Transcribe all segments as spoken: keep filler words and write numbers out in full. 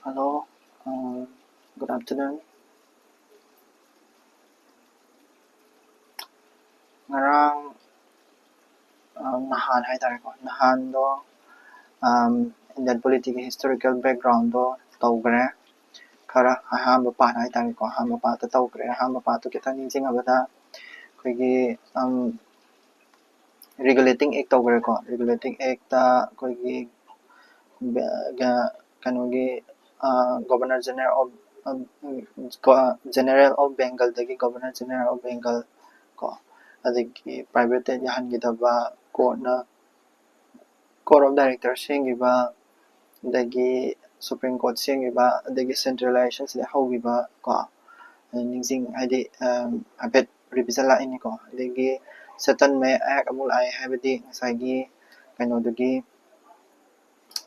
Hello, um, good afternoon. ꯉꯔꯥꯡ, ꯑ, ꯅꯍꯥꯟ ꯍꯥꯏꯇꯥꯔꯦꯀꯣ, ꯅꯍꯥꯟꯗꯣ, ꯑꯝ, Indian politics ꯀꯤ historical background ꯗꯣ ꯇꯧꯈ꯭ꯔꯦ꯫ ꯈꯔ ꯑꯍꯥꯟꯕ part ꯍꯥꯏꯇꯥꯔꯦꯀꯣ, ꯑꯍꯥꯟꯕ part ꯇꯣ ꯇꯧꯈ꯭ꯔꯦ꯫ ꯑꯍꯥꯟꯕ part ꯇꯣ ꯈꯤꯇꯪ ꯅꯤꯡꯁꯤꯡꯉꯕꯗ, ꯑꯩꯈꯣꯏꯒꯤ, ꯑꯝ, Regulating Act ꯇꯧꯈ꯭ꯔꯦꯀꯣ꯫ Regulating Act ꯇ ꯑꯩꯈꯣꯏꯒꯤ, ꯕ-, ꯒ-, ꯀꯩꯅꯣꯒꯤ, ꯑ, Governor General of, ꯑ, ꯀꯣ-, General of Bengal ꯗꯒꯤ Governor General of Bengal ꯀꯣ, ꯑꯗꯒꯤ private ꯇ ꯌꯥꯍꯟꯈꯤꯗꯕ, court ꯅ court of director ꯁꯦꯝꯈꯤꯕ, ꯑꯗꯒꯤ Supreme Court ꯁꯦꯝꯈꯤꯕ, ꯑꯗꯒꯤ centralization ꯁꯤꯗ ꯍꯧꯈꯤꯕ ꯀꯣ, ꯅꯤꯡꯁꯤꯡ-, ꯍꯥꯏꯗꯤ, ꯑꯝ, ꯍꯥꯏꯐꯦꯠ revision ꯂꯥꯛꯏꯅꯤꯀꯣ꯫ ꯑꯗꯒꯤ Settlement Act ꯑꯃꯨꯛ ꯂꯥꯛꯑꯦ, ꯍꯥꯏꯕꯗꯤ ꯉꯁꯥꯏꯒꯤ ꯀꯩꯅꯣꯗꯨꯒꯤ,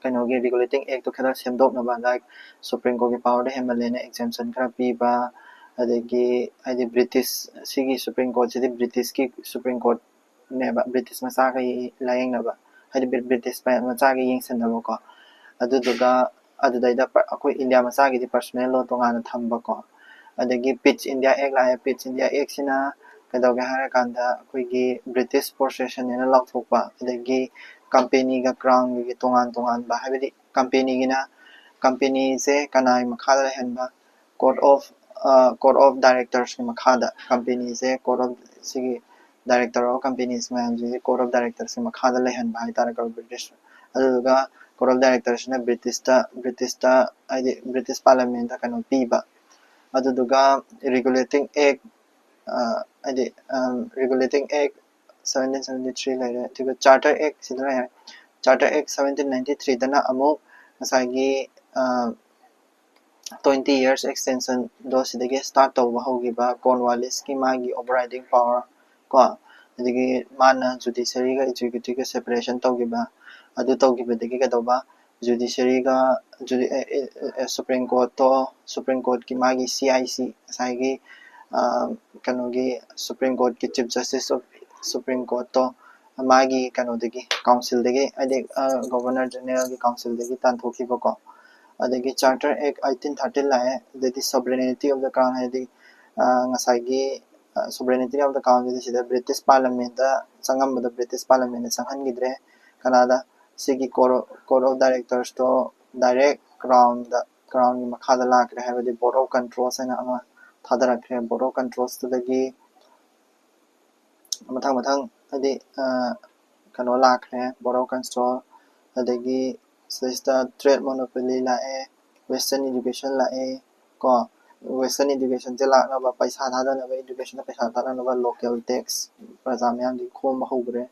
ꯀꯩꯅꯣꯒꯤ Regulating Act ꯇꯣ ꯈꯔ ꯁꯦꯝꯗꯣꯛꯅꯕ, like Supreme Court ꯀꯤ power ꯗꯣ ꯍꯦꯟꯃꯜꯂꯦꯅ exemption ꯈꯔ ꯄꯤꯕ, ꯑꯗꯒꯤ ꯍꯥꯏꯗꯤ British, ꯁꯤꯒꯤ Supreme Court ꯁꯤꯗꯤ British ꯀꯤ Supreme Court ꯅꯦꯕ, British ꯃꯆꯥꯒ ꯂꯥꯏꯌꯦꯡꯅꯕ, ꯍꯥꯏꯗꯤ Bri-, British ꯃꯆꯥꯒ ꯌꯦꯡꯁꯤꯟꯅꯕꯀꯣ꯫ ꯑꯗꯨꯗꯨꯒ ꯑꯗꯨꯗꯩꯗ ꯄ-, ꯑꯩꯈꯣꯏ India ꯃꯆꯥꯒꯤꯗꯤ personal law ꯇꯣꯉꯥꯟꯅ ꯊꯝꯕꯀꯣ꯫ ꯑꯗꯒꯤ Pitt India Act ꯂꯥꯛꯑꯦ꯫ Pitt India Act ꯁꯤꯅ ꯀꯩꯗꯧꯒꯦ ꯍꯥꯏꯔꯀꯥꯟꯗ, ꯑꯩꯈꯣꯏꯒꯤ British possession ꯅꯦꯅ ꯂꯥꯎꯊꯣꯛꯄ, ꯑꯗꯒꯤ company ꯒ Crown ꯒꯤ ꯇꯣꯉꯥꯟ ꯇꯣꯉꯥꯟꯕ, ꯍꯥꯏꯕꯗꯤ company ꯒꯤꯅ, company ꯁꯦ ꯀꯅꯥꯒꯤ ꯃꯈꯥꯗ ꯂꯩꯍꯟꯕ, court of, ꯑ, court of directors ꯀꯤ ꯃꯈꯥꯗ, company ꯁꯦ court of, ꯁꯤꯒꯤ director of companies ꯃꯌꯥꯝꯁꯤꯒꯤ court of directors ꯀꯤ ꯃꯈꯥꯗ ꯂꯩꯍꯟꯕ ꯍꯥꯏꯇꯥꯔꯦꯀꯣ, British꯫ ꯑꯗꯨꯗꯨꯒ court of directors ꯁꯤꯅ British ꯇ, British ꯇ, ꯍꯥꯏꯗꯤ British Parliament ꯇ ꯀꯩꯅꯣ ꯄꯤꯕ꯫ ꯑꯗꯨꯗꯨꯒ Regulating Act, ꯑ, ꯍꯥꯏꯗꯤ, ꯑꯝ, Regulating Act seventeen seventy three ꯂꯩꯔꯦ, ꯑꯗꯨꯒ Charter Act ꯁꯤꯗ ꯂꯩꯔꯦ꯫ Charter Act seventeen ninety three ꯗꯅ ꯑꯃꯨꯛ ꯉꯁꯥꯏꯒꯤ, ꯑ, twenty years extension ꯗꯣ ꯁꯤꯗꯒꯤ start ꯇꯧꯕ ꯍꯧꯈꯤꯕ, Cornwallis ꯀꯤ ꯃꯥꯒꯤ overriding power ꯀꯣ, ꯑꯗꯒꯤ ꯃꯥꯅ judiciary ꯒ executive ꯒ separation ꯇꯧꯈꯤꯕ, ꯑꯗꯨ ꯇꯧꯈꯤꯕꯗꯒꯤ ꯀꯩꯗꯧꯕ, judiciary ꯒ, judi-, ꯑꯦ, ꯑꯦ, ꯑꯦ, Supreme Court ꯇꯣ, Supreme Court ꯀꯤ ꯃꯥꯒꯤ C I C, ꯉꯁꯥꯏꯒꯤ, ꯑ, ꯀꯩꯅꯣꯒꯤ Supreme Court ꯀꯤ Chief Justice of Supreme Court ꯇꯣ ꯃꯥꯒꯤ ꯀꯩꯅꯣꯗꯒꯤ, council ꯗꯒꯤ, ꯍꯥꯏꯗꯤ, ꯑ, Governor General ꯒꯤ council ꯗꯒꯤ ꯇꯥꯟꯊꯣꯛꯈꯤꯕꯀꯣ꯫ ꯑꯗꯒꯤ Charter Act eighteen thirteen ꯂꯥꯛꯑꯦ꯫ ꯑꯗꯩꯗꯤ Sovereignty of the Crown, ꯍꯥꯏꯗꯤ ꯉꯁꯥꯏꯒꯤ Sovereignty of the Crown ꯁꯤꯗ British Parliament ꯆꯪꯉꯝꯕꯗꯣ, British Parliament ꯆꯪꯍꯟꯈꯤꯗ꯭ꯔꯦ꯫ ꯀꯅꯥꯗ? ꯁꯤꯒꯤ Court of Directors to direct Crown the, Crown ꯒꯤ ꯃꯈꯥꯗ ꯂꯥꯛꯈ꯭ꯔꯦ, ꯍꯥꯏꯕꯗꯤ Board of Controls ꯍꯥꯏꯅ ꯑꯃ ꯊꯥꯗꯔꯛꯈ꯭ꯔꯦ꯫ Board of Controls ꯇꯨꯗꯒꯤ ꯃꯊꯪ ꯃꯊꯪ ꯍꯥꯏꯗꯤ ꯀꯩꯅꯣ ꯂꯥꯛꯈ꯭ꯔꯦ, Board of Control, ꯑꯗꯒꯤ ꯁꯤꯗꯩꯁꯤꯗ Trade Monopoly ꯂꯥꯛꯑꯦ, Western Education ꯂꯥꯛꯑꯦ ꯀꯣ꯫ Western Education ꯁꯦ ꯂꯥꯛꯅꯕ, ꯄꯩꯁꯥ ꯊꯥꯗꯅꯕ, education ꯗ ꯄꯩꯁꯥ ꯊꯥꯗꯅꯕ local tax ꯄ꯭ꯔꯖꯥ ꯃꯌꯥꯝꯗꯒꯤ ꯈꯣꯝꯕ ꯍꯧꯈ꯭ꯔꯦ꯫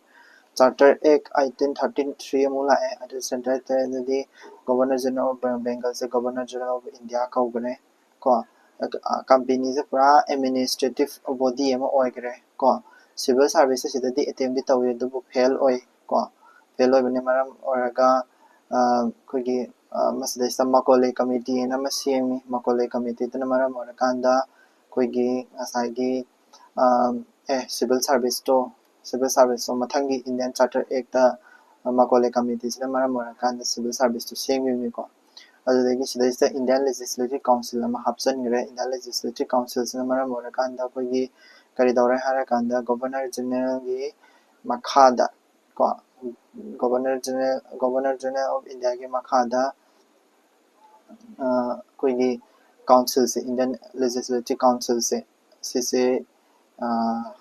Charter Act eighteen thirteen three ꯑꯃꯨꯛ ꯂꯥꯛꯑꯦ꯫ ꯑꯗꯨ Central ꯇꯗꯤ Governor General of Bengal say Governor General of India ꯀꯧꯈ꯭ꯔꯦ ꯀꯣ꯫ Company ꯁꯦ ꯄꯨꯔꯥ administrative body ꯑꯃ ꯑꯣꯏꯈ꯭ꯔꯦ ꯀꯣ꯫ Civil service ꯁꯤꯗꯗꯤ attempt ꯇꯤ ꯇꯧꯏ, ꯑꯗꯨꯕꯨ fail ꯑꯣꯏ ꯀꯣ꯫ Fail ꯑꯣꯏꯕꯅ ꯃꯔꯝ ꯑꯣꯏꯔꯒ ꯑꯩꯈꯣꯏꯒꯤ ꯃꯁꯤꯗꯩꯁꯤꯗ Macaulay Committee ꯍꯥꯏꯅ ꯑꯃ ꯁꯦꯝꯃꯤ꯫ Macaulay Committee ꯗꯨꯅ ꯃꯔꯝ ꯑꯣꯏꯔꯀꯥꯟꯗ ꯑꯩꯈꯣꯏꯒꯤ ꯉꯁꯥꯏꯒꯤ ꯑꯦ civil service ꯇꯣ, civil service ꯇꯣ ꯃꯊꯪꯒꯤ Indian Charter Act ꯇ Macaulay Committee ꯁꯤꯅ ꯃꯔꯝ ꯑꯣꯏꯔꯀꯥꯟꯗ civil service ꯇꯣ ꯁꯦꯝꯈꯤꯕꯅꯤꯀꯣ꯫ ꯑꯗꯨꯗꯒꯤ ꯁꯤꯗꯩꯁꯤꯗ Indian Legislative Council ꯑꯃ ꯍꯥꯞꯆꯤꯟꯈ꯭ꯔꯦ꯫ Indian Legislative Council ꯁꯤꯅ ꯃꯔꯝ ꯑꯣꯏꯔꯀꯥꯟꯗ ꯑꯩꯈꯣꯏꯒꯤ ꯀꯔꯤ ꯇꯧꯔꯦ ꯍꯥꯏꯔꯀꯥꯟꯗ Governor General ꯒꯤ ꯃꯈꯥꯗ ꯀꯣ, Governor General, Governor General of India ꯒꯤ ꯃꯈꯥꯗ ꯑꯩꯈꯣꯏꯒꯤ council ꯁꯦ, Indian Legislative Council ꯁꯦ, ꯁꯤꯁꯦ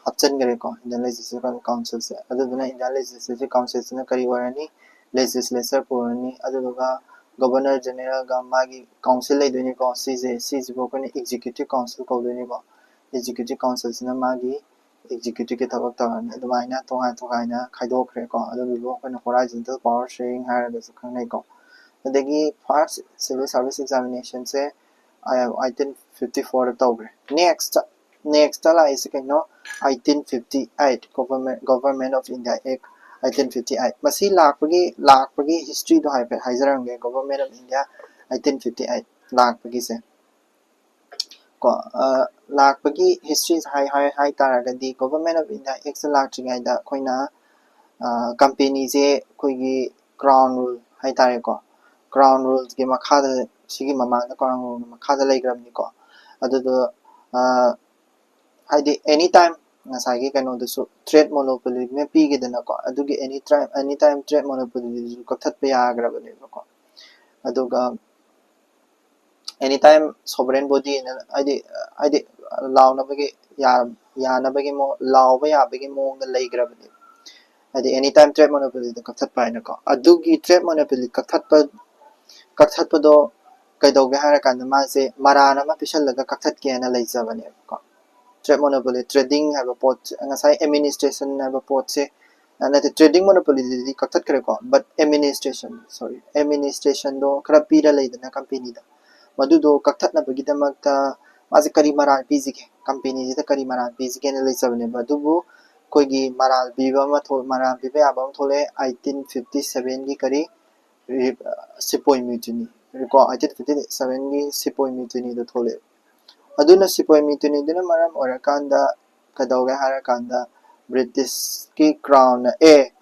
ꯍꯥꯞꯆꯤꯟꯈ꯭ꯔꯦꯀꯣ, Indian Legislative Council ꯁꯦ꯫ ꯑꯗꯨꯗꯨꯅ Indian Legislative Council ꯁꯤꯅ ꯀꯔꯤ ꯑꯣꯏꯔꯅꯤ? Legislature ꯄꯨꯔꯅꯤ꯫ ꯑꯗꯨꯗꯨꯒ Governor General ꯒ ꯃꯥꯒꯤ council ꯂꯩꯗꯣꯏꯅꯤꯀꯣ꯫ ꯁꯤꯁꯦ, ꯁꯤꯁꯤꯕꯨ ꯑꯩꯈꯣꯏꯅ Executive Council ꯀꯧꯗꯣꯏꯅꯤꯀꯣ꯫ Executive Council ꯁꯤꯅ ꯃꯥꯒꯤ executive ꯀꯤ ꯊꯕꯛ ꯇꯧꯔꯅꯤ꯫ ꯑꯗꯨꯃꯥꯏꯅ ꯇꯣꯉꯥꯟ ꯇꯣꯉꯥꯟꯅ ꯈꯥꯏꯗꯣꯛꯈ꯭ꯔꯦꯀꯣ꯫ ꯑꯗꯨꯗꯨꯕꯨ ꯑꯩꯈꯣꯏꯅ horizontal power sharing ꯍꯥꯏꯔꯒꯁꯨ ꯈꯪꯅꯩꯀꯣ꯫ ꯑꯗꯒꯤ first civil service examination ꯁꯦ eighteen fifty four ꯗ ꯇꯧꯈ꯭ꯔꯦ꯫ Next, next ꯂꯥꯛꯏꯁꯦ ꯀꯩꯅꯣ? Eighteen fifty eight, Government, Government of India Act eighteen fifty eight꯫ ꯃꯁꯤ ꯂꯥꯛꯄꯒꯤ, ꯂꯥꯛꯄꯒꯤ history ꯗꯣ ꯍꯥꯏꯐꯦꯠ ꯍꯥꯏꯖꯔꯝꯒꯦ꯫ Government of India eighteen fifty eight ꯂꯥꯛꯄꯒꯤꯁꯦ ꯀꯣ, ꯂꯥꯛꯄꯒꯤ history ꯁꯦ ꯍꯥꯏ, ꯍꯥꯏ, ꯍꯥꯏ ꯇꯥꯔꯒꯗꯤ, Government of India Act ꯁꯦ ꯂꯥꯛꯇ꯭ꯔꯤꯉꯩꯗ ꯑꯩꯈꯣꯏꯅ company ꯁꯦ ꯑꯩꯈꯣꯏꯒꯤ Crown Rule ꯍꯥꯏ ꯇꯥꯔꯦꯀꯣ, Crown Ruleꯒꯤ ꯃꯈꯥꯗ, ꯁꯤꯒꯤ ꯃꯃꯥꯡꯗ Crown Ruleꯒꯤ ꯃꯈꯥꯗ ꯂꯩꯈ꯭ꯔꯕꯅꯤꯀꯣ꯫ ꯑꯗꯨꯗꯣ ꯍꯥꯏꯗꯤ any time ꯉꯁꯥꯏꯒꯤ ꯀꯩꯅꯣꯗꯨꯁꯨ trade monopoly ꯑꯃ ꯄꯤꯈꯤꯗꯅꯀꯣ, ꯑꯗꯨꯒꯤ any time any time trade monopolyꯗꯨꯁꯨ ꯀꯛꯊꯠꯄ ꯌꯥꯈ꯭ꯔꯕꯅꯦꯕꯀꯣ꯫ ꯑꯗꯨꯒ any time sovereign body ꯍꯥꯏꯗꯤ ꯍꯥꯏꯗꯤ ꯂꯥꯎꯅꯕꯒꯤ ꯌꯥꯅꯕꯒꯤ ꯂꯥꯎꯕ ꯌꯥꯕꯒꯤ ꯃꯑꯣꯡꯗ ꯂꯩꯈ꯭ꯔꯕꯅꯦꯕ꯫ ꯍꯥꯏꯗꯤ any time trade monopolyꯗꯣ ꯀꯛꯊꯠꯄ ꯍꯥꯏꯅꯀꯣ꯫ ꯑꯗꯨꯒꯤ trade monopoly ꯀꯛꯊꯠꯄ ꯀꯛꯊꯠꯄꯗꯣ ꯀꯩꯗꯧꯒꯦ ꯍꯥꯏꯔꯀꯥꯟꯗ ꯃꯥꯁꯦ ꯃꯔꯥꯜ ꯑꯃ ꯄꯤꯁꯜꯂꯒ ꯀꯛꯊꯠꯀꯦꯅ ꯂꯩꯖꯕꯅꯦꯕꯀꯣ꯫ Trade monopoly, trading ꯍꯥꯏꯕ ꯄꯣꯠꯁꯦ, ꯉꯁꯥꯏ administration ꯍꯥꯏꯕ ꯄꯣꯠꯁꯦ, ꯅꯠꯇꯦ, trading monopolyꯗꯨꯗꯤ ꯀꯛꯊꯠꯈ꯭ꯔꯦꯀꯣ, but administration, sorry, administrationꯗꯣ ꯈꯔ ꯄꯤꯔ ꯂꯩꯗꯅ companyꯗ, ꯃꯗꯨꯗꯣ ꯀꯛꯊꯠꯅꯕꯒꯤꯗꯃꯛꯇ ꯃꯥꯁꯦ ꯀꯔꯤ ꯃꯔꯥꯜ ꯄꯤꯁꯤꯒꯦ, companyꯁꯤꯗ ꯀꯔꯤ ꯃꯔꯥꯜ ꯄꯤꯁꯤꯒꯦꯅ ꯂꯩꯖꯕꯅꯦꯕ꯫ ꯑꯗꯨꯕꯨ ꯑꯩꯈꯣꯏꯒꯤ ꯃꯔꯥꯜ ꯄꯤꯕ ꯑꯃ ꯊꯣꯛ ꯃꯔꯥꯜ ꯄꯤꯕ ꯌꯥꯕ ꯑꯃ ꯊꯣꯛꯂꯛꯑꯦ, eighteen fifty sevenꯒꯤ ꯀꯔꯤ, ꯁꯤꯄꯣꯏ mutinyꯀꯣ, eighteen fifty sevenꯒꯤ ꯁꯤꯄꯣꯏ mutinyꯗꯣ ꯊꯣꯛꯂꯛꯑꯦ꯫ ꯑꯗꯨꯅ ꯁꯤꯄꯣꯏ mutinyꯗꯨꯅ ꯃꯔꯝ ꯑꯣꯏꯔꯀꯥꯟꯗ ꯀꯩꯗꯧꯒꯦ ꯍꯥꯏꯔꯀꯥꯟꯗ Britishꯀꯤ Crownꯅ, "ꯑꯦ,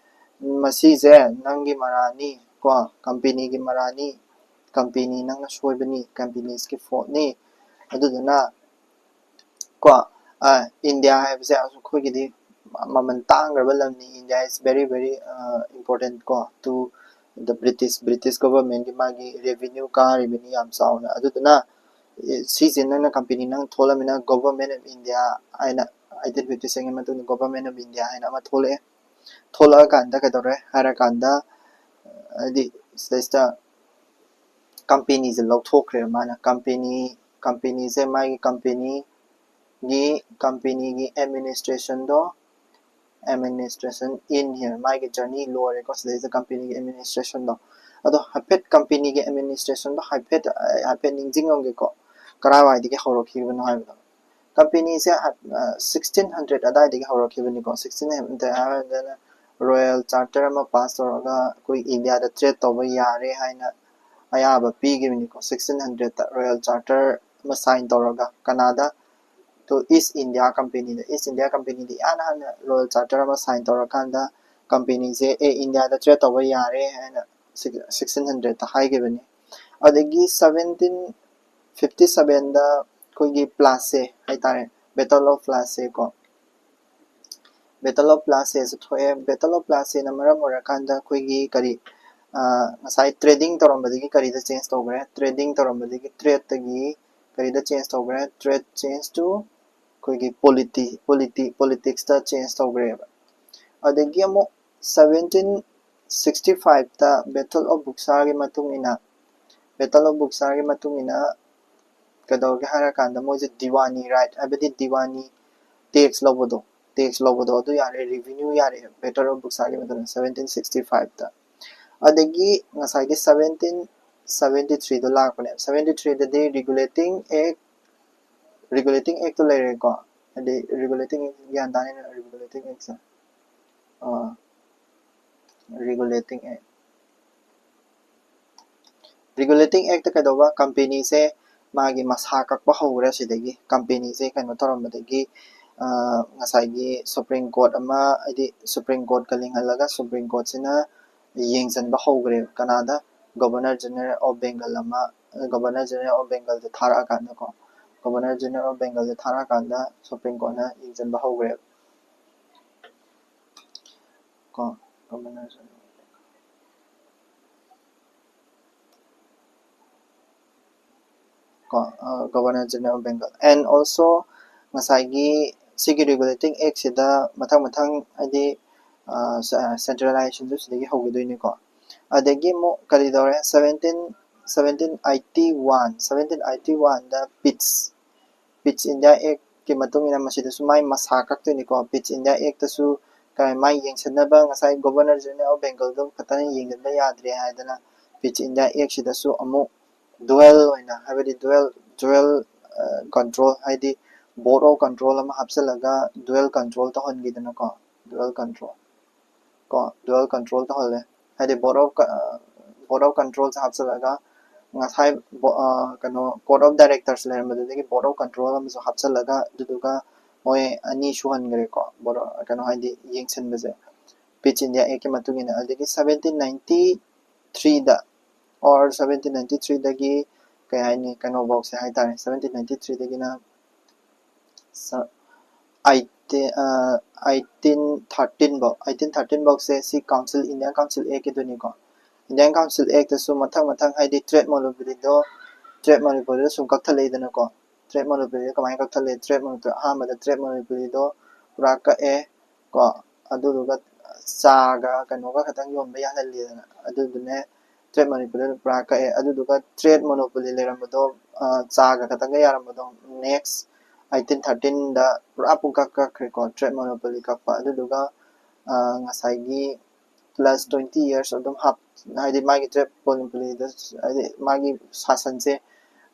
ꯃꯁꯤꯁꯦ ꯅꯪꯒꯤ ꯃꯔꯥꯜꯅꯤ ꯀꯣ, companyꯒꯤ ꯃꯔꯥꯜꯅꯤ, company ꯅꯪꯅ ꯁꯣꯏꯕꯅꯤ, companyꯁꯀꯤ faultꯅꯤ, ꯑꯗꯨꯗꯨꯅ ꯀꯣ, India ꯍꯥꯏꯕꯁꯦ ꯑꯩꯈꯣꯏꯒꯤꯗꯤ ꯃꯃꯜ ꯇꯥꯡꯈ꯭ꯔꯕ ꯂꯝꯅꯤ, India is very very important ꯀꯣ, to the British, British governmentꯀꯤ ꯃꯥꯒꯤ revenue ꯀꯥꯔꯤꯕꯅꯤ ꯌꯥꯝ ꯆꯥꯎꯅ, ꯑꯗꯨꯗꯨꯅ ꯁꯤꯁꯦ ꯅꯪꯅ company ꯅꯪ ꯊꯣꯛꯂꯝꯃꯤꯅ Government of India ꯍꯥꯏꯅ, eighteen fifty sevenꯒꯤ ꯃꯇꯨꯡꯗ Government of India ꯍꯥꯏꯅ ꯑꯃ ꯊꯣꯛꯂꯛꯑꯦ꯫ ꯊꯣꯛꯂꯛꯑꯀꯥꯟꯗ ꯀꯩꯗꯧꯔꯦ ꯍꯥꯏꯔꯀꯥꯟꯗ, ꯍꯥꯏꯗꯤ ꯁꯤꯗꯩꯁꯤꯗ companyꯁꯦ ꯂꯧꯊꯣꯛꯈ꯭ꯔꯦ ꯃꯥꯅ꯫ Company, companyꯁꯦ ꯃꯥꯒꯤ companyꯒꯤ, companyꯒꯤ administrationꯗꯣ, administration in here, ꯃꯥꯒꯤ journey ꯂꯣꯏꯔꯦꯀꯣ꯫ ꯁꯤꯗꯩꯁꯤꯗ companyꯒꯤ administrationꯗꯣ, ꯑꯗꯣ ꯍꯥꯏꯐꯦꯠ companyꯒꯤ administrationꯗꯣ ꯍꯥꯏꯐꯦꯠ ꯍꯥꯏꯐꯦꯠ ꯅꯤꯡꯁꯤꯡꯉꯝꯒꯦꯀꯣ, ꯀꯔꯥꯏꯋꯥꯏꯗꯒꯤ ꯍꯧꯔꯛꯈꯤꯕꯅꯣ ꯍꯥꯏꯕꯗꯣ꯫ Companyꯁꯦ sixteen hundred ꯑꯗꯥꯏꯗꯒꯤ ꯍꯧꯔꯛꯈꯤꯕꯅꯤꯀꯣ꯫ Sixteen hundred ꯍꯥꯏꯔꯒꯅ Royal Charter ꯑꯃ pass ꯇꯧꯔꯒ ꯑꯩꯈꯣꯏ Indiaꯗ trade ꯇꯧꯕ ꯌꯥꯔꯦ ꯍꯥꯏꯅ ꯑꯌꯥꯕ ꯄꯤꯈꯤꯕꯅꯤꯀꯣ꯫ Sixteen hundredꯇ Royal Charter ꯑꯃ sign ꯇꯧꯔꯒ, ꯀꯅꯥꯗ? To East India Companyꯗ꯫ East India Companyꯗ ꯏꯍꯥꯟ ꯍꯥꯟꯅ Royal Charter ꯑꯃ sign ꯇꯧꯔꯀꯥꯟꯗ companyꯁꯦ, "ꯑꯦ, Indiaꯗ trade ꯇꯧꯕ ꯌꯥꯔꯦ" ꯍꯥꯏꯅ ꯁꯤꯛꯁꯇꯤꯟ ꯍꯟꯗ꯭ꯔꯦꯗꯇ ꯍꯥꯏꯈꯤꯕꯅꯤ꯫ ꯑꯗꯒꯤ ꯁꯕꯦꯟꯇꯤꯟ ꯐꯤꯐꯇꯤ ꯁꯕꯦꯟꯗ ꯑꯩꯈꯣꯏꯒꯤ ꯄ꯭ꯂꯥꯁꯦ ꯍꯥꯏꯇꯥꯔꯦ, ꯕꯦꯇꯜ ꯑꯣꯐ ꯄ꯭ꯂꯥꯁꯦ ꯀꯣ, ꯕꯦꯇꯜ ꯑꯣꯐ ꯄ꯭ꯂꯥꯁꯦꯁꯨ ꯊꯣꯛꯑꯦ꯫ ꯕꯦꯇꯜ ꯑꯣꯐ ꯄ꯭ꯂꯥꯁꯦꯅ ꯃꯔꯝ ꯑꯣꯏꯔꯀꯥꯟꯗ ꯑꯩꯈꯣꯏꯒꯤ ꯀꯔꯤ, ꯉꯁꯥꯏ ꯇ꯭ꯔꯦꯗꯤꯡ ꯇꯧꯔꯝꯕꯗꯒꯤ ꯀꯔꯤꯗ ꯆꯦꯟꯖ ꯇꯧꯈ꯭ꯔꯦ? ꯇ꯭ꯔꯦꯗꯤꯡ ꯇꯧꯔꯝꯕꯗꯒꯤ ꯇ꯭ꯔꯦꯗꯇꯒꯤ ꯀꯔꯤꯗ ꯆꯦꯟꯖ ꯇꯧꯈ꯭ꯔꯦ? Trade change to ꯑꯩꯈꯣꯏꯒꯤ ꯄꯣꯂꯤꯇꯤ ꯄꯣꯂꯤꯇꯤ ꯄꯣꯂꯤꯇꯤꯛꯁꯇ ꯆꯦꯟꯖ ꯇꯧꯈ꯭ꯔꯦꯕ꯫ ꯑꯗꯒꯤ ꯑꯃꯨꯛ ꯁꯕꯦꯟꯇꯤꯟ ꯁꯤꯛꯁꯇꯤ ꯐꯥꯏꯚꯇ ꯕꯦꯇꯜ ꯑꯣꯐ ꯕꯨꯛꯁꯥꯔꯒꯤ ꯃꯇꯨꯡ ꯏꯟꯅ, ꯕꯦꯇꯜ ꯑꯣꯐ ꯕꯨꯛꯁꯥꯔꯒꯤ ꯃꯇꯨꯡ ꯏꯟꯅ ꯀꯩꯗꯧꯒꯦ ꯍꯥꯏꯔꯀꯥꯟꯗ ꯃꯣꯏꯁꯦ ꯗꯤꯋꯥꯅꯤ ꯔꯥꯏꯠ, ꯍꯥꯏꯕꯗꯤ ꯗꯤꯋꯥꯅꯤ ꯇꯦꯛꯁ ꯂꯧꯕꯗꯣ, ꯇꯦꯛꯁ ꯂꯧꯕꯗꯣ ꯑꯗꯨ ꯌꯥꯔꯦ, ꯔꯤꯚꯤꯅ꯭ꯌꯨ ꯌꯥꯔꯦ ꯕꯦꯇꯜ ꯑꯣꯐ ꯕꯨꯛꯁꯥꯔꯒꯤ ꯃꯇꯨꯡꯗ ꯁꯕꯦꯟꯇꯤꯟ ꯁꯤꯛꯁꯇꯤ ꯐꯥꯏꯚꯇ꯫ ꯑꯗꯒꯤ ꯉꯁꯥꯏꯒꯤ ꯁꯕꯦꯟꯇꯤꯟ ꯁꯕꯦꯟꯇꯤ ꯊ꯭ꯔꯤꯗꯣ ꯂꯥꯛꯄꯅꯦ꯫ ꯁꯕꯦꯟꯇꯤ ꯊ꯭ꯔꯤꯗꯗꯤ ꯔꯤꯒꯨꯂꯦꯇꯤꯡ ꯑꯦꯛ, ꯔꯤꯒꯨꯂꯦꯇꯤꯡ ꯑꯦꯛꯇꯣ ꯂꯩꯔꯦꯀꯣ꯫ ꯍꯥꯏꯗꯤ ꯔꯤꯒꯨꯂꯦꯇꯤꯡ ꯑꯦꯛ ꯒ꯭ꯌꯥꯟ ꯇꯥꯅꯤꯅ ꯔꯤꯒꯨꯂꯦꯇꯤꯡ ꯑꯦꯛꯁꯦ, ꯔꯤꯒꯨꯂꯦꯇꯤꯡ ꯑꯦꯛ ꯔꯤꯒꯨꯂꯦꯇꯤꯡ ꯑꯦꯛꯇ ꯀꯩꯗꯧꯕ? ꯀꯝꯄꯦꯅꯤꯁꯦ ꯃꯥꯒꯤ ꯃꯁꯥ ꯀꯛꯄ ꯍꯧꯈ꯭ꯔꯦ꯫ ꯁꯤꯗꯒꯤ ꯀꯝꯄꯦꯅꯤꯁꯦ ꯀꯩꯅꯣ ꯇꯧꯔꯝꯕꯗꯒꯤ, ꯉꯁꯥꯏꯒꯤ ꯁꯨꯄ꯭ꯔꯤꯝ ꯀꯣꯔꯠ ꯑꯃ, ꯍꯥꯏꯗꯤ ꯁꯨꯄ꯭ꯔꯤꯝ ꯀꯣꯔꯠꯀ ꯂꯤꯡꯍꯜꯂꯒ ꯁꯨꯄ꯭ꯔꯤꯝ ꯀꯣꯔꯠꯁꯤꯅ ꯌꯦꯡꯁꯤꯟꯕ ꯍꯧꯈ꯭ꯔꯦ꯫ ꯀꯅꯥꯗ? ꯒꯣꯕꯔꯅꯔ ꯖꯦꯅꯔꯦꯜ ꯑꯣꯐ ꯕꯦꯡꯒꯜ ꯑꯃ, ꯒꯣꯕꯔꯅꯔ ꯖꯦꯅꯔꯦꯜ ꯑꯣꯐ ꯕꯦꯡꯒꯜꯗ ꯊꯥꯔꯛꯑꯀꯥꯟꯗꯀꯣ, ꯒꯣꯕꯔꯅꯔ ꯖꯦꯅꯔꯦꯜ ꯑꯣꯐ ꯕꯦꯡꯒꯜꯗ ꯊꯥꯔꯛꯑꯀꯥꯟꯗ ꯁꯨꯄ꯭ꯔꯤꯝ ꯀꯣꯔꯠꯅ ꯌꯦꯡꯁꯤꯟꯕ ꯍꯧꯈ꯭ꯔꯦꯕ꯫ ꯀꯣ, ꯒꯣꯕꯔꯅꯔ ꯖꯦꯅꯔꯦꯜ ꯀꯣ, governor general of Bengal. And also ꯉꯁꯥꯏꯒꯤ ꯁꯤꯒꯤ ꯔꯤꯒꯨꯂꯦꯇꯤꯡ ꯑꯦꯛꯁꯤꯗ ꯃꯊꯪ ꯃꯊꯪ ꯍꯥꯏꯗꯤ ꯁꯦꯟꯇ꯭ꯔꯦꯂꯥꯏꯖꯦꯁꯟꯁꯨ ꯁꯤꯗꯒꯤ ꯍꯧꯒꯗꯣꯏꯅꯤꯀꯣ꯫ ꯑꯗꯒꯤ ꯑꯃꯨꯛ ꯀꯔꯤ ꯇꯧꯔꯦ? Seventeen seventeen eighty one, seventeen eighty ꯋꯥꯟꯗ ꯄꯤꯠꯁ, ꯄꯤꯠꯁ ꯏꯟꯗꯤꯌꯥ ꯑꯦꯛꯀꯤ ꯃꯇꯨꯡ ꯏꯟꯅ ꯃꯁꯤꯗꯁꯨ ꯃꯥꯏ ꯃꯁꯥ ꯀꯛꯇꯣꯏꯅꯤꯀꯣ꯫ ꯄꯤꯠꯁ ꯏꯟꯗꯤꯌꯥ ꯑꯦꯛꯇꯁꯨ ꯀ-, ꯃꯥꯏ ꯌꯦꯡꯁꯤꯟꯅꯕ ꯉꯁꯥꯏ ꯒꯣꯕꯔꯅꯔ ꯖꯦꯅꯔꯦꯜ ꯑꯣꯐ ꯕꯦꯡꯒꯜꯗꯣ ꯈꯛꯇꯅ ꯌꯦꯡꯁꯤꯟꯕ ꯌꯥꯗ꯭ꯔꯦ ꯍꯥꯏꯗꯅ ꯄꯤꯠꯁ ꯏꯟꯗꯤꯌꯥ ꯑꯦꯛꯁꯤꯗꯁꯨ ꯑꯃꯨꯛ ꯗꯨꯋꯦꯜ ꯑꯣꯏꯅ, ꯍꯥꯏꯕꯗꯤ ꯗꯨꯋꯦꯜ, ꯗꯨꯋꯦꯜ ꯀꯟꯇ꯭ꯔꯣꯜ, ꯍꯥꯏꯗꯤ ꯕꯣꯔꯗ ꯑꯣꯐ ꯀꯟꯇ꯭ꯔꯣꯜ ꯑꯃ ꯍꯥꯞꯆꯤꯜꯂꯒ ꯗꯨꯋꯦꯜ ꯀꯟꯇ꯭ꯔꯣꯜ ꯇꯧꯍꯟꯈꯤꯗꯅꯀꯣ, ꯗꯨꯋꯦꯜ ꯀꯟꯇ꯭ꯔꯣꯜ ꯀꯣ, ꯗꯨꯋꯦꯜ ꯀꯟꯇ꯭ꯔꯣꯜ ꯇꯧꯍꯜꯂꯦ꯫ ꯍꯥꯏꯗꯤ ꯕꯣꯔꯗ ꯑꯣꯐ ꯕꯣꯔꯗ ꯑꯣꯐ ꯀꯟꯇ꯭ꯔꯣꯜꯁꯦ ꯍꯥꯞꯆꯤꯜꯂꯒ ꯉꯁꯥꯏ ꯀꯩꯅꯣ ꯀꯣꯔꯠ ꯑꯣꯐ ꯗꯥꯏꯔꯦꯛꯇꯔꯁ ꯂꯩꯔꯝꯕꯗꯨꯗꯒꯤ ꯕꯣꯔꯗ ꯑꯣꯐ ꯀꯟꯇ꯭ꯔꯣꯜ ꯑꯃꯁꯨ ꯍꯥꯞꯆꯤꯜꯂꯒ, ꯑꯗꯨꯗꯨꯒ ꯃꯣꯏ ꯑꯅꯤ ꯁꯨꯍꯟꯈ꯭ꯔꯦꯀꯣ, ꯕꯣꯔꯗ ꯀꯩꯅꯣ ꯍꯥꯏꯗꯤ ꯌꯦꯡꯁꯤꯟꯕꯁꯦ ꯄꯤꯠꯁ ꯏꯟꯗꯤꯌꯥ ꯑꯦꯛꯀꯤ ꯃꯇꯨꯡ ꯏꯟꯅ꯫ ꯑꯗꯒꯤ ꯁꯕꯦꯟꯇꯤꯟ ꯅꯥꯏꯟꯇꯤ ꯊ꯭ꯔꯤꯗ ꯑꯣꯔ ꯁꯕꯦꯟꯇꯤꯟ ꯅꯥꯏꯟꯇꯤ ꯊ꯭ꯔꯤꯗꯒꯤ ꯀꯩ ꯍꯥꯏꯅꯤ, ꯀꯩꯅꯣꯐꯧꯁꯦ ꯍꯥꯏꯇꯥꯔꯦ, ꯁꯕꯦꯟꯇꯤꯟ ꯅꯥꯏꯟꯇꯤ ꯊ꯭ꯔꯤꯗꯒꯤꯅ ꯑꯩꯠꯇꯤꯟ ꯑꯩꯠꯇꯤꯟ ꯊꯥꯔꯇꯤꯟꯐꯧ ꯑꯩꯠꯇꯤꯟ ꯊꯥꯔꯇꯤꯟꯐꯧꯁꯦ ꯁꯤ ꯀꯥꯎꯟꯁꯤꯜ, ꯏꯟꯗꯤꯌꯥꯟ ꯀꯥꯎꯟꯁꯤꯜ ꯑꯦꯛꯀꯤꯗꯨꯅꯤꯀꯣ. ꯏꯟꯗꯤꯌꯥꯟ ꯀꯥꯎꯟꯁꯤꯜ ꯑꯦꯛꯇꯁꯨ ꯃꯊꯪ ꯃꯊꯪ ꯍꯥꯏꯗꯤ ꯇ꯭ꯔꯦꯠ ꯃꯣꯅꯣꯄꯣꯂꯤꯗꯣ ꯇ꯭ꯔꯦꯠ ꯃꯣꯅꯣꯄꯣꯂꯤꯗꯣ ꯁꯨꯝ ꯀꯛꯊꯠꯂꯛꯏꯗꯅꯀꯣ. ꯇ꯭ꯔꯦꯠ ꯃꯣꯅꯣꯄꯣꯂꯤꯗꯣ ꯀꯃꯥꯏꯅ ꯀꯛꯊꯠꯂꯛꯏ? ꯇ꯭ꯔꯦꯠ ꯃꯣꯅꯣꯄꯣꯂꯤ ꯑꯍꯥꯟꯕꯗ ꯇ꯭ꯔꯦꯠ ꯃꯣꯅꯣꯄꯣꯂꯤꯗꯣ ꯄꯨꯔꯥ ꯀꯛꯑꯦ ꯀꯣ. ꯑꯗꯨꯗꯨꯒ ꯆꯥꯒ ꯀꯩꯅꯣꯒ ꯈꯛꯇꯪ ꯌꯣꯟꯕ ꯌꯥꯍꯜꯂꯦꯗꯅ. ꯑꯗꯨꯗꯨꯅꯦ ꯇ꯭ꯔꯦꯠ ꯃꯣꯅꯣꯄꯣꯂꯤ ꯄꯨꯔꯥ ꯀꯛꯑꯦ. ꯑꯗꯨꯗꯨꯒ ꯇ꯭ꯔꯦꯠ ꯃꯣꯅꯣꯄꯣꯂꯤ ꯂꯩꯔꯝꯕꯗꯣ, ꯑ, ꯆꯥꯒ ꯈꯛꯇꯪꯒ ꯌꯥꯔꯝꯕꯗꯣ, ꯅꯦꯛꯁ ꯑꯩꯠꯇꯤꯟ ꯊꯥꯔꯇꯤꯟꯗ ꯄꯨꯔꯥ ꯄꯨꯡꯀꯛ ꯀꯛꯈ꯭ꯔꯦꯀꯣ, ꯇ꯭ꯔꯦꯠ ꯃꯣꯅꯣꯄꯣꯂꯤ ꯀꯛꯄ. ꯑꯗꯨꯗꯨꯒ, ꯑ, ꯉꯁꯥꯏꯒꯤ ꯄ꯭ꯂꯁ ꯇ꯭ꯋꯦꯟꯇꯤ ꯌꯔꯁ ꯑꯗꯨꯝ ꯍꯥꯞ ꯍꯥꯏꯗꯤ ꯃꯥꯒꯤ ꯇ꯭ꯔꯦꯠ ꯃꯣꯅꯣꯄꯣꯂꯤꯗ ꯍꯥꯏꯗꯤ ꯃꯥꯒꯤ ꯁꯥꯁꯟꯁꯦ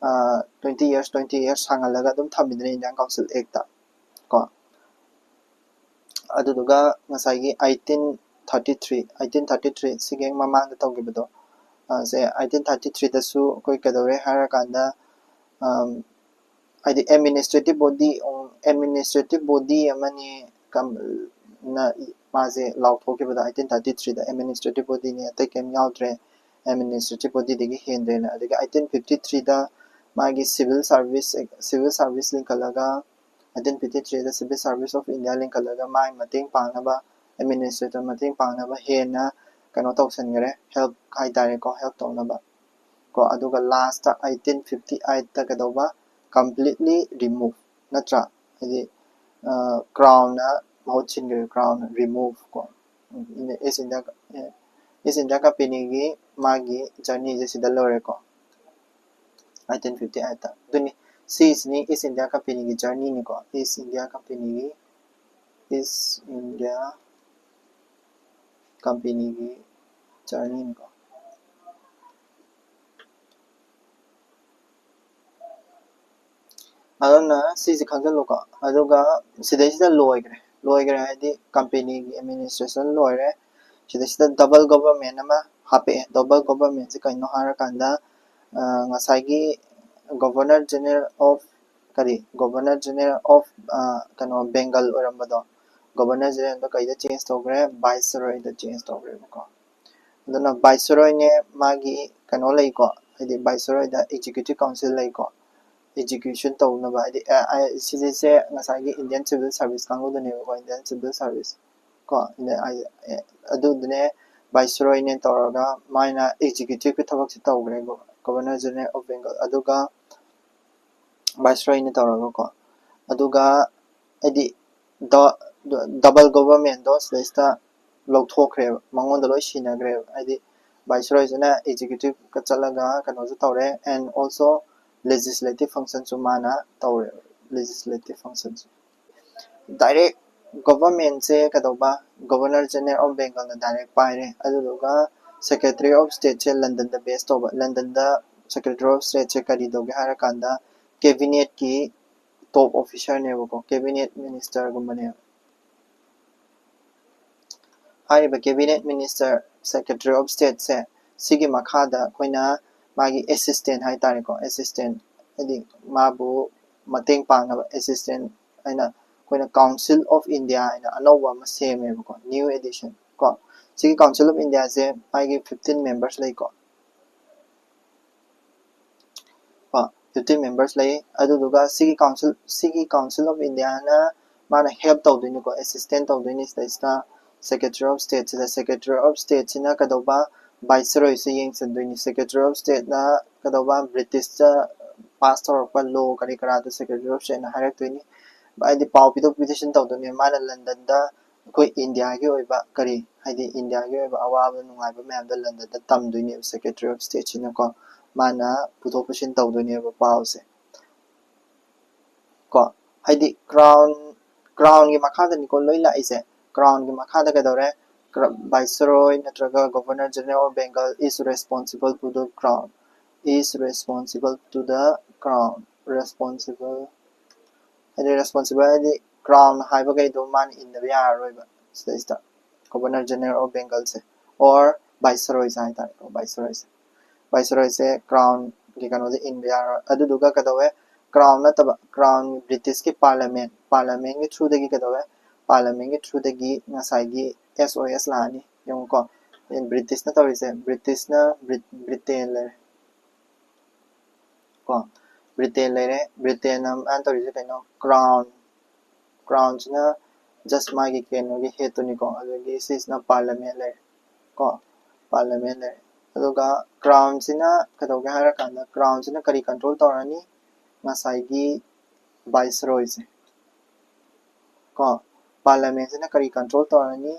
ꯇ꯭ꯋꯦꯟꯇꯤ ꯌꯔꯁ ꯇ꯭ꯋꯦꯟꯇꯤ ꯌꯔꯁ ꯁꯥꯡꯍꯜꯂꯒ ꯑꯗꯨꯝ ꯊꯝꯃꯤꯗꯅ ꯏꯟꯗꯤꯌꯥꯟ ꯀꯥꯎꯟꯁꯤꯜ ꯑꯦꯛꯇ ꯀꯣ. ꯑꯗꯨꯗꯨꯒ ꯉꯁꯥꯏꯒꯤ eighteen thirty three eighteen thirty three ꯁꯤꯒꯤ ꯍꯦꯛ ꯃꯃꯥꯡꯗ ꯇꯧꯈꯤꯕꯗꯣ, ꯑ, ꯁꯦ ꯑꯩꯠꯇꯤꯟ ꯊꯥꯔꯇꯤ ꯊ꯭ꯔꯤꯗꯁꯨ ꯑꯩꯈꯣꯏ ꯀꯩꯗꯧꯔꯦ ꯍꯥꯏꯔꯀꯥꯟꯗ, ꯑꯝ, ꯍꯥꯏꯗꯤ ꯑꯦꯗꯃꯤꯅꯤꯁꯇ꯭ꯔꯦꯇꯤꯚ ꯕꯣꯗꯤ, ꯑꯦꯗꯃꯤꯅꯤꯁꯇ꯭ꯔꯦꯇꯤꯚ ꯕꯣꯗꯤ ꯑꯃꯅꯤ ꯀꯝ-, ꯅ ꯃꯥꯁꯦ ꯂꯥꯎꯊꯣꯛꯈꯤꯕꯗ ꯑꯩꯠꯇꯤꯟ ꯊꯥꯔꯇꯤ ꯊ꯭ꯔꯤꯗ ꯑꯦꯗꯃꯤꯅꯤꯁꯇ꯭ꯔꯦꯇꯤꯚ ꯕꯣꯗꯤꯅꯤ, ꯑꯇꯩ ꯀꯩꯝ ꯌꯥꯎꯗ꯭ꯔꯦ, ꯑꯦꯗꯃꯤꯅꯤꯁꯇ꯭ꯔꯦꯇꯤꯚ ꯕꯣꯗꯤꯗꯒꯤ ꯍꯦꯟꯗ꯭ꯔꯦꯅ. ꯑꯗꯒꯤ ꯑꯩꯠꯇꯤꯟ ꯐꯤꯐꯇꯤ ꯊ꯭ꯔꯤꯗ ꯃꯥꯒꯤ ꯁꯤꯚꯤꯜ ꯁꯥꯔꯚꯤꯁ, ꯁꯤꯚꯤꯜ ꯁꯥꯔꯚꯤꯁ ꯂꯤꯡꯈꯠꯂꯒ ꯑꯩꯠꯇꯤꯟ ꯐꯤꯐꯇꯤ ꯊ꯭ꯔꯤꯗ ꯁꯤꯚꯤꯜ ꯁꯥꯔꯚꯤꯁ ꯑꯣꯐ ꯏꯟꯗꯤꯌꯥ ꯂꯤꯡꯈꯠꯂꯒ ꯃꯥꯒꯤ ꯃꯇꯦꯡ ꯄꯥꯡꯅꯕ, ꯑꯦꯗꯃꯤꯅꯤꯁꯇ꯭ꯔꯦꯇꯔ ꯃꯇꯦꯡ ꯄꯥꯡꯅꯕ ꯍꯦꯟꯅ ꯀꯩꯅꯣ ꯇꯧꯁꯟꯈꯔꯦ, ꯍꯦꯜꯞ ꯍꯥꯏꯇꯥꯔꯦꯀꯣ, ꯍꯦꯜꯞ ꯇꯧꯅꯕ ꯀꯣ. ꯑꯗꯨꯒ ꯂꯥꯁꯇ ꯑꯩꯠꯇꯤꯟ ꯐꯤꯐꯇꯤ ꯑꯩꯠꯇ ꯀꯩꯗꯧꯕ? ꯀꯝꯄ꯭ꯂꯤꯠꯂꯤ ꯔꯤꯃꯨꯚ, ꯅꯠꯇ꯭ꯔꯥ? ꯍꯥꯏꯗꯤ ꯀ꯭ꯔꯥꯎꯟꯅ ꯃꯍꯨꯠ ꯁꯤꯟꯈ꯭ꯔꯦ, ꯀ꯭ꯔꯥꯎꯟ ꯔꯤꯃꯨꯚ ꯀꯣ. ꯏꯁ ꯏꯟꯗꯤꯌꯥ, ꯏꯁ ꯏꯟꯗꯤꯌꯥ ꯀꯝꯄꯦꯅꯤꯒꯤ ꯃꯥꯒꯤ ꯖꯔꯅꯤꯁꯦ ꯁꯤꯗ ꯂꯣꯏꯔꯦꯀꯣ, ꯑꯩꯠꯇꯤꯟ ꯐꯤꯐꯇꯤ ꯑꯩꯠꯇ. ꯑꯗꯨꯅꯤ, ꯁꯤꯁꯤꯅꯤ ꯏꯁ ꯏꯟꯗꯤꯌꯥ ꯀꯝꯄꯦꯅꯤꯒꯤ ꯖꯔꯅꯤꯅꯤꯀꯣ. ꯏꯁ ꯏꯟꯗꯤꯌꯥ ꯀꯝꯄꯦꯅꯤꯒꯤ, ꯏꯁ ꯏꯟꯗꯤꯌꯥ ꯀꯝꯄꯦꯅꯤꯒꯤ ꯖꯔꯅꯤꯅꯤꯀꯣ. ꯑꯗꯨꯅ ꯁꯤꯁꯦ ꯈꯪꯖꯤꯜꯂꯨꯀꯣ. ꯑꯗꯨꯒ ꯁꯤꯗꯩꯁꯤꯗ ꯂꯣꯏꯈ꯭ꯔꯦ, ꯂꯣꯏꯈ꯭ꯔꯦ ꯍꯥꯏꯗꯤ ꯀꯝꯄꯦꯅꯤꯒꯤ ꯑꯦꯗꯃꯤꯅꯤꯁꯇ꯭ꯔꯦꯁꯟ ꯂꯣꯏꯔꯦ. ꯁꯤꯗꯩꯁꯤꯗ ꯗꯕꯜ ꯒꯣꯚꯔꯟꯃꯦꯟ ꯑꯃ ꯍꯥꯞꯄꯛꯑꯦ. ꯗꯕꯜ ꯒꯣꯚꯔꯟꯃꯦꯟꯁꯦ ꯀꯩꯅꯣ ꯍꯥꯏꯔꯀꯥꯟꯗ, ꯑ, ꯉꯁꯥꯏꯒꯤ ꯒꯣꯚꯔꯅꯔ ꯖꯦꯅꯔꯦꯜ ꯑꯣꯐ, ꯀꯔꯤ, ꯒꯣꯚꯔꯅꯔ ꯖꯦꯅꯔꯦꯜ ꯑꯣꯐ, ꯑ, ꯀꯩꯅꯣ, ꯕꯦꯡꯒꯜ ꯑꯣꯏꯔꯝꯕꯗꯣ, ꯒꯣꯚꯔꯅꯔ ꯖꯦꯅꯔꯦꯜꯗꯣ ꯀꯩꯗ ꯆꯦꯟꯖ ꯇꯧꯈ꯭ꯔꯦ? ꯚꯥꯏꯁꯔꯣꯏꯗ ꯆꯦꯟꯖ ꯇꯧꯈ꯭ꯔꯦꯕꯀꯣ. ꯑꯗꯨꯅ viceroy ꯅꯦ ꯃꯥꯒꯤ ꯀꯩꯅꯣ ꯂꯩꯀꯣ, ꯍꯥꯏꯗꯤ viceroy ꯗ executive council ꯂꯩꯀꯣ, execution ꯇꯧꯅꯕ, ꯍꯥꯏꯗꯤ ꯁꯤꯁꯦ ꯉꯁꯥꯏꯒꯤ Indian civil service ꯀꯥꯡꯕꯨꯗꯨꯅꯦꯕꯀꯣ, Indian civil service ꯀꯣ, ꯑꯗꯨꯗꯨꯅꯦ viceroy ꯅꯦ ꯇꯧꯔꯒ ꯃꯥꯅ executive ꯀꯤ ꯊꯕꯛꯁꯦ ꯇꯧꯈ꯭ꯔꯦ, Governor General of Bengal꯫ ꯑꯗꯨꯒ viceroy ꯅ ꯇꯧꯔꯒꯀꯣ, ꯑꯗꯨꯒ ꯍꯥꯏꯗꯤ double government ꯗꯣ ꯁꯤꯗꯩꯁꯤꯗ ꯂꯧꯊꯣꯛꯈ꯭ꯔꯦꯕ, ꯃꯉꯣꯟꯗ ꯂꯣꯏ ꯁꯤꯟꯅꯈ꯭ꯔꯦꯕ꯫ ꯍꯥꯏꯗꯤ viceroy ꯁꯤꯅ executive ꯀ ꯆꯠꯂꯒ ꯀꯩꯅꯣꯁꯨ ꯇꯧꯔꯦ, and also legislative function ꯁꯨ ꯃꯥꯅ ꯇꯧꯔꯦꯕ, legislative function ꯁꯨ꯫ Direct government ꯁꯦ ꯀꯩꯗꯧꯕ, Governor General of Bengal ꯅ direct ꯄꯥꯏꯔꯦ꯫ ꯑꯗꯨꯗꯨꯒ Secretary of State say London the base ꯇꯧꯕ꯫ London the Secretary of State ꯁꯦ ꯀꯔꯤ ꯇꯧꯒꯦ ꯍꯥꯏꯔꯀꯥꯟꯗ, cabinet ꯀꯤ top officer ꯅꯦꯕꯀꯣ, cabinet minister ꯒꯨꯝꯕꯅꯦꯕ꯫ ꯍꯥꯏꯔꯤꯕ cabinet minister, Secretary of State ꯁꯦ, ꯁꯤꯒꯤ ꯃꯈꯥꯗ ꯑꯩꯈꯣꯏꯅ ꯃꯥꯒꯤ assistant ꯍꯥꯏꯇꯥꯔꯦꯀꯣ, assistant, ꯍꯥꯏꯗꯤ ꯃꯥꯕꯨ ꯃꯇꯦꯡ ꯄꯥꯡꯅꯕ assistant ꯍꯥꯏꯅ ꯑꯩꯈꯣꯏꯅ Council of India ꯍꯥꯏꯅ ꯑꯅꯧꯕ ꯑꯃ ꯁꯦꯝꯃꯦꯕꯀꯣ, new edition ꯀꯣ꯫ ꯁꯤꯒꯤ Council of India ꯁꯦ ꯃꯥꯒꯤ fifteen members ꯂꯩꯀꯣ꯫ ꯀꯣ, fifteen members ꯂꯩ꯫ ꯑꯗꯨꯗꯨꯒ ꯁꯤꯒꯤ council, ꯁꯤꯒꯤ Council of India ꯅ ꯃꯥꯅ help ꯇꯧꯗꯣꯏꯅꯤꯀꯣ, assistant ꯇꯧꯗꯣꯏꯅꯤ ꯁꯤꯗꯩꯁꯤꯗ Secretary of State ꯁꯤꯗ꯫ Secretary of State ꯁꯤꯅ ꯀꯩꯗꯧꯕ, viceroy say ꯌꯦꯡꯁꯤꯟꯗꯣꯏꯅꯤ꯫ Secretary of State ꯅ ꯀꯩꯗꯧꯕ, British ꯇ pass ꯇꯧꯔꯛꯄ law ꯀꯔꯤ ꯀꯔꯥꯗꯣ Secretary of State ꯅ ꯍꯥꯏꯔꯛꯇꯣꯏꯅꯤ꯫ ꯍꯥꯏꯗꯤ ꯄꯥꯎ ꯄꯤꯊꯣꯛ ꯄꯤꯁꯤꯟ ꯇꯧꯗꯣꯏꯅꯤ꯫ ꯃꯥꯅ London ꯗ ꯑꯩꯈꯣꯏ India ꯒꯤ ꯑꯣꯏꯕ ꯀꯔꯤ, ꯍꯥꯏꯗꯤ India ꯒꯤ ꯑꯣꯏꯕ ꯑꯋꯥꯕ ꯅꯨꯡꯉꯥꯏꯕ ꯃꯌꯥꯝꯗꯣ London the ꯇꯝꯗꯣꯏꯅꯦꯕ Secretary of State ꯁꯤꯅꯀꯣ꯫ ꯃꯥꯅ ꯄꯨꯊꯣꯛ ꯄꯨꯁꯤꯟ ꯇꯧꯗꯣꯏꯅꯦꯕ ꯄꯥꯎꯁꯦ꯫ ꯀꯣ, ꯍꯥꯏꯗꯤ crown, crown ꯒꯤ ꯃꯈꯥꯗꯅꯤꯀꯣ ꯂꯣꯏ ꯂꯥꯛꯏꯁꯦ꯫ Crown ꯒꯤ ꯃꯈꯥꯗ ꯀꯩꯗꯧꯔꯦ? Viceroy ꯅꯠꯇ꯭ꯔꯒ Governor General of Bengal is responsible to the crown, is responsible to the crown, responsible, ꯍꯥꯏꯗꯤ responsible ꯍꯥꯏꯗꯤ crown ꯍꯥꯏꯕꯈꯩꯗꯣ ꯃꯥꯅ ꯏꯟꯗꯕ ꯌꯥꯔꯔꯣꯏꯕ ꯁꯤꯗꯩꯁꯤꯗ, Governor General of Bengal say, or viceroy ꯁꯦ ꯍꯥꯏꯇꯥꯔꯦꯀꯣ, viceroy ꯁꯦ꯫ Viceroy ꯁꯦ crown ꯒꯤ ꯀꯩꯅꯣꯗ ꯏꯟꯕ ꯌꯥꯔꯣꯏ꯫ ꯑꯗꯨꯗꯨꯒ ꯀꯩꯗꯧꯋꯦ? Crown ꯅꯠꯇꯕ, crown, British ꯀꯤ parliament, parliament ꯀꯤ through ꯗꯒꯤ ꯀꯩꯗꯧꯋꯦ? Parliament ꯀꯤ through ꯗꯒꯤ ꯉꯁꯥꯏꯒꯤ S O S ꯂꯥꯛꯑꯅꯤ꯫ ꯌꯦꯡꯉꯨꯀꯣ, ꯕ꯭ꯔꯤꯇꯤꯁꯅ ꯇꯧꯔꯤꯁꯦ, ꯕ꯭ꯔꯤꯇꯤꯁꯅ ꯕ꯭ꯔꯤꯇꯦꯟ ꯂꯩꯔꯦ ꯀꯣ꯫ ꯕ꯭ꯔꯤꯇꯦꯟ ꯂꯩꯔꯦ꯫ ꯕ꯭ꯔꯤꯇꯦꯟꯅ ꯃꯥꯅ ꯇꯧꯔꯤꯁꯦ ꯀꯩꯅꯣ? ꯀ꯭ꯔꯥꯎꯟ꯫ ꯀ꯭ꯔꯥꯎꯟꯁꯤꯅ ꯖꯁ ꯃꯥꯒꯤ ꯀꯩꯅꯣꯒꯤ ꯍꯦꯠꯇꯨꯅꯤꯀꯣ꯫ ꯑꯗꯨꯗꯒꯤ ꯁꯤꯁꯤꯅ ꯄꯥꯔꯂꯃꯦꯟ ꯂꯩꯔꯦ ꯀꯣ꯫ ꯄꯥꯔꯂꯃꯦꯟ ꯂꯩꯔꯦ꯫ ꯑꯗꯨꯒ ꯀ꯭ꯔꯥꯎꯟꯁꯤꯅ ꯀꯩꯗꯧꯒꯦ ꯍꯥꯏꯔꯀꯥꯟꯗ, ꯀ꯭ꯔꯥꯎꯟꯁꯤꯅ ꯀꯔꯤ ꯀꯟꯇ꯭ꯔꯣꯜ ꯇꯧꯔꯅꯤ? ꯉꯁꯥꯏꯒꯤ ꯚꯥꯏꯁꯔꯣꯏꯁꯦ ꯀꯣ꯫ ꯄꯥꯔꯂꯃꯦꯟꯁꯤꯅ ꯀꯔꯤ ꯀꯟꯇ꯭ꯔꯣꯜ ꯇꯧꯔꯅꯤ?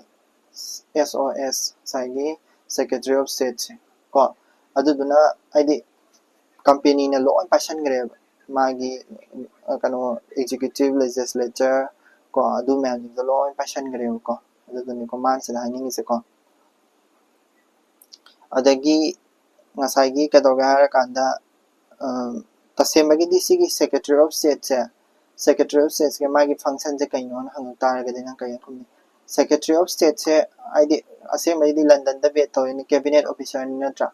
ꯑꯦꯁ ꯑꯣ ꯑꯦꯁ, ꯉꯁꯥꯏꯒꯤ ꯁꯦꯀ꯭ꯔꯦꯇꯔꯤ ꯑꯣꯐ ꯁ꯭ꯇꯦꯠꯁꯦ ꯀꯣ꯫ ꯑꯗꯨꯗꯨꯅ ꯍꯥꯏꯗꯤ ꯀꯝꯄꯦꯅꯤꯅ ꯂꯣꯏ ꯄꯥꯏꯁꯟꯈ꯭ꯔꯦꯕ꯫ ꯃꯥꯒꯤ ꯀꯩꯅꯣ, ꯑꯦꯛꯖꯤꯀ꯭ꯌꯨꯇꯤꯞ, ꯂꯦꯖꯤꯁꯂꯦꯆꯔ ꯀꯣ, ꯑꯗꯨ ꯃꯌꯥꯝꯁꯤꯡꯗꯣ ꯂꯣꯏ ꯄꯥꯏꯁꯟꯈ꯭ꯔꯦꯕꯀꯣ꯫ ꯑꯗꯨꯗꯨꯅꯤꯀꯣ ꯃꯥꯅ ꯁꯤꯗ ꯍꯥꯏꯅꯤꯡꯉꯤꯁꯦꯀꯣ꯫ ꯑꯗꯒꯤ ꯉꯁꯥꯏꯒꯤ ꯀꯩꯗꯧꯒꯦ ꯍꯥꯏꯔꯀꯥꯟꯗ, ꯇꯁꯦꯡꯕꯒꯤꯗꯤ ꯁꯤꯒꯤ ꯁꯦꯀ꯭ꯔꯦꯇꯔꯤ ꯑꯣꯐ ꯁ꯭ꯇꯦꯠꯁꯦ, ꯁꯦꯀ꯭ꯔꯦꯇꯔꯤ ꯑꯣꯐ ꯁ꯭ꯇꯦꯠꯁꯦ ꯃꯥꯒꯤ ꯐꯪꯁꯟꯁꯦ ꯀꯩꯅꯣꯅ ꯍꯪꯉꯛ ꯇꯥꯔꯒꯗꯤ ꯅꯪ ꯀꯔꯤ ꯈꯨꯝꯅꯤ? ꯁꯦꯀ꯭ꯔꯦꯇꯔꯤ ꯑꯣꯐ ꯁ꯭ꯇꯦꯠꯁꯦ ꯍꯥꯏꯗꯤ ꯑꯁꯦꯡꯕꯩꯗꯤ ꯂꯟꯗꯟꯗ ꯕꯦꯠ ꯇꯧꯔꯤꯅꯤ, ꯀꯦꯕꯤꯅꯦꯠ ꯑꯣꯐꯤꯁꯔꯅꯤ ꯅꯠꯇ꯭ꯔꯥ?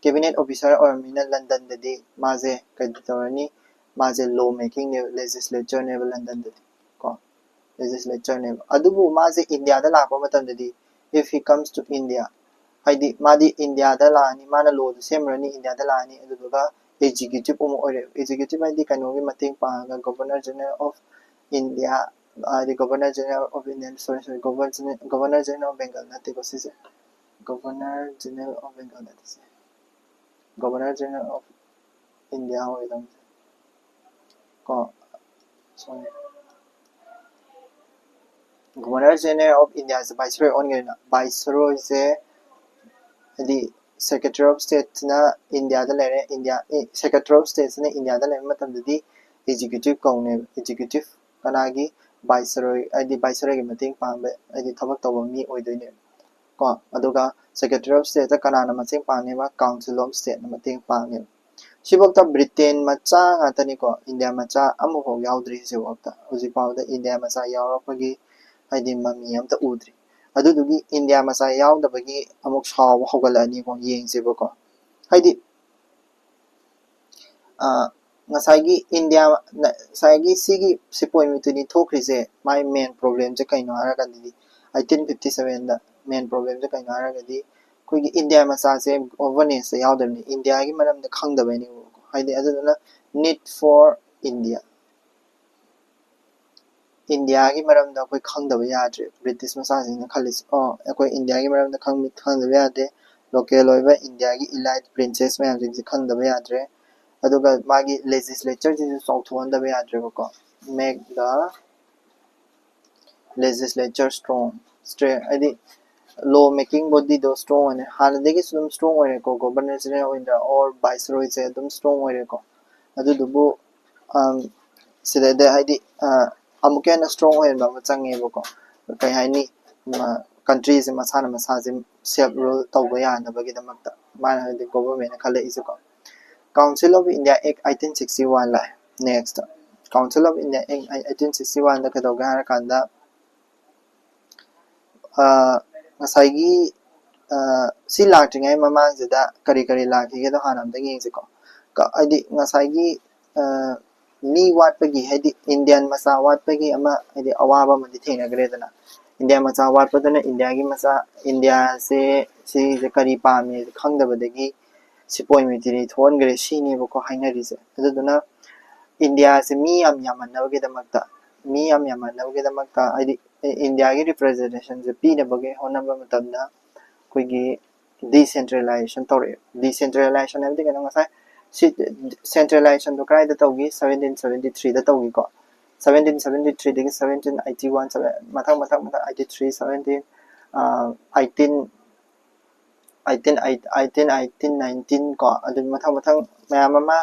ꯀꯦꯕꯤꯅꯦꯠ ꯑꯣꯐꯤꯁꯔ ꯑꯣꯏꯔꯕꯅꯤꯅ ꯂꯟꯗꯟꯗꯗꯤ ꯃꯥꯁꯦ ꯀꯩ ꯇꯧꯔꯅꯤ? ꯃꯥꯁꯦ ꯂꯣ ꯃꯦꯀꯤꯡꯅꯦꯕ, ꯂꯦꯖꯤꯁꯂꯦꯆꯔꯅꯦꯕ ꯂꯟꯗꯟꯗꯗꯤ ꯀꯣ꯫ ꯂꯦꯖꯤꯁꯂꯦꯆꯔꯅꯦꯕ꯫ ꯑꯗꯨꯕꯨ ꯃꯥꯁꯦ ꯏꯟꯗꯤꯌꯥꯗ ꯂꯥꯛꯄ ꯃꯇꯝꯗꯗꯤ, if he comes to India, ꯍꯥꯏꯗꯤ ꯃꯥꯗꯤ ꯏꯟꯗꯤꯌꯥꯗ ꯂꯥꯛꯑꯅꯤ, ꯃꯥꯅ ꯂꯣꯗꯨ ꯁꯦꯝꯃꯨꯔꯅꯤ, ꯏꯟꯗꯤꯌꯥꯗ ꯂꯥꯛꯑꯅꯤ, ꯑꯗꯨꯗꯨꯒ ꯑꯦꯛꯖꯤꯀ꯭ꯌꯨꯇꯤꯞ ꯑꯃꯨꯛ ꯑꯣꯏꯔꯦ꯫ ꯑꯦꯛꯖꯤꯀ꯭ꯌꯨꯇꯤꯞ ꯍꯥꯏꯗꯤ ꯀꯩꯅꯣꯒꯤ ꯃꯇꯦꯡ ꯄꯥꯡꯉꯒ, ꯒꯣꯕꯔꯅꯔ ꯖꯦꯅꯔꯦꯜ ꯑꯣꯐ ꯏꯟꯗꯤꯌꯥ, ꯍꯥꯏꯗꯤ governor general of India, sorry sorry, governor general of Bengal ꯅꯠꯇꯦꯀꯣ ꯁꯤꯁꯦ, ꯒꯣꯕꯔꯅꯔ ꯖꯦꯅꯔꯦꯜ ꯑꯣꯐ ꯕꯦꯡꯒꯜ ꯅꯠꯇꯦ ꯁꯦ, ꯒꯣꯕꯔꯅꯔ ꯖꯦꯅꯔꯦꯜ ꯑꯣꯐ ꯏꯟꯗꯤꯌꯥ ꯑꯣꯏꯒꯗꯕꯅꯦ ꯀꯣ꯫ ꯁꯣꯔꯤ, ꯒꯣꯕꯔꯅꯔ ꯖꯦꯅꯔꯦꯜ ꯑꯣꯐ ꯏꯟꯗꯤꯌꯥꯁꯦ ꯚꯥꯏꯁꯔꯣꯏ ꯑꯣꯟꯈ꯭ꯔꯦꯅ꯫ ꯚꯥꯏꯁꯔꯣꯏꯁꯦ ꯍꯥꯏꯗꯤ ꯁꯦꯀ꯭ꯔꯦꯇꯔꯤ ꯑꯣꯐ ꯁ꯭ꯇꯦꯠꯁꯤꯅ ꯏꯟꯗꯤꯌꯥꯗ ꯂꯩꯔꯦ꯫ ꯏꯟꯗꯤꯌꯥ, ꯁꯦꯀ꯭ꯔꯦꯇꯔꯤ ꯑꯣꯐ ꯁ꯭ꯇꯦꯠꯁꯤꯅ ꯏꯟꯗꯤꯌꯥꯗ ꯂꯩꯕ ꯃꯇꯝꯗꯗꯤ ꯑꯦꯛꯖꯤꯀ꯭ꯌꯨꯇꯤꯞ ꯀꯧꯅꯦꯕ꯫ ꯑꯦꯛꯖꯤꯀ꯭ꯌꯨꯇꯤꯞ ꯀꯅꯥꯒꯤ? ꯚꯥꯏꯁꯔꯣꯏ, ꯍꯥꯏꯗꯤ ꯚꯥꯏꯁꯔꯣꯏꯒꯤ ꯃꯇꯦꯡ ꯄꯥꯡꯕ, ꯍꯥꯏꯗꯤ ꯊꯕꯛ ꯇꯧꯕ ꯃꯤ ꯑꯣꯏꯗꯣꯏꯅꯦꯕ ꯀꯣ꯫ ꯑꯗꯨꯒ ꯁꯦꯀ꯭ꯔꯦꯇꯔꯤ ꯑꯣꯐ ꯁ꯭ꯇꯦꯠꯇ ꯀꯅꯥꯅ ꯃꯇꯦꯡ ꯄꯥꯡꯅꯦꯕ? ꯀꯥꯎꯟꯁꯤꯜ ꯑꯣꯐ ꯁ꯭ꯇꯦꯠꯅ ꯃꯇꯦꯡ ꯄꯥꯡꯅꯦꯕ꯫ ꯁꯤꯐꯧꯇ ꯕ꯭ꯔꯤꯇꯦꯟ ꯃꯆꯥ ꯉꯥꯛꯇꯅꯤꯀꯣ, ꯏꯟꯗꯤꯌꯥ ꯃꯆꯥ ꯑꯃꯐꯥꯎ ꯌꯥꯎꯗ꯭ꯔꯤ ꯍꯧꯖꯤꯛꯐꯥꯎꯇ꯫ ꯍꯧꯖꯤꯛꯐꯥꯎꯗ ꯏꯟꯗꯤꯌꯥ ꯃꯆꯥ ꯌꯥꯎꯔꯛꯄꯒꯤ ꯍꯥꯏꯗꯤ ꯃꯃꯤ ꯑꯝꯇ ꯎꯗ꯭ꯔꯤ꯫ ꯑꯗꯨꯗꯨꯒꯤ ꯏꯟꯗꯤꯌꯥ ꯃꯆꯥ ꯌꯥꯎꯗꯕꯒꯤ ꯑꯃꯨꯛ ꯁꯥꯎꯕ ꯍꯧꯒꯠꯂꯛꯑꯅꯤꯀꯣ, ꯌꯦꯡꯁꯦꯕꯀꯣ꯫ ꯍꯥꯏꯗꯤ ꯉꯁꯥꯏꯒꯤ ꯏꯟꯗꯤꯌꯥ, ꯉꯁꯥꯏꯒꯤ ꯁꯤꯒꯤ ꯁꯤꯄꯣꯏ ꯃꯨꯇꯤꯅꯤ ꯊꯣꯛꯈ꯭ꯔꯤꯁꯦ, ꯃꯥꯏ ꯃꯦꯟ ꯄ꯭ꯔꯣꯕ꯭ꯂꯦꯝꯁꯦ ꯀꯩꯅꯣ ꯍꯥꯏꯔꯀꯥꯟꯗꯗꯤ, ꯑꯩꯠꯇꯤꯟ ꯐꯤꯐꯇꯤ ꯁꯚꯦꯟꯗ ꯃꯦꯟ ꯄ꯭ꯔꯣꯕ꯭ꯂꯦꯝꯁꯦ ꯀꯩꯅꯣ ꯍꯥꯏꯔꯒꯗꯤ, ꯑꯩꯈꯣꯏꯒꯤ ꯏꯟꯗꯤꯌꯥ ꯃꯆꯥꯁꯦ ꯒꯣꯚꯔꯅꯦꯟꯁꯇ ꯌꯥꯎꯗꯕꯅꯤ, ꯏꯟꯗꯤꯌꯥꯒꯤ ꯃꯔꯝꯗ ꯈꯪꯗꯕꯩꯅꯦꯕꯀꯣ꯫ ꯍꯥꯏꯗꯤ ꯑꯗꯨꯗꯨꯅ need for India, ꯏꯟꯗꯤꯌꯥꯒꯤ ꯃꯔꯝꯗ ꯑꯩꯈꯣꯏ ꯈꯪꯗꯕ ꯌꯥꯗ꯭ꯔꯦ꯫ ꯕ꯭ꯔꯤꯇꯤꯁ ꯃꯆꯥꯁꯤꯡꯅ ꯈꯜꯂꯤꯁꯦ, ꯑꯣ, ꯑꯩꯈꯣꯏ ꯏꯟꯗꯤꯌꯥꯒꯤ ꯃꯔꯝꯗ ꯈꯪ- ꯈꯪꯗꯕ ꯌꯥꯗꯦ, ꯂꯣꯀꯦꯜ ꯑꯣꯏꯕ ꯏꯟꯗꯤꯌꯥꯒꯤ ꯏꯂꯥꯏꯠ ꯄ꯭ꯔꯤꯟꯁꯦꯁ ꯃꯌꯥꯝꯁꯤꯡꯁꯦ ꯈꯪꯗꯕ ꯌꯥꯗ꯭ꯔꯦ꯫ ꯑꯗꯨꯒ ꯃꯥꯒꯤ ꯂꯦꯖꯤꯁꯂꯦꯆꯔꯁꯤꯁꯨ ꯆꯥꯎꯊꯣꯛꯍꯟꯗꯕ ꯌꯥꯗ꯭ꯔꯦꯕꯀꯣ꯫ Make the legislature strong, ꯍꯥꯏꯗꯤ ꯂꯣ ꯃꯦꯀꯤꯡ ꯕꯣꯗꯤꯗꯣ ꯏꯁꯇ꯭ꯔꯣꯡ ꯑꯣꯏꯅ, ꯍꯥꯟꯅꯗꯒꯤꯁꯨ ꯑꯗꯨꯝ ꯏꯁꯇ꯭ꯔꯣꯡ ꯑꯣꯏꯔꯦꯀꯣ, ꯒꯣꯚꯔꯅꯔ ꯖꯦꯅꯔꯦꯜ ꯑꯣꯏꯅ ꯑꯣꯔ ꯚꯥꯏꯁꯔꯣꯏꯁꯦ ꯑꯗꯨꯝ ꯏꯁꯇ꯭ꯔꯣꯡ ꯑꯣꯏꯔꯦꯀꯣ꯫ ꯑꯗꯨꯗꯨꯕꯨ ꯁꯤꯗꯩꯗ ꯍꯥꯏꯗꯤ ꯑꯃꯨꯛꯀ ꯍꯦꯟꯅ ꯏꯁꯇ꯭ꯔꯣꯡ ꯑꯣꯏꯍꯟꯕ ꯑꯃ ꯆꯪꯉꯦꯕꯀꯣ꯫ ꯀꯩ ꯍꯥꯏꯅꯤ, ꯀꯟꯇ꯭ꯔꯤꯁꯦ ꯃꯁꯥꯅ ꯃꯁꯥꯁꯦ ꯁꯦꯜꯐ ꯔꯨꯜ ꯇꯧꯕ ꯌꯥꯅꯕꯒꯤꯗꯃꯛꯇ ꯃꯥꯅ ꯍꯥꯏꯗꯤ ꯒꯣꯚꯔꯃꯦꯟꯅ ꯈꯜꯂꯛꯏꯁꯦꯀꯣ꯫ Council of India Act eighteen sixty one ꯂꯥꯛꯑꯦ꯫ Next, Council of India Act eighteen sixty one ꯗ ꯀꯩꯗꯧꯒꯦ ꯍꯥꯏꯔꯀꯥꯟꯗ, ꯉꯁꯥꯏꯒꯤ ꯁꯤ ꯂꯥꯛꯇ꯭ꯔꯤꯉꯩ ꯃꯃꯥꯡꯁꯤꯗ ꯀꯔꯤ ꯀꯔꯤ ꯂꯥꯛꯈꯤꯒꯦꯗꯣ ꯍꯥꯟꯅ ꯑꯝꯇꯪ ꯌꯦꯡꯁꯤꯀꯣ꯫ ꯍꯥꯏꯗꯤ ꯉꯁꯥꯏꯒꯤ ꯃꯤ ꯋꯥꯠꯄꯒꯤ, ꯍꯥꯏꯗꯤ ꯏꯟꯗꯤꯌꯥꯟ ꯃꯆꯥ ꯋꯥꯠꯄꯒꯤ ꯑꯃ, ꯍꯥꯏꯗꯤ ꯑꯋꯥꯕ ꯑꯃꯗꯤ ꯊꯦꯡꯅꯈ꯭ꯔꯦꯗꯅ꯫ ꯏꯟꯗꯤꯌꯥ ꯃꯆꯥ ꯋꯥꯠꯄꯗꯨꯅ ꯏꯟꯗꯤꯌꯥꯒꯤ ꯃꯆꯥ, ꯏꯟꯗꯤꯌꯥꯁꯦ ꯁꯤꯁꯦ ꯀꯔꯤ ꯄꯥꯝꯃꯤ ꯈꯪꯗꯕꯗꯒꯤ ꯁꯤꯄꯣꯏ ꯃꯦꯇꯤꯔꯤ ꯊꯣꯛꯍꯟꯈ꯭ꯔꯦ ꯁꯤꯅꯦꯕꯀꯣ ꯍꯥꯏꯅꯔꯤꯁꯦ꯫ ꯑꯗꯨꯗꯨꯅ ꯏꯟꯗꯤꯌꯥꯁꯦ ꯃꯤ ꯌꯥꯝ ꯌꯥꯝꯍꯟꯅꯕꯒꯤꯗꯃꯛꯇ, ꯃꯤ ꯌꯥꯝ ꯌꯥꯝꯍꯟꯅꯕꯒꯤꯗꯃꯛꯇ ꯍꯥꯏꯗꯤ ꯏꯟꯗꯤꯌꯥꯒꯤ ꯔꯤꯄ꯭ꯔꯖꯦꯟꯇꯦꯁꯟꯁꯦ ꯄꯤꯅꯕꯒꯤ ꯍꯣꯠꯅꯕ ꯃꯇꯝꯗ ꯑꯩꯈꯣꯏꯒꯤ ꯗꯤꯁꯦꯟꯇ꯭ꯔꯦꯂꯥꯏꯖꯦꯁꯟ ꯇꯧꯔꯛꯑꯦ꯫ ꯗꯤꯁꯦꯟꯇ꯭ꯔꯦꯂꯥꯏꯖꯦꯁꯟ ꯍꯥꯏꯕꯗꯤ ꯀꯩꯅꯣ? ꯉꯁꯥꯏ ꯁꯤ ꯁꯦꯟꯇ꯭ꯔꯦꯂꯥꯏꯖꯦꯁꯟꯗꯣ ꯀꯗꯥꯏꯗ ꯇꯧꯈꯤ? ꯁꯚꯦꯟꯇꯤꯟ ꯁꯚꯦꯟꯇꯤ ꯊ꯭ꯔꯤꯗ ꯇꯧꯈꯤꯀꯣ꯫ ꯁꯚꯦꯟꯇꯤꯟ ꯁꯚꯦꯟꯇꯤ ꯊ꯭ꯔꯤꯗꯒꯤ ꯁꯚꯦꯟꯇꯤꯟ ꯑꯩꯠꯇꯤ ꯋꯥꯟ, ꯃꯊꯪ ꯃꯊꯪ ꯃꯊꯪ eighty three, seventeen, eighteen, eighteen eighteen, eighteen nineteen ꯀꯣ, ꯑꯗꯨ ꯃꯊꯪ ꯃꯊꯪ ꯃꯌꯥꯝ ꯑꯃ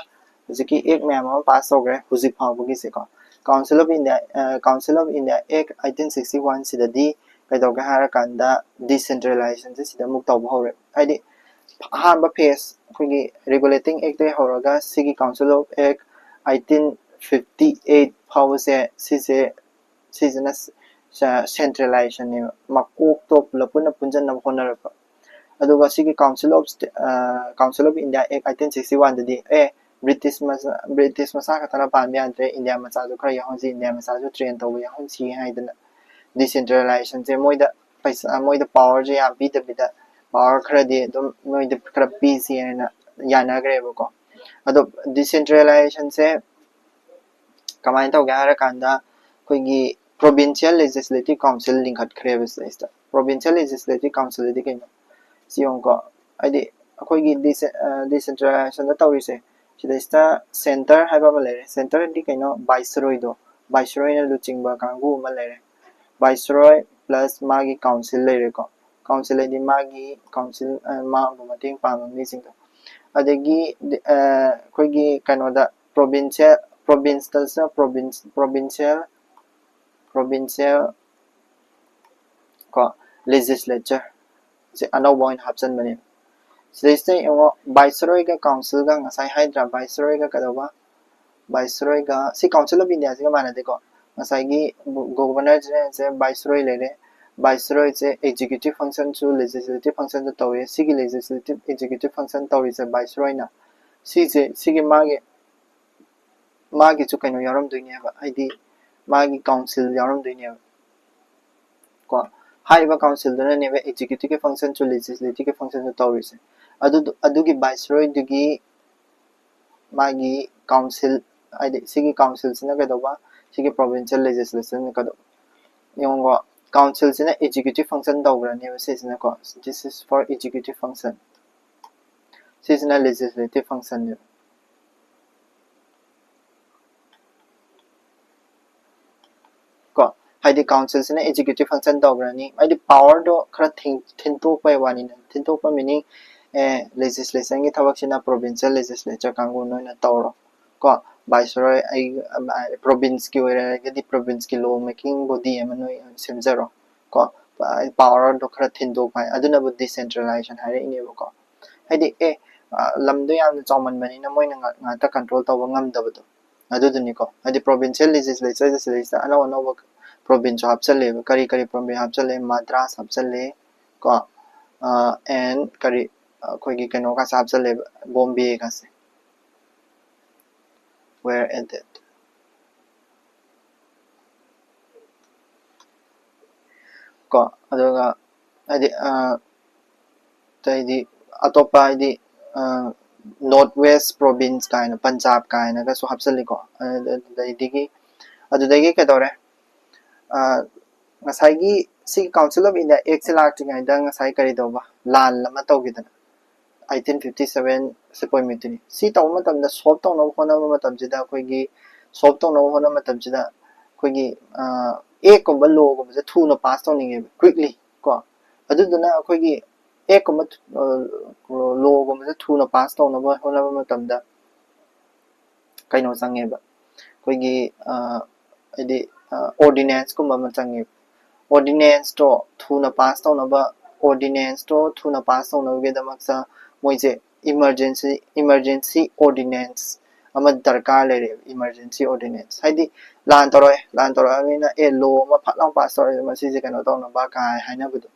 ꯍꯧꯖꯤꯛꯀꯤ ꯑꯦꯛ ꯃꯌꯥꯝ ꯑꯃ ꯄꯥꯁ ꯇꯧꯈ꯭ꯔꯦ ꯍꯧꯖꯤꯛ ꯐꯥꯎꯕꯒꯤꯁꯦꯀꯣ꯫ Council of India, Council of India Act eighteen sixty one ꯁꯤꯗꯗꯤ ꯀꯩꯗꯧꯒꯦ ꯍꯥꯏꯔꯀꯥꯟꯗ ꯗꯤꯁꯦꯟꯇ꯭ꯔꯦꯂꯥꯏꯖꯦꯁꯟꯁꯦ ꯁꯤꯗ ꯑꯃꯨꯛ ꯇꯧꯕ ꯍꯧꯔꯦ꯫ ꯍꯥꯏꯗꯤ ꯑꯍꯥꯟꯕ ꯐꯦꯁ ꯑꯩꯈꯣꯏꯒꯤ ꯔꯤꯒꯨꯂꯦꯇꯤꯡ ꯑꯦꯛꯇꯒꯤ ꯍꯧꯔꯒ ꯁꯤꯒꯤ Council of Act eighteen fifty eight ꯐꯥꯎꯕꯁꯦ ꯁꯤꯁꯦ ꯁꯤꯁꯤꯅ ꯁꯦꯟꯇ꯭ꯔꯦꯂꯥꯏꯖꯦꯁꯟꯅꯦꯕ, ꯃꯀꯣꯛꯇꯣ ꯄꯨꯂꯞ ꯄꯨꯟꯅ ꯄꯨꯟꯁꯤꯟꯅꯕ ꯍꯣꯠꯅꯔꯛꯄ꯫ ꯑꯗꯨꯒ ꯁꯤꯒꯤ Council of, Council of India Act eighteen sixty one ꯗꯗꯤ ꯑꯦ ꯕ꯭ꯔꯤꯇꯤꯁ ꯃꯆꯥ, ꯕ꯭ꯔꯤꯇꯤꯁ ꯃꯆꯥ ꯈꯛꯇꯅ ꯄꯥꯟꯕ ꯌꯥꯗ꯭ꯔꯦ, ꯏꯟꯗꯤꯌꯥ ꯃꯆꯥꯁꯨ ꯈꯔ ꯌꯥꯎꯍꯟꯁꯤ, ꯏꯟꯗꯤꯌꯥ ꯃꯆꯥꯁꯨ ꯇ꯭ꯔꯦꯟ ꯇꯧꯕ ꯌꯥꯎꯍꯟꯁꯤ ꯍꯥꯏꯗꯅ ꯗꯤꯁꯦꯟꯇ꯭ꯔꯦꯂꯥꯏꯖꯦꯁꯟꯁꯦ ꯃꯣꯏꯗ ꯄꯩꯁꯥ, ꯃꯣꯏꯗ ꯄꯋꯔꯁꯦ ꯌꯥꯝ ꯄꯤꯗꯕꯤꯗ ꯄꯥꯋꯔ ꯈꯔꯗꯤ ꯑꯗꯨꯝ ꯅꯣꯏꯗ ꯈꯔ ꯄꯤꯁꯤ ꯍꯥꯏꯅ ꯌꯥꯅꯈ꯭ꯔꯦꯕꯀꯣ꯫ ꯑꯗꯣ ꯗꯤꯁꯦꯟꯇ꯭ꯔꯦꯂꯥꯏꯖꯦꯁꯟꯁꯦ ꯀꯃꯥꯏꯅ ꯇꯧꯒꯦ ꯍꯥꯏꯔꯀꯥꯟꯗ, ꯑꯩꯈꯣꯏꯒꯤ ꯄ꯭ꯔꯣꯚꯤꯟꯁꯤꯌꯦꯜ ꯂꯦꯖꯤꯁꯂꯦꯇꯤꯚ ꯀꯥꯎꯟꯁꯤꯜ ꯂꯤꯡꯈꯠꯈ꯭ꯔꯦꯕ ꯁꯤꯗꯩꯁꯤꯗ꯫ ꯄ꯭ꯔꯣꯚꯤꯟꯁꯤꯌꯦꯜ ꯂꯦꯖꯤꯁꯂꯦꯇꯤꯚ ꯀꯥꯎꯟꯁꯤꯜꯗꯤ ꯀꯩꯅꯣ? ꯁꯤ ꯌꯦꯡꯉꯨꯀꯣ꯫ ꯍꯥꯏꯗꯤ ꯑꯩꯈꯣꯏꯒꯤ ꯗꯤꯁꯦꯟꯇ꯭ꯔꯦꯂꯥꯏꯖꯦꯁꯟꯗ ꯇꯧꯔꯤꯁꯦ, ꯁꯤꯗꯩꯁꯤꯗ ꯁꯦꯟꯇꯔ ꯍꯥꯏꯕ ꯑꯃ ꯂꯩꯔꯦ꯫ ꯁꯦꯟꯇꯔꯗꯤ ꯀꯩꯅꯣ? ꯚꯥꯏꯁꯔꯣꯏꯗꯣ, ꯚꯥꯏꯁꯔꯣꯏꯅ ꯂꯨꯆꯤꯡꯕ ꯀꯥꯡꯕꯨ ꯑꯃ ꯂꯩꯔꯦ꯫ ꯚꯥꯏꯁꯔꯣꯏ ꯄ꯭ꯂꯁ ꯃꯥꯒꯤ ꯀꯥꯎꯟꯁꯤꯜ ꯂꯩꯔꯦꯀꯣ꯫ ꯀꯥꯎꯟꯁꯤꯜ ꯍꯥꯏꯗꯤ ꯃꯥꯒꯤ ꯀꯥꯎꯟꯁꯤꯜ, ꯃꯥꯕꯨ ꯃꯇꯦꯡ ꯄꯥꯡꯕ ꯃꯤꯁꯤꯡꯗꯣ꯫ ꯑꯗꯒꯤ ꯑꯩꯈꯣꯏꯒꯤ ꯀꯩꯅꯣꯗ ꯄ꯭ꯔꯣꯚꯤꯟꯁꯤꯌꯦꯜ, ꯄ꯭ꯔꯣꯚꯤꯟꯁꯇꯁꯨ ꯄ꯭ꯔꯣꯚꯤꯟꯁ ꯄ꯭ꯔꯣꯚꯤꯟꯁꯤꯌꯦꯜ ꯄ꯭ꯔꯣꯚꯤꯟꯁꯤꯌꯦꯜ ꯀꯣ ꯂꯦꯖꯤꯁꯂꯦꯆꯔ ꯁꯦ ꯑꯅꯧꯕ ꯑꯣꯏꯅ ꯍꯥꯞꯆꯤꯟꯕꯅꯦꯕ꯫ ꯁꯤꯗꯩꯁꯤꯗ ꯌꯦꯡꯉꯣ, ꯚꯥꯏꯁꯔꯣꯏꯒ ꯀꯥꯎꯟꯁꯤꯜꯒ ꯉꯁꯥꯏ ꯍꯥꯏꯗ꯭ꯔꯥ, ꯚꯥꯏꯁꯔꯣꯏꯒ ꯀꯩꯗꯧꯕ? ꯚꯥꯏꯁꯔꯣꯏꯒ, ꯁꯤ ꯀꯥꯎꯟꯁꯤꯜ ꯑꯣꯐ ꯏꯟꯗꯤꯌꯥꯁꯤꯒ ꯃꯥꯟꯅꯗꯦꯀꯣ꯫ ꯉꯁꯥꯏꯒꯤ ꯒꯣꯚꯔꯅꯔ ꯖꯦꯅꯔꯦꯜꯁꯦ ꯚꯥꯏꯁꯔꯣꯏ ꯂꯩꯔꯦ꯫ ꯚꯥꯏꯁꯔꯣꯏꯁꯦ ꯑꯦꯛꯖꯤꯀ꯭ꯌꯨꯇꯤꯚ ꯐꯪꯁꯟꯁꯨ ꯂꯦꯖꯤꯁꯂꯦꯇꯤꯚ ꯐꯪꯁꯟꯁꯨ ꯇꯧꯋꯦ꯫ ꯁꯤꯒꯤ ꯂꯦꯖꯤꯁꯂꯦꯇꯤꯚ ꯑꯦꯛꯖꯤꯀ꯭ꯌꯨꯇꯤꯚ ꯐꯪꯁꯟ ꯇꯧꯔꯤꯁꯦ ꯚꯥꯏꯁꯔꯣꯏꯅ꯫ ꯁꯤꯁꯦ, ꯁꯤꯒꯤ ꯃꯥꯒꯤ ꯃꯥꯒꯤꯁꯨ ꯀꯩꯅꯣ ꯌꯥꯎꯔꯝꯗꯣꯏꯅꯦꯕ, ꯍꯥꯏꯗꯤ ꯃꯥꯒꯤ ꯀꯥꯎꯟꯁꯤꯜ ꯌꯥꯎꯔꯝꯗꯣꯏꯅꯦꯕ ꯀꯣ꯫ ꯍꯥꯏꯔꯤꯕ ꯀꯥꯎꯟꯁꯤꯜꯗꯨꯅꯅꯦꯕ ꯑꯦꯛꯖꯤꯀ꯭ꯌꯨꯇꯤꯚꯀꯤ ꯐꯪꯁꯟꯁꯨ ꯂꯦꯖꯤꯁꯂꯦꯇꯤꯚꯀꯤ ꯐꯪꯁꯟꯁꯨ ꯇꯧꯔꯤꯁꯦ꯫ ꯑꯗꯨ, ꯑꯗꯨꯒꯤ ꯚꯥꯏꯁꯔꯣꯏꯗꯨꯒꯤ ꯃꯥꯒꯤ ꯀꯥꯎꯟꯁꯤꯜ, ꯍꯥꯏꯗꯤ ꯁꯤꯒꯤ ꯀꯥꯎꯟꯁꯤꯜꯁꯤꯅ ꯀꯩꯗꯧꯕ? ꯁꯤꯒꯤ ꯄ꯭ꯔꯣꯚꯤꯟꯁꯤꯌꯦꯜ ꯂꯦꯖꯤꯁꯂꯦꯁꯟꯅ ꯀꯩꯗꯧꯕ? ꯌꯦꯡꯉꯣꯀꯣ, ꯀꯥꯎꯟꯁꯤꯜꯁꯤꯅ ꯑꯦꯛꯖꯤꯀ꯭ꯌꯨꯇꯤꯚ ꯐꯪꯁꯟ ꯇꯧꯈ꯭ꯔꯅꯦꯕ ꯁꯤꯁꯤꯅꯀꯣ꯫ This is for executive function. ꯁꯤꯁꯤꯅ ꯂꯦꯖꯤꯁꯂꯦꯇꯤꯚ ꯐꯪꯁꯟꯅꯦꯕ ꯀꯣ꯫ ꯍꯥꯏꯗꯤ ꯀꯥꯎꯟꯁꯤꯜꯁꯤꯅ ꯑꯦꯛꯖꯤꯀ꯭ꯌꯨꯇꯤꯚ ꯐꯪꯁꯟ ꯇꯧꯈ꯭ꯔꯅꯤ꯫ ꯍꯥꯏꯗꯤ ꯄꯥꯋꯔꯗꯣ ꯈꯔ ꯊꯤꯟ-, ꯊꯤꯟꯇꯣꯛꯄꯩ ꯋꯥꯅꯤꯅ꯫ ꯊꯤꯟꯇꯣꯛꯄ meaning, ꯑꯦ, ꯂꯦꯖꯤꯁꯂꯦꯁꯟꯒꯤ ꯊꯕꯛꯁꯤꯅ ꯄ꯭ꯔꯣꯚꯤꯟꯁꯤꯌꯦꯜ ꯂꯦꯖꯤꯁꯂꯦꯆꯔ ꯀꯥꯡꯕꯨ ꯅꯣꯏꯅ ꯇꯧꯔꯣ ꯀꯣ꯫ ꯚꯥꯏꯁꯔꯣꯏ, ꯑꯩ, ꯄ꯭ꯔꯣꯚꯤꯟꯁꯀꯤ ꯑꯣꯏꯔꯒꯗꯤ ꯄ꯭ꯔꯣꯚꯤꯟꯁꯀꯤ ꯂꯣ ꯃꯦꯀꯤꯡ ꯕꯣꯗꯤ ꯑꯃ ꯅꯣꯏ ꯁꯦꯝꯖꯔꯣ ꯀꯣ꯫ ꯄꯥꯋꯔꯗꯣ ꯈꯔ ꯊꯤꯟꯗꯣꯛꯄ ꯍꯥꯏ, ꯑꯗꯨꯅꯕꯨ ꯗꯤꯁꯦꯟꯇ꯭ꯔꯦꯂꯥꯏꯖꯦꯁꯟ ꯍꯥꯏꯔꯛꯏꯅꯦꯕꯀꯣ꯫ ꯍꯥꯏꯗꯤ, ꯑꯦ, ꯑ, ꯂꯝꯗꯣ ꯌꯥꯝꯅ ꯆꯥꯎꯃꯟꯕꯅꯤꯅ ꯃꯣꯏꯅ ꯉꯥ-, ꯉꯥꯛꯇ ꯀꯟꯇ꯭ꯔꯣꯜ ꯇꯧꯕ ꯉꯝꯗꯕꯗꯣ, ꯑꯗꯨꯗꯨꯅꯤꯀꯣ꯫ ꯍꯥꯏꯗꯤ ꯄ꯭ꯔꯣꯚꯤꯟꯁꯤꯌꯦꯜ ꯂꯦꯖꯤꯁꯂꯦꯆꯔꯁꯦ ꯁꯤꯗꯩꯁꯤꯗ ꯑꯅꯧ ꯑꯅꯧꯕ ꯄ꯭ꯔꯣꯚꯤꯟꯁꯁꯨ ꯍꯥꯞꯆꯜꯂꯦꯕ꯫ ꯀꯔꯤ ꯀꯔꯤ ꯄ꯭ꯔꯣꯚꯤꯟꯁ ꯍꯥꯞꯆꯜꯂꯦ? ꯃꯗ꯭ꯔꯥꯁ ꯍꯥꯞꯆꯜꯂꯦ ꯀꯣ, ꯑ, and ꯀꯔꯤ, ꯑꯩꯈꯣꯏꯒꯤ ꯀꯩꯅꯣꯒꯁꯦ ꯍꯥꯞꯆꯜꯂꯦꯕ, ꯕꯣꯝꯕꯦꯒꯁꯦ꯫ Were added ꯀꯣ꯫ ꯑꯗꯨꯒ ꯍꯥꯏꯗꯤ, ꯑ, ꯑꯇꯩꯗꯤ ꯑꯇꯣꯞꯄ ꯍꯥꯏꯗꯤ ꯅꯣꯔꯠ ꯋꯦꯁ ꯄ꯭ꯔꯣꯚꯤꯟꯁ ꯀꯥꯏꯅ, ꯄꯟꯖꯥꯕ ꯀꯥꯏꯅꯒꯁꯨ ꯍꯥꯞꯆꯜꯂꯤꯀꯣ꯫ ꯑꯗꯨꯗꯒꯤ ꯑꯗꯨꯗꯒꯤ ꯀꯩꯗꯧꯔꯦ? ꯉꯁꯥꯏꯒꯤ ꯁꯤꯒꯤ ꯀꯥꯎꯟꯁꯤꯜ ꯑꯣꯐ ꯏꯟꯗꯤꯌꯥ ꯑꯦꯛꯁꯦ ꯂꯥꯛꯇ꯭ꯔꯤꯉꯩꯗ ꯉꯁꯥꯏ ꯀꯔꯤ ꯇꯧꯕ? ꯂꯥꯟ ꯑꯃ ꯇꯧꯈꯤꯗꯅ, ꯑꯩꯇꯤꯟ ꯐꯤꯐꯇꯤ ꯁꯚꯦꯟ ꯁꯤꯄꯣꯏ ꯃꯨꯇꯤꯅꯤ꯫ ꯁꯤ ꯇꯧꯕ ꯃꯇꯝꯗ ꯁꯣꯜꯕ ꯇꯧꯅꯕ ꯍꯣꯠꯅꯕ ꯃꯇꯝꯁꯤꯗ ꯑꯩꯈꯣꯏꯒꯤ ꯁꯣꯜꯕ ꯇꯧꯅꯕ ꯍꯣꯠꯅꯕ ꯃꯇꯝꯁꯤꯗ ꯑꯩꯈꯣꯏꯒꯤ ꯑꯦꯛꯀꯨꯝꯕ ꯂꯣꯒꯨꯝꯕꯁꯦ ꯊꯨꯅ ꯄꯥꯁ ꯇꯧꯅꯤꯡꯉꯦꯕ, ꯀ꯭ꯋꯤꯛꯂꯤ ꯀꯣ꯫ ꯑꯗꯨꯗꯨꯅ ꯑꯩꯈꯣꯏꯒꯤ ꯑꯦꯛꯀꯨꯝꯕ ꯂꯣꯒꯨꯝꯕꯁꯦ ꯊꯨꯅ ꯄꯥꯁ ꯇꯧꯅꯕ ꯍꯣꯠꯅꯕ ꯃꯇꯝꯗ ꯀꯩꯅꯣ ꯆꯪꯉꯦꯕ, ꯑꯩꯈꯣꯏꯒꯤ ꯍꯥꯏꯗꯤ ꯑꯣꯔꯗꯤꯅꯦꯟꯁꯀꯨꯝꯕ ꯑꯃ ꯆꯪꯉꯦꯕ꯫ ꯑꯣꯔꯗꯤꯅꯦꯟꯁꯇꯣ ꯊꯨꯅ ꯄꯥꯁ ꯇꯧꯅꯕ, ꯑꯣꯔꯗꯤꯅꯦꯟꯁꯇꯣ ꯊꯨꯅ ꯄꯥꯁ ꯇꯧꯅꯕꯒꯤꯗꯃꯛꯇ ꯃꯣꯏꯁꯦ ꯏꯃꯔꯖꯦꯟꯁꯤ ꯏꯃꯔꯖꯦꯟꯁꯤ ꯑꯣꯔꯗꯤꯅꯦꯟꯁ ꯑꯃ ꯗꯔꯀꯥꯔ ꯂꯩꯔꯦꯕ꯫ ꯏꯃꯔꯖꯦꯟꯁꯤ ꯑꯣꯔꯗꯤꯅꯦꯟꯁ ꯍꯥꯏꯗꯤ ꯂꯥꯟ ꯇꯧꯔꯛꯑꯦ, ꯂꯥꯟ ꯇꯧꯔꯛꯑꯕꯅꯤꯅ ꯑꯦ ꯂꯣ ꯑꯃ ꯐꯠ ꯂꯥꯎ ꯄꯥꯁ ꯇꯧꯔꯛꯑꯦ, ꯃꯁꯤꯁꯦ ꯀꯩꯅꯣ ꯇꯧꯅꯕ ꯀꯥꯏ ꯍꯥꯏꯅꯕꯗꯣ,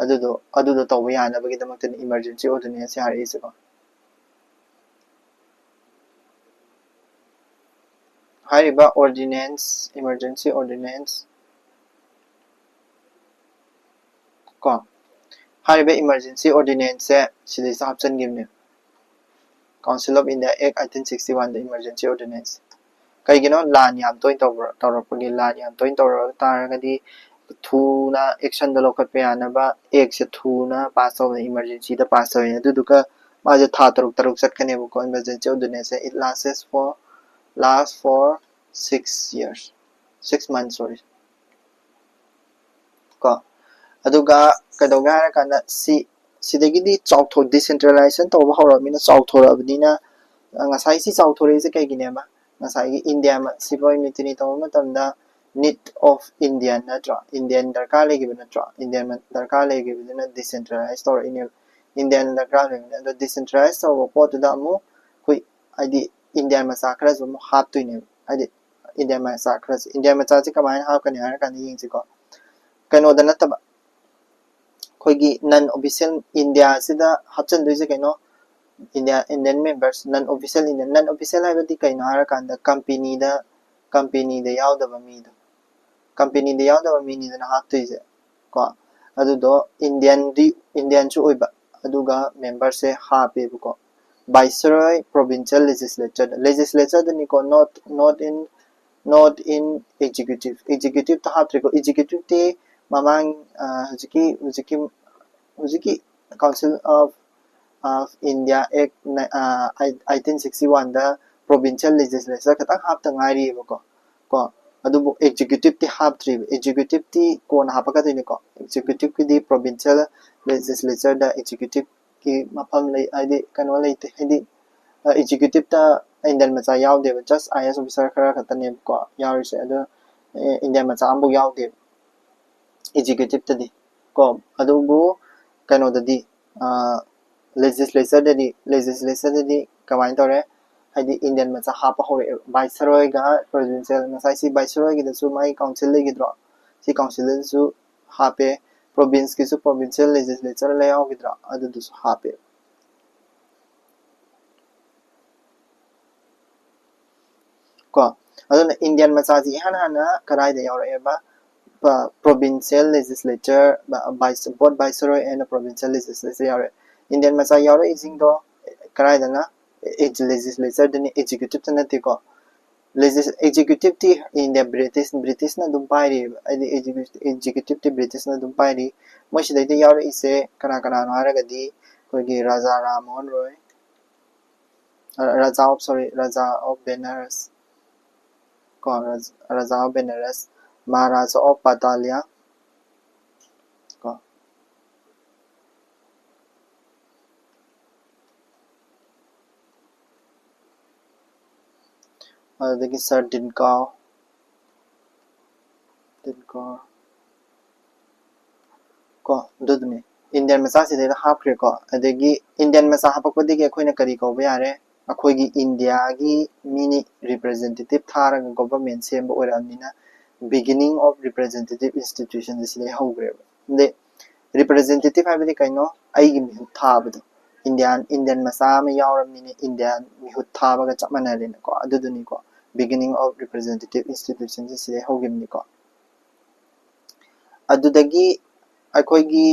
ꯑꯗꯨꯗꯣ ꯑꯗꯨꯗꯣ ꯇꯧꯕ ꯌꯥꯅꯕꯒꯤꯗꯃꯛꯇꯅꯤ ꯏꯃꯔꯖꯦꯟꯁꯤ ꯑꯣꯔꯗꯤꯅꯦꯟꯁ ꯍꯥꯏꯔꯛꯏꯁꯦꯀꯣ꯫ ꯍꯥꯏꯔꯤꯕ ꯑꯣꯔꯗꯤꯅꯦꯟꯁ, ꯏꯃꯔꯖꯦꯟꯁꯤ ꯑꯣꯔꯗꯤꯅꯦꯟꯁ ꯀꯣ, ꯍꯥꯏꯔꯤꯕ ꯏꯃꯔꯖꯦꯟꯁꯤ ꯑꯣꯔꯗꯤꯅꯦꯟꯁꯁꯦ ꯁꯤꯗꯩꯁꯤꯗ ꯍꯥꯞꯆꯤꯟꯈꯤꯕꯅꯦ꯫ Council of India Act eighteen sixty-one the emergency ordinance꯫ ꯀꯩꯒꯤꯅꯣ? ꯂꯥꯟ ꯌꯥꯝ ꯇꯣꯏꯅ ꯇꯧꯕ ꯇꯧꯔꯛꯄꯒꯤ꯫ ꯂꯥꯟ ꯌꯥꯝ ꯇꯣꯏꯅ ꯇꯧꯔꯛ ꯇꯥꯔꯒꯗꯤ ꯊꯨꯅ ꯑꯦꯛꯁꯟꯗꯣ ꯂꯧꯈꯠꯄ ꯌꯥꯅꯕ ꯑꯦꯛꯁꯦ ꯊꯨꯅ ꯄꯥꯁ ꯇꯧꯕꯅ ꯏꯃꯔꯖꯦꯟꯁꯤꯗ ꯄꯥꯁ ꯇꯧꯋꯦ꯫ ꯑꯗꯨꯗꯨꯒ ꯃꯥꯁꯦ ꯊꯥ ꯇꯔꯨꯛ ꯇꯔꯨꯛ ꯆꯠꯀꯅꯦꯕꯀꯣ, emergency ordinance say. It lasts for, last for six years, six months, sorry ꯀꯣ꯫ ꯑꯗꯨꯒ ꯀꯩꯗꯧꯒꯦ ꯍꯥꯏꯔꯀꯥꯟꯗ ꯁꯤ ꯁꯤꯗꯒꯤꯗꯤ ꯆꯥꯎꯊꯣꯛ decentralization ꯇꯧꯕ ꯍꯧꯔꯕꯅꯤꯅ, ꯆꯥꯎꯊꯣꯔꯛꯑꯕꯅꯤꯅ, ꯉꯁꯥꯏ ꯁꯤ ꯆꯥꯎꯊꯣꯔꯛꯏꯁꯦ ꯀꯩꯒꯤꯅꯦꯕ? ꯉꯁꯥꯏꯒꯤ ꯏꯟꯗꯤꯌꯥ ꯁꯤꯄꯣꯏ ꯃꯨꯇꯤꯅꯤ ꯇꯧꯕ ꯃꯇꯝꯗ need of Indian ꯅꯠꯇ꯭ꯔꯣ? ꯏꯟꯗꯤꯌꯟ ꯗꯔꯀꯥꯔ ꯂꯩꯈꯤꯕ ꯅꯠꯇ꯭ꯔꯣ? ꯏꯟꯗꯤꯌꯟ ꯗꯔꯀꯥꯔ ꯂꯩꯈꯤꯕꯗꯨꯅ decentralize ꯇꯧꯔꯛꯏꯅꯦꯕ꯫ ꯏꯟꯗꯤꯌꯟ ꯗꯔꯀꯥꯔ ꯂꯩꯕꯅꯤ꯫ ꯑꯗꯣ decentralize ꯇꯧꯕ ꯄꯣꯠꯇꯨꯗ ꯑꯃꯨꯛ ꯑꯩꯈꯣꯏ ꯍꯥꯏꯗꯤ ꯏꯟꯗꯤꯌꯟ ꯃꯆꯥ ꯈꯔꯁꯨ ꯑꯃꯨꯛ ꯍꯥꯞꯇꯣꯏꯅꯦꯕ꯫ ꯍꯥꯏꯗꯤ ꯏꯟꯗꯤꯌꯟ ꯃꯆꯥ ꯈꯔꯁꯨ, ꯏꯟꯗꯤꯌꯟ ꯃꯆꯥꯁꯦ ꯀꯃꯥꯏꯅ ꯍꯥꯞꯀꯅꯤ ꯍꯥꯏꯔ ꯀꯥꯟꯗ ꯌꯦꯡꯁꯤꯀꯣ꯫ ꯀꯩꯅꯣꯗ ꯅꯠꯇꯕ, ꯑꯩꯈꯣꯏꯒꯤ non official ꯏꯟꯗꯤꯌꯥꯁꯤꯗ ꯍꯥꯞꯆꯤꯟꯗꯣꯏꯁꯦ ꯀꯩꯅꯣ? India, Indian members, non official Indian, non official ꯍꯥꯏꯕꯗꯤ ꯀꯩꯅꯣ ꯍꯥꯏꯔꯀꯥꯟꯗ ꯀꯝꯄꯦꯅꯤꯗ ꯀꯝꯄꯦꯅꯤꯗ ꯌꯥꯎꯗꯕ ꯃꯤꯗꯣ, ꯀꯝꯄꯦꯅꯤꯗ ꯌꯥꯎꯗꯕ ꯃꯤꯅꯤꯗꯅ ꯍꯥꯞꯇꯣꯏꯁꯦ ꯀꯣ꯫ ꯑꯗꯨꯗꯣ ꯏꯟꯗꯤꯌꯟꯗꯤ ꯏꯟꯗꯤꯌꯟꯁꯨ ꯑꯣꯏꯕ, ꯑꯗꯨꯒ memberꯁꯦ ꯍꯥꯞꯄꯦꯕꯀꯣ꯫ Viceroy provincial legislature, legislatureꯗꯅꯤꯀꯣ, not not in not in executive, executiveꯇ ꯍꯥꯞꯇ꯭ꯔꯤꯀꯣ꯫ Executiveꯇꯤ ꯃꯃꯥꯡ ꯑ, ꯍꯧꯖꯤꯛꯀꯤ ꯍꯧꯖꯤꯛꯀꯤ ꯍꯧꯖꯤꯛꯀꯤ Council of of India Act eighteen sixty oneꯗ provincial legislature ꯈꯛꯇꯪ ꯍꯥꯞꯇ ꯉꯥꯏꯔꯤꯑꯕꯀꯣ꯫ ꯀꯣ ꯑꯗꯨꯕꯨ executiveꯇꯤ ꯍꯥꯞꯇ꯭ꯔꯤꯕ꯫ Executiveꯇꯤ ꯀꯣꯟꯅ ꯍꯥꯞꯄꯛꯀꯗꯣꯏꯅꯤꯀꯣ꯫ Executiveꯀꯤꯗꯤ provincial legislatureꯗ executiveꯀꯤ ꯃꯐꯝ ꯂꯩ, ꯍꯥꯏꯗꯤ ꯀꯩꯅꯣ ꯂꯩꯇꯦ, ꯍꯥꯏꯗꯤ executiveꯇ Indian ꯃꯆꯥ ꯌꯥꯎꯗꯦꯕ꯫ Just IAS officer ꯈꯔ ꯈꯛꯇꯅꯦꯕꯀꯣ ꯌꯥꯎꯔꯤꯁꯦ꯫ ꯑꯗꯣ Indian ꯃꯆꯥ ꯑꯃꯐꯥꯎ ꯌꯥꯎꯗꯦꯕ executiveꯇꯗꯤ ꯀꯣ꯫ ꯑꯗꯨꯕꯨ ꯀꯩꯅꯣꯗꯗꯤ legislatureꯗꯗꯤ legislatureꯗꯗꯤ ꯀꯃꯥꯏꯅ ꯇꯧꯔꯦ? ꯍꯥꯏꯗꯤ Indian ꯃꯆꯥ ꯍꯥꯞꯄ ꯍꯧꯔꯛꯑꯦꯕ꯫ Viceroyꯒ provincial, ꯉꯁꯥꯏ ꯁꯤ Viceroyꯒꯤꯗꯁꯨ ꯃꯥꯒꯤ council ꯂꯩꯈꯤꯗ꯭ꯔꯣ? ꯁꯤ councilꯗꯁꯨ ꯍꯥꯞꯄꯦ꯫ Provinceꯀꯤꯁꯨ provincial legislature ꯂꯩ ꯌꯥꯎꯈꯤꯗ꯭ꯔꯣ? ꯑꯗꯨꯗꯨꯁꯨ ꯍꯥꯞꯄꯦ꯫ ꯀꯣ ꯑꯗꯨꯅ Indian ꯃꯆꯥꯁꯤ ꯏꯍꯥꯟ ꯍꯥꯟꯅ ꯀꯗꯥꯏꯗ ꯌꯥꯎꯔꯛꯑꯦꯕ? Provincial legislature, both Viceroy and provincial legislature ꯌꯥꯎꯔꯛꯑꯦ꯫ Indian ꯃꯆꯥ ꯌꯥꯎꯔꯛꯏꯁꯤꯡꯗꯣ ꯀꯗꯥꯏꯗꯅ? Legislatureꯗꯅꯤ, executiveꯇ ꯅꯠꯇꯦꯀꯣ꯫ Executiveꯇꯤ India British Britishꯅ ꯑꯗꯨꯝ ꯄꯥꯏꯔꯤꯑꯕ꯫ ꯍꯥꯏꯗꯤ executiveꯇꯤ Britishꯅ ꯑꯗꯨꯝ ꯄꯥꯏꯔꯤ꯫ ꯃꯣꯏ ꯁꯤꯗꯩꯗ ꯌꯥꯎꯔꯛꯏꯁꯦ ꯀꯅꯥ ꯀꯅꯥꯅꯣ ꯍꯥꯏꯔꯒꯗꯤ ꯑꯩꯈꯣꯏꯒꯤ Raja Ram Mohan Roy, Raja of sorry Raja of Benares ꯀꯣ, Raja of Benares, Maharaja of Patalia ꯀꯣ, ꯑꯗꯨꯗꯒꯤ Sir Dinkau, Dinkau ꯀꯣ, ꯑꯗꯨꯗꯨꯅꯤ꯫ Indian ꯃꯆꯥꯁꯤꯗꯩꯗ ꯍꯥꯞꯈ꯭ꯔꯦꯀꯣ꯫ ꯑꯗꯒꯤ Indian ꯃꯆꯥ ꯍꯥꯞꯄꯛꯄꯗꯒꯤ ꯑꯩꯈꯣꯏꯅ ꯀꯔꯤ ꯀꯧꯕ ꯌꯥꯔꯦ? ꯑꯩꯈꯣꯏꯒꯤ Indiaꯒꯤ ꯃꯤꯅꯤ representative ꯊꯥꯔꯒ government ꯁꯦꯝꯕ ꯑꯣꯏꯔꯛꯑꯕꯅꯤꯅ beginning of representative institution ꯁꯤꯗꯩ ꯍꯧꯈ꯭ꯔꯦꯕ꯫ ꯑꯗꯩ representative ꯍꯥꯏꯕꯗꯤ ꯀꯩꯅꯣ? ꯑꯩꯒꯤ ꯃꯤꯍꯨꯠ ꯊꯥꯕꯗꯣ꯫ Indian Indian ꯃꯆꯥ ꯑꯃ ꯌꯥꯎꯔꯕꯅꯤꯅ Indian ꯃꯤꯍꯨꯠ ꯊꯥꯕꯒ ꯆꯞ ꯃꯥꯟꯅꯔꯦꯅꯀꯣ꯫ ꯑꯗꯨꯗꯨꯅꯤꯀꯣ beginning of representative institution ꯁꯤꯗꯩ ꯍꯧꯈꯤꯕꯅꯤꯀꯣ꯫ ꯑꯗꯨꯗꯒꯤ ꯑꯩꯈꯣꯏꯒꯤ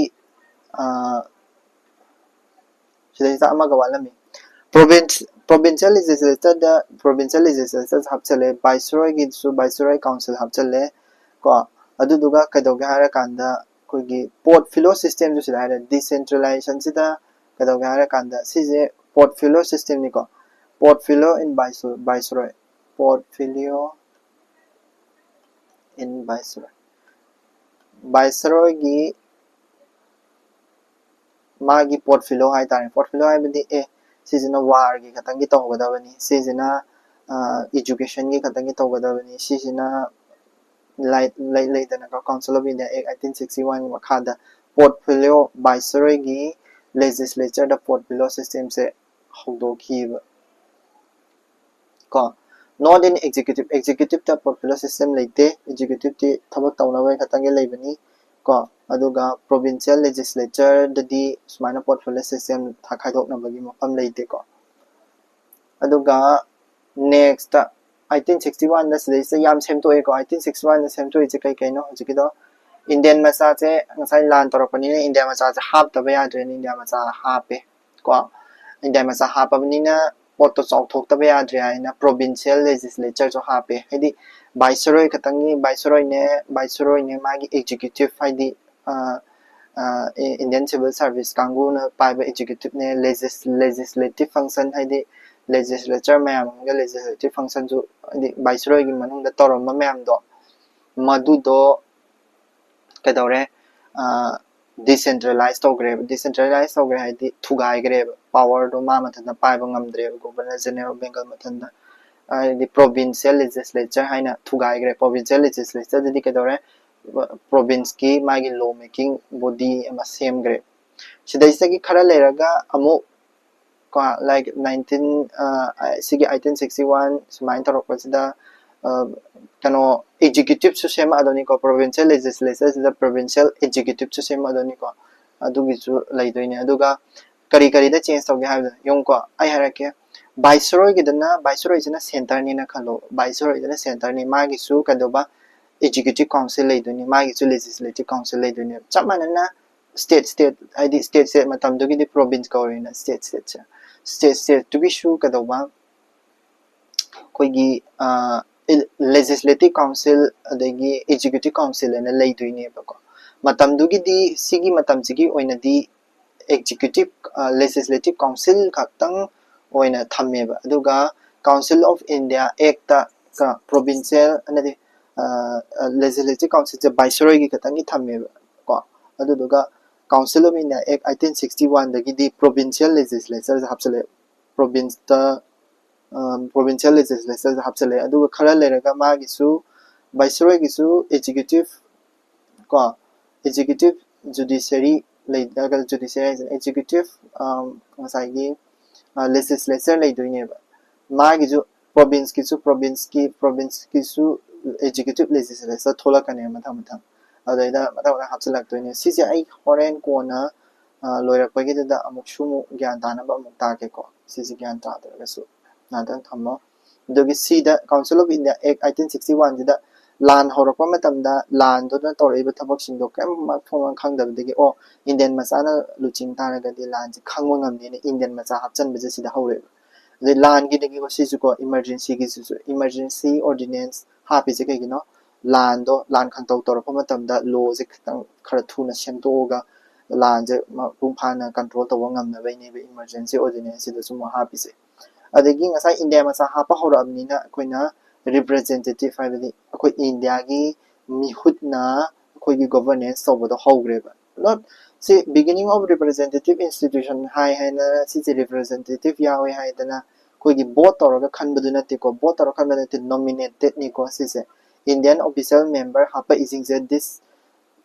ꯁꯤꯗꯩꯁꯤꯗ ꯑꯃꯒ ꯋꯥꯠꯂꯝꯃꯤ꯫ Province Provincial Legislature ꯗ Provincial Legislature ꯍꯥꯞꯆꯜꯂꯦ, Viceroy ꯒꯤꯁꯨ Viceroy Council ꯍꯥꯞꯆꯜꯂꯦ ꯀꯣ꯫ ꯑꯗꯨꯗꯨꯒ ꯀꯩꯗꯧꯒꯦ ꯍꯥꯏꯔꯀꯥꯟꯗ ꯑꯩꯈꯣꯏꯒꯤ portfolio system ꯁꯨ ꯁꯤꯗ ꯍꯥꯏꯔꯦ, decentralization ꯁꯤꯗ ꯀꯩꯗꯧꯒꯦ ꯍꯥꯏꯔꯀꯥꯟꯗ ꯁꯤꯁꯦ portfolio system ꯅꯤꯀꯣ꯫ Portfolio in Viceroy, Viceroy, portfolio in Viceroy, Viceroy ꯒꯤ ꯃꯥꯒꯤ portfolio ꯍꯥꯏꯇꯥꯔꯦ꯫ Portfolio ꯍꯥꯏꯕꯗꯤ ꯑꯦ ꯁꯤꯁꯤꯅ war ꯒꯤ ꯈꯛꯇꯪꯒꯤ ꯇꯧꯒꯗꯕꯅꯤ, ꯁꯤꯁꯤꯅ education ꯒꯤ ꯈꯛꯇꯪꯒꯤ ꯇꯧꯒꯗꯕꯅꯤ, ꯁꯤꯁꯤꯅ ꯂꯩ- ꯂꯩ- ꯂꯩꯗꯅꯀꯣ, Council of India Act eighteen sixty one ꯒꯤ ꯃꯈꯥꯗ portfolio, Viceroy ꯒꯤ legislature ꯗ portfolio system ꯁꯦ ꯍꯧꯗꯣꯛꯈꯤꯕ ꯀꯣ꯫ Not in executive, executive ꯇ portfolio system ꯂꯩꯇꯦ, executive ꯇꯤ ꯊꯕꯛ ꯇꯧꯅꯕ ꯈꯛꯇꯪꯒꯤ ꯂꯩꯕꯅꯤ ꯀꯣ꯫ ꯑꯗꯨꯒ provincial legislature ꯗꯗꯤ ꯁꯨꯃꯥꯏꯅ portfolio system ꯈꯥꯏꯗꯣꯛꯅꯕꯒꯤ ꯃꯐꯝ ꯂꯩꯇꯦꯀꯣ꯫ ꯑꯗꯨꯒ next eighteen sixty one ꯗ ꯁꯤꯗꯩꯁꯤꯗ ꯌꯥꯝ ꯁꯦꯝꯗꯣꯛꯑꯦꯀꯣ꯫ Eighteen sixty one ꯗ ꯁꯦꯝꯗꯣꯛꯏꯁꯦ ꯀꯩ ꯀꯩꯅꯣ? ꯍꯧꯖꯤꯛꯀꯤꯗꯣ Indian ꯃꯆꯥꯁꯦ ꯉꯁꯥꯏ ꯂꯥꯟ ꯇꯧꯔꯛꯄꯅꯤꯅ India ꯃꯆꯥꯁꯦ ꯍꯥꯞꯇꯕ ꯌꯥꯗ꯭ꯔꯦꯅ India ꯃꯆꯥ ꯍꯥꯞꯄꯦ ꯀꯣ꯫ India ꯃꯆꯥ ꯍꯥꯞꯄꯕꯅꯤꯅ ꯄꯣꯠꯇꯣ ꯆꯥꯎꯊꯣꯛꯇꯕ ꯌꯥꯗ꯭ꯔꯦ ꯍꯥꯏꯅ provincial legislature ꯁꯨ ꯍꯥꯞꯄꯦ꯫ ꯍꯥꯏꯗꯤ Viceroy ꯈꯛꯇꯪꯒꯤ Viceroy ꯅꯦ, Viceroy ꯅꯦ, ꯃꯥꯒꯤ executive ꯍꯥꯏꯗꯤ ꯑ, ꯑ, Indian civil service ꯀꯥꯡꯕꯨꯅ ꯄꯥꯏꯕ executive ꯅꯦ, legis- legislative function ꯍꯥꯏꯗꯤ legislature ꯃꯌꯥꯝ ꯑꯃꯒ legislative function ꯁꯨ ꯍꯥꯏꯗꯤ Viceroy ꯒꯤ ꯃꯅꯨꯡꯗ ꯇꯧꯔꯝꯕ ꯃꯌꯥꯝꯗꯣ ꯃꯗꯨꯗꯣ ꯀꯩꯗꯧꯔꯦ? ꯑ, decentralize ꯇꯧꯈ꯭ꯔꯦꯕ꯫ Decentralize ꯇꯧꯈ꯭ꯔꯦ ꯍꯥꯏꯗꯤ ꯊꯨꯒꯥꯏꯈ꯭ꯔꯦꯕ꯫ Power ꯗꯣ ꯃꯥ ꯃꯊꯟꯇ ꯄꯥꯏꯕ ꯉꯝꯗ꯭ꯔꯦꯕ, Governor General of Bengal ꯃꯊꯟꯇ꯫ ꯍꯥꯏꯗꯤ provincial legislature ꯍꯥꯏꯅ ꯊꯨꯒꯥꯏꯈ꯭ꯔꯦ꯫ Provincial legislature ꯗꯗꯤ ꯀꯩꯗꯧꯔꯦ? Province ꯀꯤ ꯃꯥꯒꯤ law making body ꯑꯃ ꯁꯦꯝꯈ꯭ꯔꯦ꯫ ꯁꯤꯗꯩꯁꯤꯗꯒꯤ ꯈꯔ ꯂꯩꯔꯒ ꯑꯃꯨꯛ ꯀꯣ, like nineteen, ꯑ, ꯁꯤꯒꯤ eighteen sixty one ꯁꯨꯃꯥꯏꯅ ꯇꯧꯔꯛꯄꯁꯤꯗ, ꯑ, ꯀꯩꯅꯣ, executive ꯁꯨ ꯁꯦꯝꯃꯛꯑꯗꯣꯏꯅꯤꯀꯣ, provincial legislature ꯁꯤꯗ provincial executive ꯁꯨ ꯁꯦꯝꯃꯛꯑꯗꯣꯏꯅꯤꯀꯣ꯫ ꯑꯗꯨꯒꯤꯁꯨ ꯂꯩꯗꯣꯏꯅꯦ꯫ ꯑꯗꯨꯒ ꯀꯔꯤ ꯀꯔꯤꯗ change ꯇꯧꯒꯦ ꯍꯥꯏꯕꯗꯣ ꯌꯦꯡꯉꯨꯀꯣ, ꯑꯩ ꯍꯥꯏꯔꯛꯀꯦ꯫ Viceroy ꯒꯤꯗꯅ, Viceroy ꯁꯤꯅ centre ꯅꯦꯅ ꯈꯜꯂꯣ, Viceroy ꯁꯤꯅ centre ꯅꯤ, ꯃꯥꯒꯤꯁꯨ ꯀꯩꯗꯧꯕ, executive council ꯂꯩꯗꯣꯏꯅꯤ, ꯃꯥꯒꯤꯁꯨ legislative council ꯂꯩꯗꯣꯏꯅꯦ꯫ ꯆꯞ ꯃꯥꯟꯅꯅ ꯁ꯭ꯇꯦꯠ ꯁ꯭ꯇꯦꯠ ꯍꯥꯏꯗꯤ ꯁ꯭ꯇꯦꯠ ꯁ꯭ꯇꯦꯠ ꯃꯇꯝꯗꯨꯒꯤꯗꯤ ꯄ꯭ꯔꯣꯚꯤꯟꯁ ꯀꯧꯔꯦꯅ, ꯁ꯭ꯇꯦꯠ ꯁ꯭ꯇꯦꯠꯁꯦ, ꯁ꯭ꯇꯦꯠ ꯁ꯭ꯇꯦꯠꯇꯨꯒꯤꯁꯨ ꯀꯩꯗꯧꯕ, ꯑꯩꯈꯣꯏꯒꯤ ꯂꯦꯖꯤꯁꯂꯦꯇꯤꯚ ꯀꯥꯎꯟꯁꯤꯜ ꯑꯗꯒꯤ ꯑꯦꯛꯖꯤꯀ꯭ꯌꯨꯇꯤꯚ ꯀꯥꯎꯟꯁꯤꯜ ꯍꯥꯏꯅ ꯂꯩꯗꯣꯏꯅꯦꯕꯀꯣ꯫ ꯃꯇꯝꯗꯨꯒꯤꯗꯤ, ꯁꯤꯒꯤ ꯃꯇꯝꯁꯤꯒꯤ ꯑꯣꯏꯅꯗꯤ ꯑꯦꯛꯖꯤꯀ꯭ꯌꯨꯇꯤꯚ, ꯂꯦꯖꯤꯁꯂꯦꯇꯤꯚ ꯀꯥꯎꯟꯁꯤꯜ ꯈꯛꯇꯪ ꯑꯣꯏꯅ ꯊꯝꯃꯦꯕ꯫ ꯑꯗꯨꯒ Council of India Act ꯀ ꯄ꯭ꯔꯣꯚꯤꯟꯁꯤꯌꯦꯜ, ꯅꯠꯇꯦ, ꯂꯦꯖꯤꯁꯂꯦꯇꯤꯚ ꯀꯥꯎꯟꯁꯤꯜꯁꯦ ꯚꯥꯏꯁꯔꯣꯏꯒꯤ ꯈꯛꯇꯪꯒꯤ ꯊꯝꯃꯦꯕ ꯀꯣ꯫ ꯑꯗꯨꯗꯨꯒ Council of India Act eighteen sixty one ꯗꯒꯤꯗꯤ ꯄ꯭ꯔꯣꯚꯤꯟꯁꯤꯌꯦꯜ ꯂꯦꯖꯤꯁꯂꯦꯆꯔꯁꯦ ꯍꯥꯞꯆꯤꯜꯂꯛꯑꯦ, ꯄ꯭ꯔꯣꯚꯤꯟꯁꯇ ꯄ꯭ꯔꯣꯚꯤꯟꯁꯤꯌꯦꯜ ꯂꯦꯖꯤꯁꯂꯦꯆꯔꯁꯦ ꯍꯥꯞꯆꯤꯜꯂꯛꯑꯦ꯫ ꯑꯗꯨꯒ ꯈꯔ ꯂꯩꯔꯒ ꯃꯥꯒꯤꯁꯨ, ꯚꯥꯏꯁꯔꯣꯏꯒꯤꯁꯨ ꯑꯦꯛꯖꯤꯀ꯭ꯌꯨꯇꯤꯚ ꯀꯣ, ꯑꯦꯛꯖꯤꯀ꯭ꯌꯨꯇꯤꯚ ꯖꯨꯗꯤꯁꯔꯤ ꯂꯩ, ꯖꯨꯗꯤꯁꯔꯤ ꯍꯥꯏꯁꯦ ꯑꯦꯛꯖꯤꯀ꯭ꯌꯨꯇꯤꯚ, ꯉꯁꯥꯏꯒꯤ ꯂꯦꯖꯤꯁꯂꯦꯆꯔ ꯂꯩꯗꯣꯏꯅꯦꯕ꯫ ꯃꯥꯒꯤꯁꯨ ꯄ꯭ꯔꯣꯚꯤꯟꯁꯀꯤꯁꯨ, ꯄ꯭ꯔꯣꯚꯤꯟꯁꯀꯤ ꯄ꯭ꯔꯣꯚꯤꯟꯁꯀꯤꯁꯨ ꯑꯦꯛꯖꯤꯀ꯭ꯌꯨꯇꯤꯚ ꯂꯦꯖꯤꯁꯂꯦꯆꯔ ꯊꯣꯛꯂꯛꯀꯅꯦꯕ ꯃꯊꯪ ꯃꯊꯪ꯫ ꯑꯗꯩꯗ ꯃꯊꯪ ꯃꯊꯪ ꯍꯥꯞꯆꯤꯜꯂꯛꯇꯣꯏꯅꯦ꯫ ꯁꯤꯁꯦ ꯑꯩ ꯍꯣꯔꯦꯟ ꯀꯣꯟꯅ ꯂꯣꯏꯔꯛꯄꯒꯤꯗꯨꯗ ꯑꯃꯨꯛꯁꯨ ꯑꯃꯨꯛ ꯒ꯭ꯌꯥꯟ ꯇꯥꯅꯕ ꯑꯃꯨꯛ ꯇꯥꯛꯀꯦꯀꯣ꯫ ꯁꯤꯁꯦ ꯒ꯭ꯌꯥꯟ ꯇꯥꯗ꯭ꯔꯒꯁꯨ ꯉꯥꯛꯇꯪ ꯊꯝꯃꯣ꯫ ꯑꯗꯨꯒꯤ ꯁꯤꯗ Council of India Act eighteen sixty one ꯁꯤꯗ ꯂꯥꯟ ꯍꯧꯔꯛꯄ ꯃꯇꯝꯗ ꯂꯥꯟꯗꯨꯅ ꯇꯧꯔꯛꯏꯕ ꯊꯕꯛꯁꯤꯡꯗꯣ ꯀꯔꯤꯝ ꯃꯊꯣꯡ ꯃꯔꯝ ꯈꯪꯗꯕꯗꯒꯤ, ꯑꯣ, ꯏꯟꯗꯤꯌꯟ ꯃꯆꯥꯅ ꯂꯨꯆꯤꯡ ꯇꯥꯔꯒꯗꯤ ꯂꯥꯟꯁꯦ ꯈꯪꯕ ꯉꯝꯅꯤꯅ ꯏꯟꯗꯤꯌꯟ ꯃꯆꯥ ꯍꯥꯞꯆꯤꯟꯕꯁꯦ ꯁꯤꯗ ꯍꯧꯔꯛꯑꯦꯕ꯫ ꯑꯗꯩ ꯂꯥꯟꯒꯤꯗꯒꯤꯀꯣ, ꯁꯤꯁꯨꯀꯣ, ꯏꯃꯥꯔꯖꯦꯟꯁꯤꯒꯤꯁꯤꯁꯨ, ꯏꯃꯥꯔꯖꯦꯟꯁꯤ ꯑꯣꯔꯗꯤꯅꯦꯟꯁ ꯍꯥꯞꯄꯤꯁꯦ ꯀꯩꯒꯤꯅꯣ? ꯂꯥꯟꯗꯣ, ꯂꯥꯟ ꯈꯪꯇꯧ ꯇꯧꯔꯛꯄ ꯃꯇꯝꯗ ꯂꯣꯁꯦ ꯈꯤꯇꯪ ꯈꯔ ꯊꯨꯅ ꯁꯦꯝꯗꯣꯛꯑꯒ ꯂꯥꯟꯁꯦ ꯃꯄꯨꯡ ꯐꯥꯅ ꯀꯟꯇ꯭ꯔꯣꯜ ꯇꯧꯕ ꯉꯝꯅꯕꯩꯅꯦꯕ ꯏꯃꯥꯔꯖꯦꯟꯁꯤ ꯑꯣꯔꯗꯤꯅꯦꯟꯁꯁꯤꯗꯁꯨ ꯑꯃꯨꯛ ꯍꯥꯞꯄꯤꯁꯦ꯫ ꯑꯗꯒꯤ ꯉꯁꯥꯏ ꯏꯟꯗꯤꯌꯥ ꯃꯆꯥ ꯍꯥꯞꯄ ꯍꯧꯔꯛꯑꯕꯅꯤꯅ ꯑꯩꯈꯣꯏꯅ ꯔꯤꯄ꯭ꯔꯖꯦꯟꯇꯦꯇꯤꯚ, ꯍꯥꯏꯕꯗꯤ ꯑꯩꯈꯣꯏ ꯏꯟꯗꯤꯌꯥꯒꯤ ꯃꯤꯍꯨꯠꯅ ꯑꯩꯈꯣꯏꯒꯤ ꯒꯣꯚꯔꯅꯦꯟꯁ ꯇꯧꯕꯗꯣ ꯍꯧꯈ꯭ꯔꯦꯕ꯫ Not ꯁꯤ beginning of representative institution ꯍꯥꯏ ꯍꯥꯏꯅ ꯁꯤꯁꯦ ꯔꯤꯄ꯭ꯔꯖꯦꯟꯇꯦꯇꯤꯚ ꯌꯥꯎꯋꯦ ꯍꯥꯏꯗꯅ ꯑꯩꯈꯣꯏꯒꯤ ꯚꯣꯠ ꯇꯧꯔꯒ ꯈꯟꯕꯗꯨ ꯅꯠꯇꯦꯀꯣ, ꯚꯣꯠ ꯇꯧꯔꯒ ꯈꯟꯕ ꯅꯠꯇꯦ, ꯅꯣꯃꯤꯅꯦꯇꯦꯠꯅꯤꯀꯣ ꯁꯤꯁꯦ꯫ ꯏꯟꯗꯤꯌꯟ ꯑꯣꯐꯤꯁꯤꯌꯦꯜ ꯃꯦꯝꯕꯔ ꯍꯥꯞꯄꯛꯏꯁꯤꯡꯁꯦ, ꯗꯤꯁ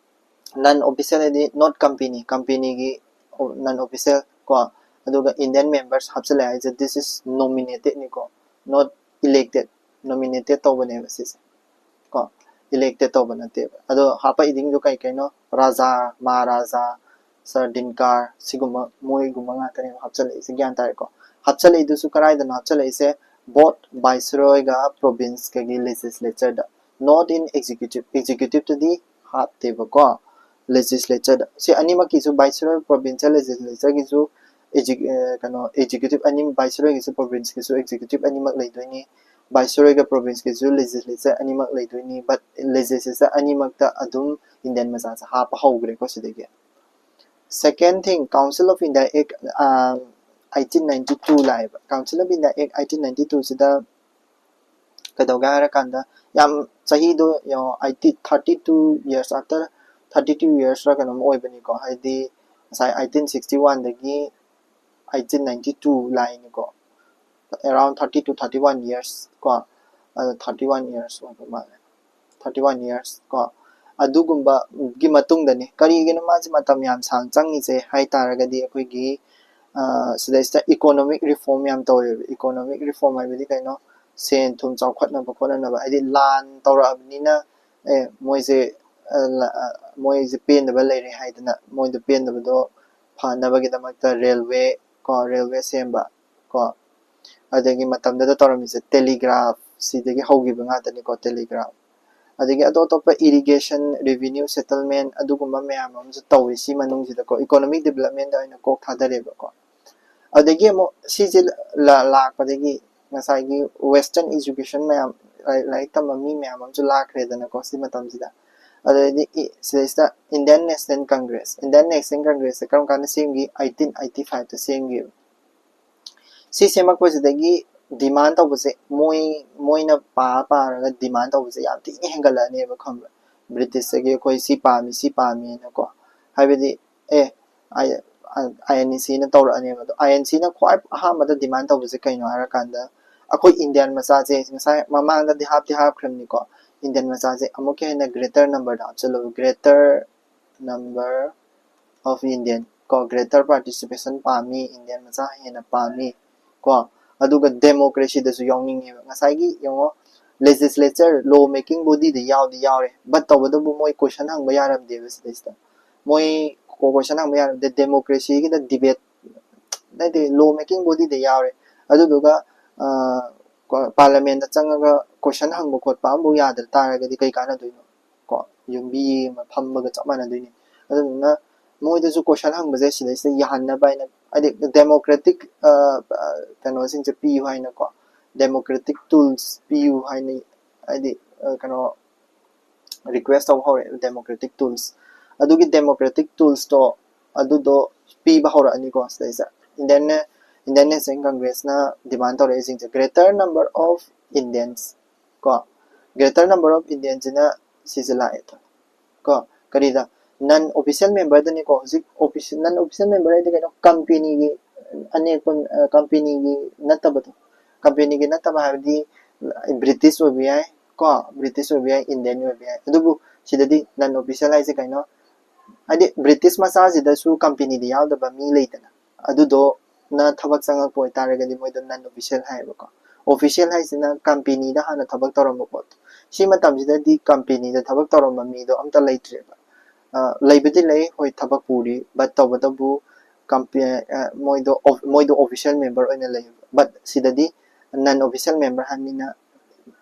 ꯅꯟ ꯑꯣꯐꯤꯁꯤꯌꯦꯜ ꯍꯥꯏꯗꯤ ꯅꯣꯠ ꯀꯝꯄꯦꯅꯤ, ꯀꯝꯄꯦꯅꯤꯒꯤ ꯅꯟ ꯑꯣꯐꯤꯁꯤꯌꯦꯜ ꯀꯣ, ꯑꯗꯨꯒ ꯏꯟꯗꯤꯌꯟ ꯃꯦꯝꯕꯔꯁ ꯍꯥꯞꯆꯤꯜꯂꯦ ꯍꯥꯏꯁꯦ, ꯗꯤꯁ ꯏꯁ ꯅꯣꯃꯤꯅꯦꯇꯦꯠꯅꯤꯀꯣ, ꯅꯣꯠ ꯏꯂꯦꯛꯇꯦꯠ, ꯅꯣꯃꯤꯅꯦꯇꯦꯠ ꯇꯧꯕꯅꯦꯕ ꯁꯤꯁꯦ ꯀꯣ, ꯏꯂꯦꯛꯇꯦꯠ ꯇꯧꯕ ꯅꯠꯇꯦꯕ꯫ ꯑꯗꯣ ꯍꯥꯞꯄꯛꯏꯁꯤꯡꯗꯣ ꯀꯩ ꯀꯩꯅꯣ? ꯔꯥꯖꯥ, ꯃꯍꯥꯔꯥꯖꯥ, ꯁꯔꯗꯤꯟꯀꯥꯔ, ꯁꯤꯒꯨꯝꯕ ꯃꯣꯏꯒꯨꯝꯕ ꯉꯥꯛꯇꯅꯦꯕ ꯍꯥꯞꯆꯤꯜꯂꯛꯏꯁꯦ, ꯒ꯭ꯌꯥꯟ ꯇꯥꯔꯦꯀꯣ? ꯍꯥꯞꯆꯤꯜꯂꯛꯏꯗꯨꯁꯨ ꯀꯗꯥꯏꯗꯅꯣ ꯍꯥꯞꯆꯤꯜꯂꯛꯏꯁꯦ? ꯕꯣꯠ ꯚꯥꯏꯁꯔꯣꯏꯒ ꯄ꯭ꯔꯣꯚꯤꯟꯁꯀꯒꯤ ꯂꯦꯖꯤꯁꯂꯦꯆꯔꯗ, ꯅꯣꯠ ꯏꯟ ꯑꯦꯛꯖꯤꯀ꯭ꯌꯨꯇꯤꯚ, ꯑꯦꯛꯖꯤꯀ꯭ꯌꯨꯇꯤꯚꯇꯗꯤ ꯍꯥꯞꯇꯦꯕꯀꯣ꯫ ꯂꯦꯖꯤꯁꯂꯦꯆꯔꯗ꯫ ꯁꯤ ꯑꯅꯤꯃꯛꯀꯤꯁꯨ viceroy, provincial legislatureꯒꯤꯁꯨ exec- ꯑ, ꯀꯩꯅꯣ, executive ꯑꯅꯤ, viceroyꯒꯤꯁꯨ provinceꯀꯤꯁꯨ executive ꯑꯅꯤꯃꯛ ꯂꯩꯗꯣꯏꯅꯤ꯫ Viceroyꯒ provinceꯀꯤꯁꯨ legislature ꯑꯅꯤꯃꯛ ꯂꯩꯗꯣꯏꯅꯤ꯫ But legislature ꯑꯅꯤꯃꯛꯇ ꯑꯗꯨꯝ Indian ꯃꯆꯥꯁꯦ ꯍꯥꯞꯄ ꯍꯧꯈ꯭ꯔꯦꯀꯣ ꯁꯤꯗꯒꯤ꯫ Second thing, Council of India Act, ꯑ, eighteen ninety two ꯂꯥꯛꯑꯦꯕ꯫ Council of India Act eighteen ninety twoꯁꯤꯗ ꯀꯩꯗꯧꯒꯦ ꯍꯥꯏꯔꯀꯥꯟꯗ, ꯌꯥꯝ ꯆꯍꯤꯗꯣ ꯌꯦꯡꯉꯣ, eighty, thirty two years, after thirty two yearsꯔ ꯀꯩꯅꯣꯝ ꯑꯣꯏꯕꯅꯤꯀꯣ꯫ ꯍꯥꯏꯗꯤ ꯉꯁꯥꯏ eighteen sixty oneꯗꯒꯤ eighteen ninety two ꯂꯥꯛꯏꯅꯤꯀꯣ꯫ Around thirty to thirty one years ꯀꯣ꯫ ꯑꯗꯣ thirty one years ꯑꯣꯏꯕ ꯃꯥꯜꯂꯦ꯫ Thirty one years ꯀꯣ꯫ ꯑꯗꯨꯒꯨꯝꯕꯒꯤ ꯃꯇꯨꯡꯗꯅꯤ꯫ ꯀꯔꯤꯒꯤꯅꯣ ꯃꯥꯁꯦ ꯃꯇꯝ ꯌꯥꯝ ꯁꯥꯡ ꯆꯪꯉꯤꯁꯦ ꯍꯥꯏ ꯇꯥꯔꯒꯗꯤ, ꯑꯩꯈꯣꯏꯒꯤ, ꯑ, ꯁꯤꯗꯩꯁꯤꯗ economic reform ꯌꯥꯝ ꯇꯧꯋꯦꯕ꯫ Economic reform ꯍꯥꯏꯕꯗꯤ ꯀꯩꯅꯣ? ꯁꯦꯟ ꯊꯨꯝ ꯆꯥꯎꯈꯠꯅꯕ ꯈꯣꯠꯅꯅꯕ, ꯍꯥꯏꯗꯤ ꯂꯥꯟ ꯇꯧꯔꯛꯑꯕꯅꯤꯅ, ꯑꯦ, ꯃꯣꯏꯁꯦ, ꯑ, ꯂ-, ꯑ, ꯃꯣꯏꯁꯦ ꯄꯦꯟꯗꯕ ꯂꯩꯔꯦ ꯍꯥꯏꯗꯅ, ꯃꯣꯏꯗ ꯄꯦꯟꯗꯕꯗꯣ ꯐꯅꯕꯒꯤꯗꯃꯛꯇ railway ꯀꯣ, railway ꯁꯦꯝꯕ ꯀꯣ꯫ ꯑꯗꯒꯤ ꯃꯇꯝꯗꯨꯗ ꯇꯧꯔꯝꯃꯤꯁꯦ telegraph, ꯁꯤꯗꯒꯤ ꯍꯧꯈꯤꯕ ꯉꯥꯛꯇꯅꯤꯀꯣ, telegraph꯫ ꯑꯗꯒꯤ ꯑꯇꯣꯞ ꯑꯇꯣꯞꯄ irrigation, revenue settlement, ꯑꯗꯨꯒꯨꯝꯕ ꯃꯌꯥꯝ ꯑꯃꯁꯨ ꯇꯧꯋꯤ ꯁꯤ ꯃꯅꯨꯡꯁꯤꯗꯀꯣ, economic developmentꯗ ꯑꯣꯏꯅ ꯀꯣꯛ ꯊꯥꯗꯔꯦꯕꯀꯣ꯫ ꯑꯗꯒꯤ ꯑꯃꯨꯛ ꯁꯤꯁꯦ ꯂ-, ꯂꯥꯛꯄꯗꯒꯤ ꯉꯁꯥꯏꯒꯤ western education ꯃꯌꯥꯝ, ꯂꯥꯏ-, ꯂꯥꯏꯔꯤꯛ ꯇꯝꯕ ꯃꯤ ꯃꯌꯥꯝ ꯑꯃꯁꯨ ꯂꯥꯛꯈ꯭ꯔꯦꯗꯅꯀꯣ ꯁꯤ ꯃꯇꯝꯁꯤꯗ꯫ ꯑꯗꯩꯗꯤ ꯏ-, ꯁꯤꯗꯩꯁꯤꯗ Indian National Congress, Indian National Congressꯁꯦ ꯀꯔꯝ ꯀꯥꯟꯗ ꯁꯦꯝꯈꯤ? Eighteen eighty fiveꯇ ꯁꯦꯝꯈꯤꯕ꯫ ꯁꯤ ꯁꯦꯝꯃꯛꯄꯁꯤꯗꯒꯤ demand ꯇꯧꯕꯁꯦ ꯃꯣꯏ, ꯃꯣꯏꯅ ꯄꯥ ꯄꯥꯔꯒ demand ꯇꯧꯕꯁꯦ ꯌꯥꯝ ꯊꯤꯅ ꯍꯦꯟꯒꯠꯂꯛꯑꯅꯦꯕ, ꯈꯪꯕ꯭ꯔꯥ? ꯕ꯭ꯔꯤꯇꯤꯁꯇꯒꯤ ꯑꯩꯈꯣꯏ ꯁꯤ ꯄꯥꯝꯃꯤ, ꯁꯤ ꯄꯥꯝꯃꯤꯅꯀꯣ꯫ ꯍꯥꯏꯕꯗꯤ, ꯑꯦ, ꯑꯥꯏ-, ꯑꯥꯏ-, INCꯅ ꯇꯧꯔꯛꯑꯅꯦꯕ꯫ ꯑꯗꯣ INCꯅ ꯈ꯭ꯋꯥꯏ ꯑꯍꯥꯟꯕꯗ demand ꯇꯧꯕꯁꯦ ꯀꯩꯅꯣ ꯍꯥꯏꯔꯀꯥꯟꯗ, ꯑꯩꯈꯣꯏ Indian ꯃꯆꯥꯁꯦ ꯉꯁꯥꯏ ꯃꯃꯥꯡꯗꯗꯤ ꯍꯥꯞꯇꯤ ꯍꯥꯞꯈ꯭ꯔꯕꯅꯤꯀꯣ, Indian ꯃꯆꯥꯁꯦ ꯑꯃꯨꯛꯀ ꯍꯦꯟꯅ greater numberꯗ ꯍꯥꯞꯆꯤꯜꯂꯣ, greater number of Indian ꯀꯣ, greater participation ꯄꯥꯝꯃꯤ, Indian ꯃꯆꯥ ꯍꯦꯟꯅ ꯄꯥꯝꯃꯤ ꯀꯣ꯫ ꯑꯗꯨꯒ democracyꯗꯁꯨ ꯌꯥꯎꯅꯤꯡꯉꯦꯕ꯫ ꯉꯁꯥꯏꯒꯤ ꯌꯦꯡꯉꯣ, legislature, law making bodyꯗ ꯌꯥꯎꯗꯤ ꯌꯥꯎꯔꯦ, but ꯇꯧꯕꯇꯕꯨ ꯃꯣꯏ question ꯍꯪꯕ ꯌꯥꯔꯝꯗꯦꯕ ꯁꯤꯗꯩꯁꯤꯗ꯫ ꯃꯣꯏ question ꯍꯪꯕ ꯌꯥꯔꯝꯗꯦ, democracyꯒꯤꯗ debate, ꯅꯠꯇꯦ, law making bodyꯗ ꯌꯥꯎꯔꯦ, ꯑꯗꯨꯗꯨꯒ, ꯑ, ꯀꯣ, parliamentꯇ ꯆꯪꯉꯒ question ꯍꯪꯕ ꯈꯣꯠꯄ ꯑꯃꯐꯥꯎ ꯌꯥꯗ ꯇꯥꯔꯒꯗꯤ ꯀꯩ ꯀꯥꯟꯅꯗꯣꯏꯅꯣ ꯀꯣ? ꯌꯨꯝꯕꯤ ꯑꯃ ꯐꯝꯕꯒ ꯆꯞ ꯃꯥꯟꯅꯗꯣꯏꯅꯤ꯫ ꯑꯗꯨꯗꯨꯅ ꯃꯣꯏꯗꯁꯨ ꯀꯣꯏꯁꯟ ꯍꯪꯕꯁꯦ ꯁꯤꯗꯩꯁꯤꯗ ꯌꯥꯍꯟꯅꯕ ꯍꯥꯏꯅ, ꯍꯥꯏꯗꯤ ꯗꯦꯃꯣꯀ꯭ꯔꯦꯇꯤꯛ ꯀꯩꯅꯣꯁꯤꯡꯁꯦ ꯄꯤꯌꯨ ꯍꯥꯏꯅꯀꯣ, ꯗꯦꯃꯣꯀ꯭ꯔꯦꯇꯤꯛ ꯇꯨꯜꯁ ꯄꯤꯌꯨ ꯍꯥꯏꯅ, ꯍꯥꯏꯗꯤ ꯀꯩꯅꯣ ꯔꯤꯀ꯭ꯋꯦꯁ ꯇꯧꯕ ꯍꯧꯔꯛꯑꯦ, ꯗꯦꯃꯣꯀ꯭ꯔꯦꯇꯤꯛ ꯇꯨꯜꯁ꯫ ꯑꯗꯨꯒꯤ ꯗꯦꯃꯣꯀ꯭ꯔꯦꯇꯤꯛ ꯇꯨꯜꯁꯇꯣ ꯑꯗꯨꯗꯣ ꯄꯤꯕ ꯍꯧꯔꯛꯑꯅꯤꯀꯣ ꯁꯤꯗꯩꯁꯤꯗ꯫ ꯏꯟꯗꯤꯌꯟ ꯏꯟꯗꯤꯌꯟ ꯅꯦꯁꯅꯦꯜ ꯀꯪꯒ꯭ꯔꯦꯁꯅ ꯗꯤꯃꯥꯟ ꯇꯧꯔꯛꯏꯁꯤꯡꯁꯦ, greater number of Indians ꯀꯣ, greater number of Indiansꯁꯤꯅ ꯁꯤꯁꯦ ꯂꯥꯛꯑꯦ ꯀꯣ, ꯀꯔꯤꯗ? ꯅꯟ ꯑꯣꯐꯤꯁꯤꯌꯦꯜ ꯃꯦꯝꯕꯔꯗꯅꯤꯀꯣ꯫ ꯍꯧꯖꯤꯛ ꯑꯣꯐꯤꯁ ꯅꯟ ꯑꯣꯐꯤꯁꯤꯌꯦꯜ ꯃꯦꯝꯕꯔ ꯍꯥꯏꯗꯤ ꯀꯩꯅꯣ? ꯀꯝꯄꯦꯅꯤꯒꯤ ꯑꯅꯦꯛꯄ, ꯀꯝꯄꯦꯅꯤꯒꯤ ꯅꯠꯇꯕꯗꯣ, ꯀꯝꯄꯦꯅꯤꯒꯤ ꯅꯠꯇꯕ ꯍꯥꯏꯕꯗꯤ ꯕ꯭ꯔꯤꯇꯤꯁ ꯑꯣꯏꯕ ꯌꯥꯏ ꯀꯣ, ꯕ꯭ꯔꯤꯇꯤꯁ ꯑꯣꯏꯕ ꯌꯥꯏ, ꯏꯟꯗꯤꯌꯟ ꯑꯣꯏꯕ ꯌꯥꯏ꯫ ꯑꯗꯨꯕꯨ ꯁꯤꯗꯗꯤ ꯅꯟ ꯑꯣꯐꯤꯁꯤꯌꯦꯜ ꯍꯥꯏꯁꯦ ꯀꯩꯅꯣ? ꯍꯥꯏꯗꯤ ꯕ꯭ꯔꯤꯇꯤꯁ ꯃꯆꯥꯁꯤꯗꯁꯨ ꯀꯝꯄꯦꯅꯤꯗ ꯌꯥꯎꯗꯕ ꯃꯤ ꯂꯩꯗꯅ, ꯑꯗꯨꯗꯣꯅ ꯊꯕꯛ ꯆꯪꯉꯛꯄ ꯑꯣꯏꯇꯥꯔꯒꯗꯤ ꯃꯣꯏꯗꯣ ꯅꯟ ꯑꯣꯐꯤꯁꯤꯌꯦꯜ ꯍꯥꯏꯌꯦꯕꯀꯣ꯫ ꯑꯣꯐꯤꯁꯤꯌꯦꯜ ꯍꯥꯏꯁꯤꯅ ꯀꯝꯄꯦꯅꯤꯗ ꯍꯥꯟꯅ ꯊꯕꯛ ꯇꯧꯔꯝꯕ ꯄꯣꯠꯇꯣ꯫ ꯁꯤ ꯃꯇꯝꯁꯤꯗꯗꯤ ꯀꯝꯄꯦꯅꯤꯗ ꯊꯕꯛ ꯇꯧꯔꯝꯕ ꯃꯤꯗꯣ ꯑꯝꯇ ꯂꯩꯇ꯭ꯔꯦꯕ꯫ ꯑ, ꯂꯩꯕꯗꯤ ꯂꯩ, ꯍꯣꯏ, ꯊꯕꯛ ꯄꯨꯔꯤ, but ꯇꯧꯕꯇꯕꯨ ꯀꯝꯄꯦ-, ꯑ, ꯃꯣꯏꯗꯣ ꯑꯣꯐ-, ꯃꯣꯏꯗꯣ ꯑꯣꯐꯤꯁꯤꯌꯦꯜ ꯃꯦꯝꯕꯔ ꯑꯣꯏꯅ ꯂꯩ꯫ But ꯁꯤꯗꯗꯤ ꯅꯟ ꯑꯣꯐꯤꯁꯤꯌꯦꯜ ꯃꯦꯝꯕꯔ ꯍꯥꯏꯕꯅꯤꯅ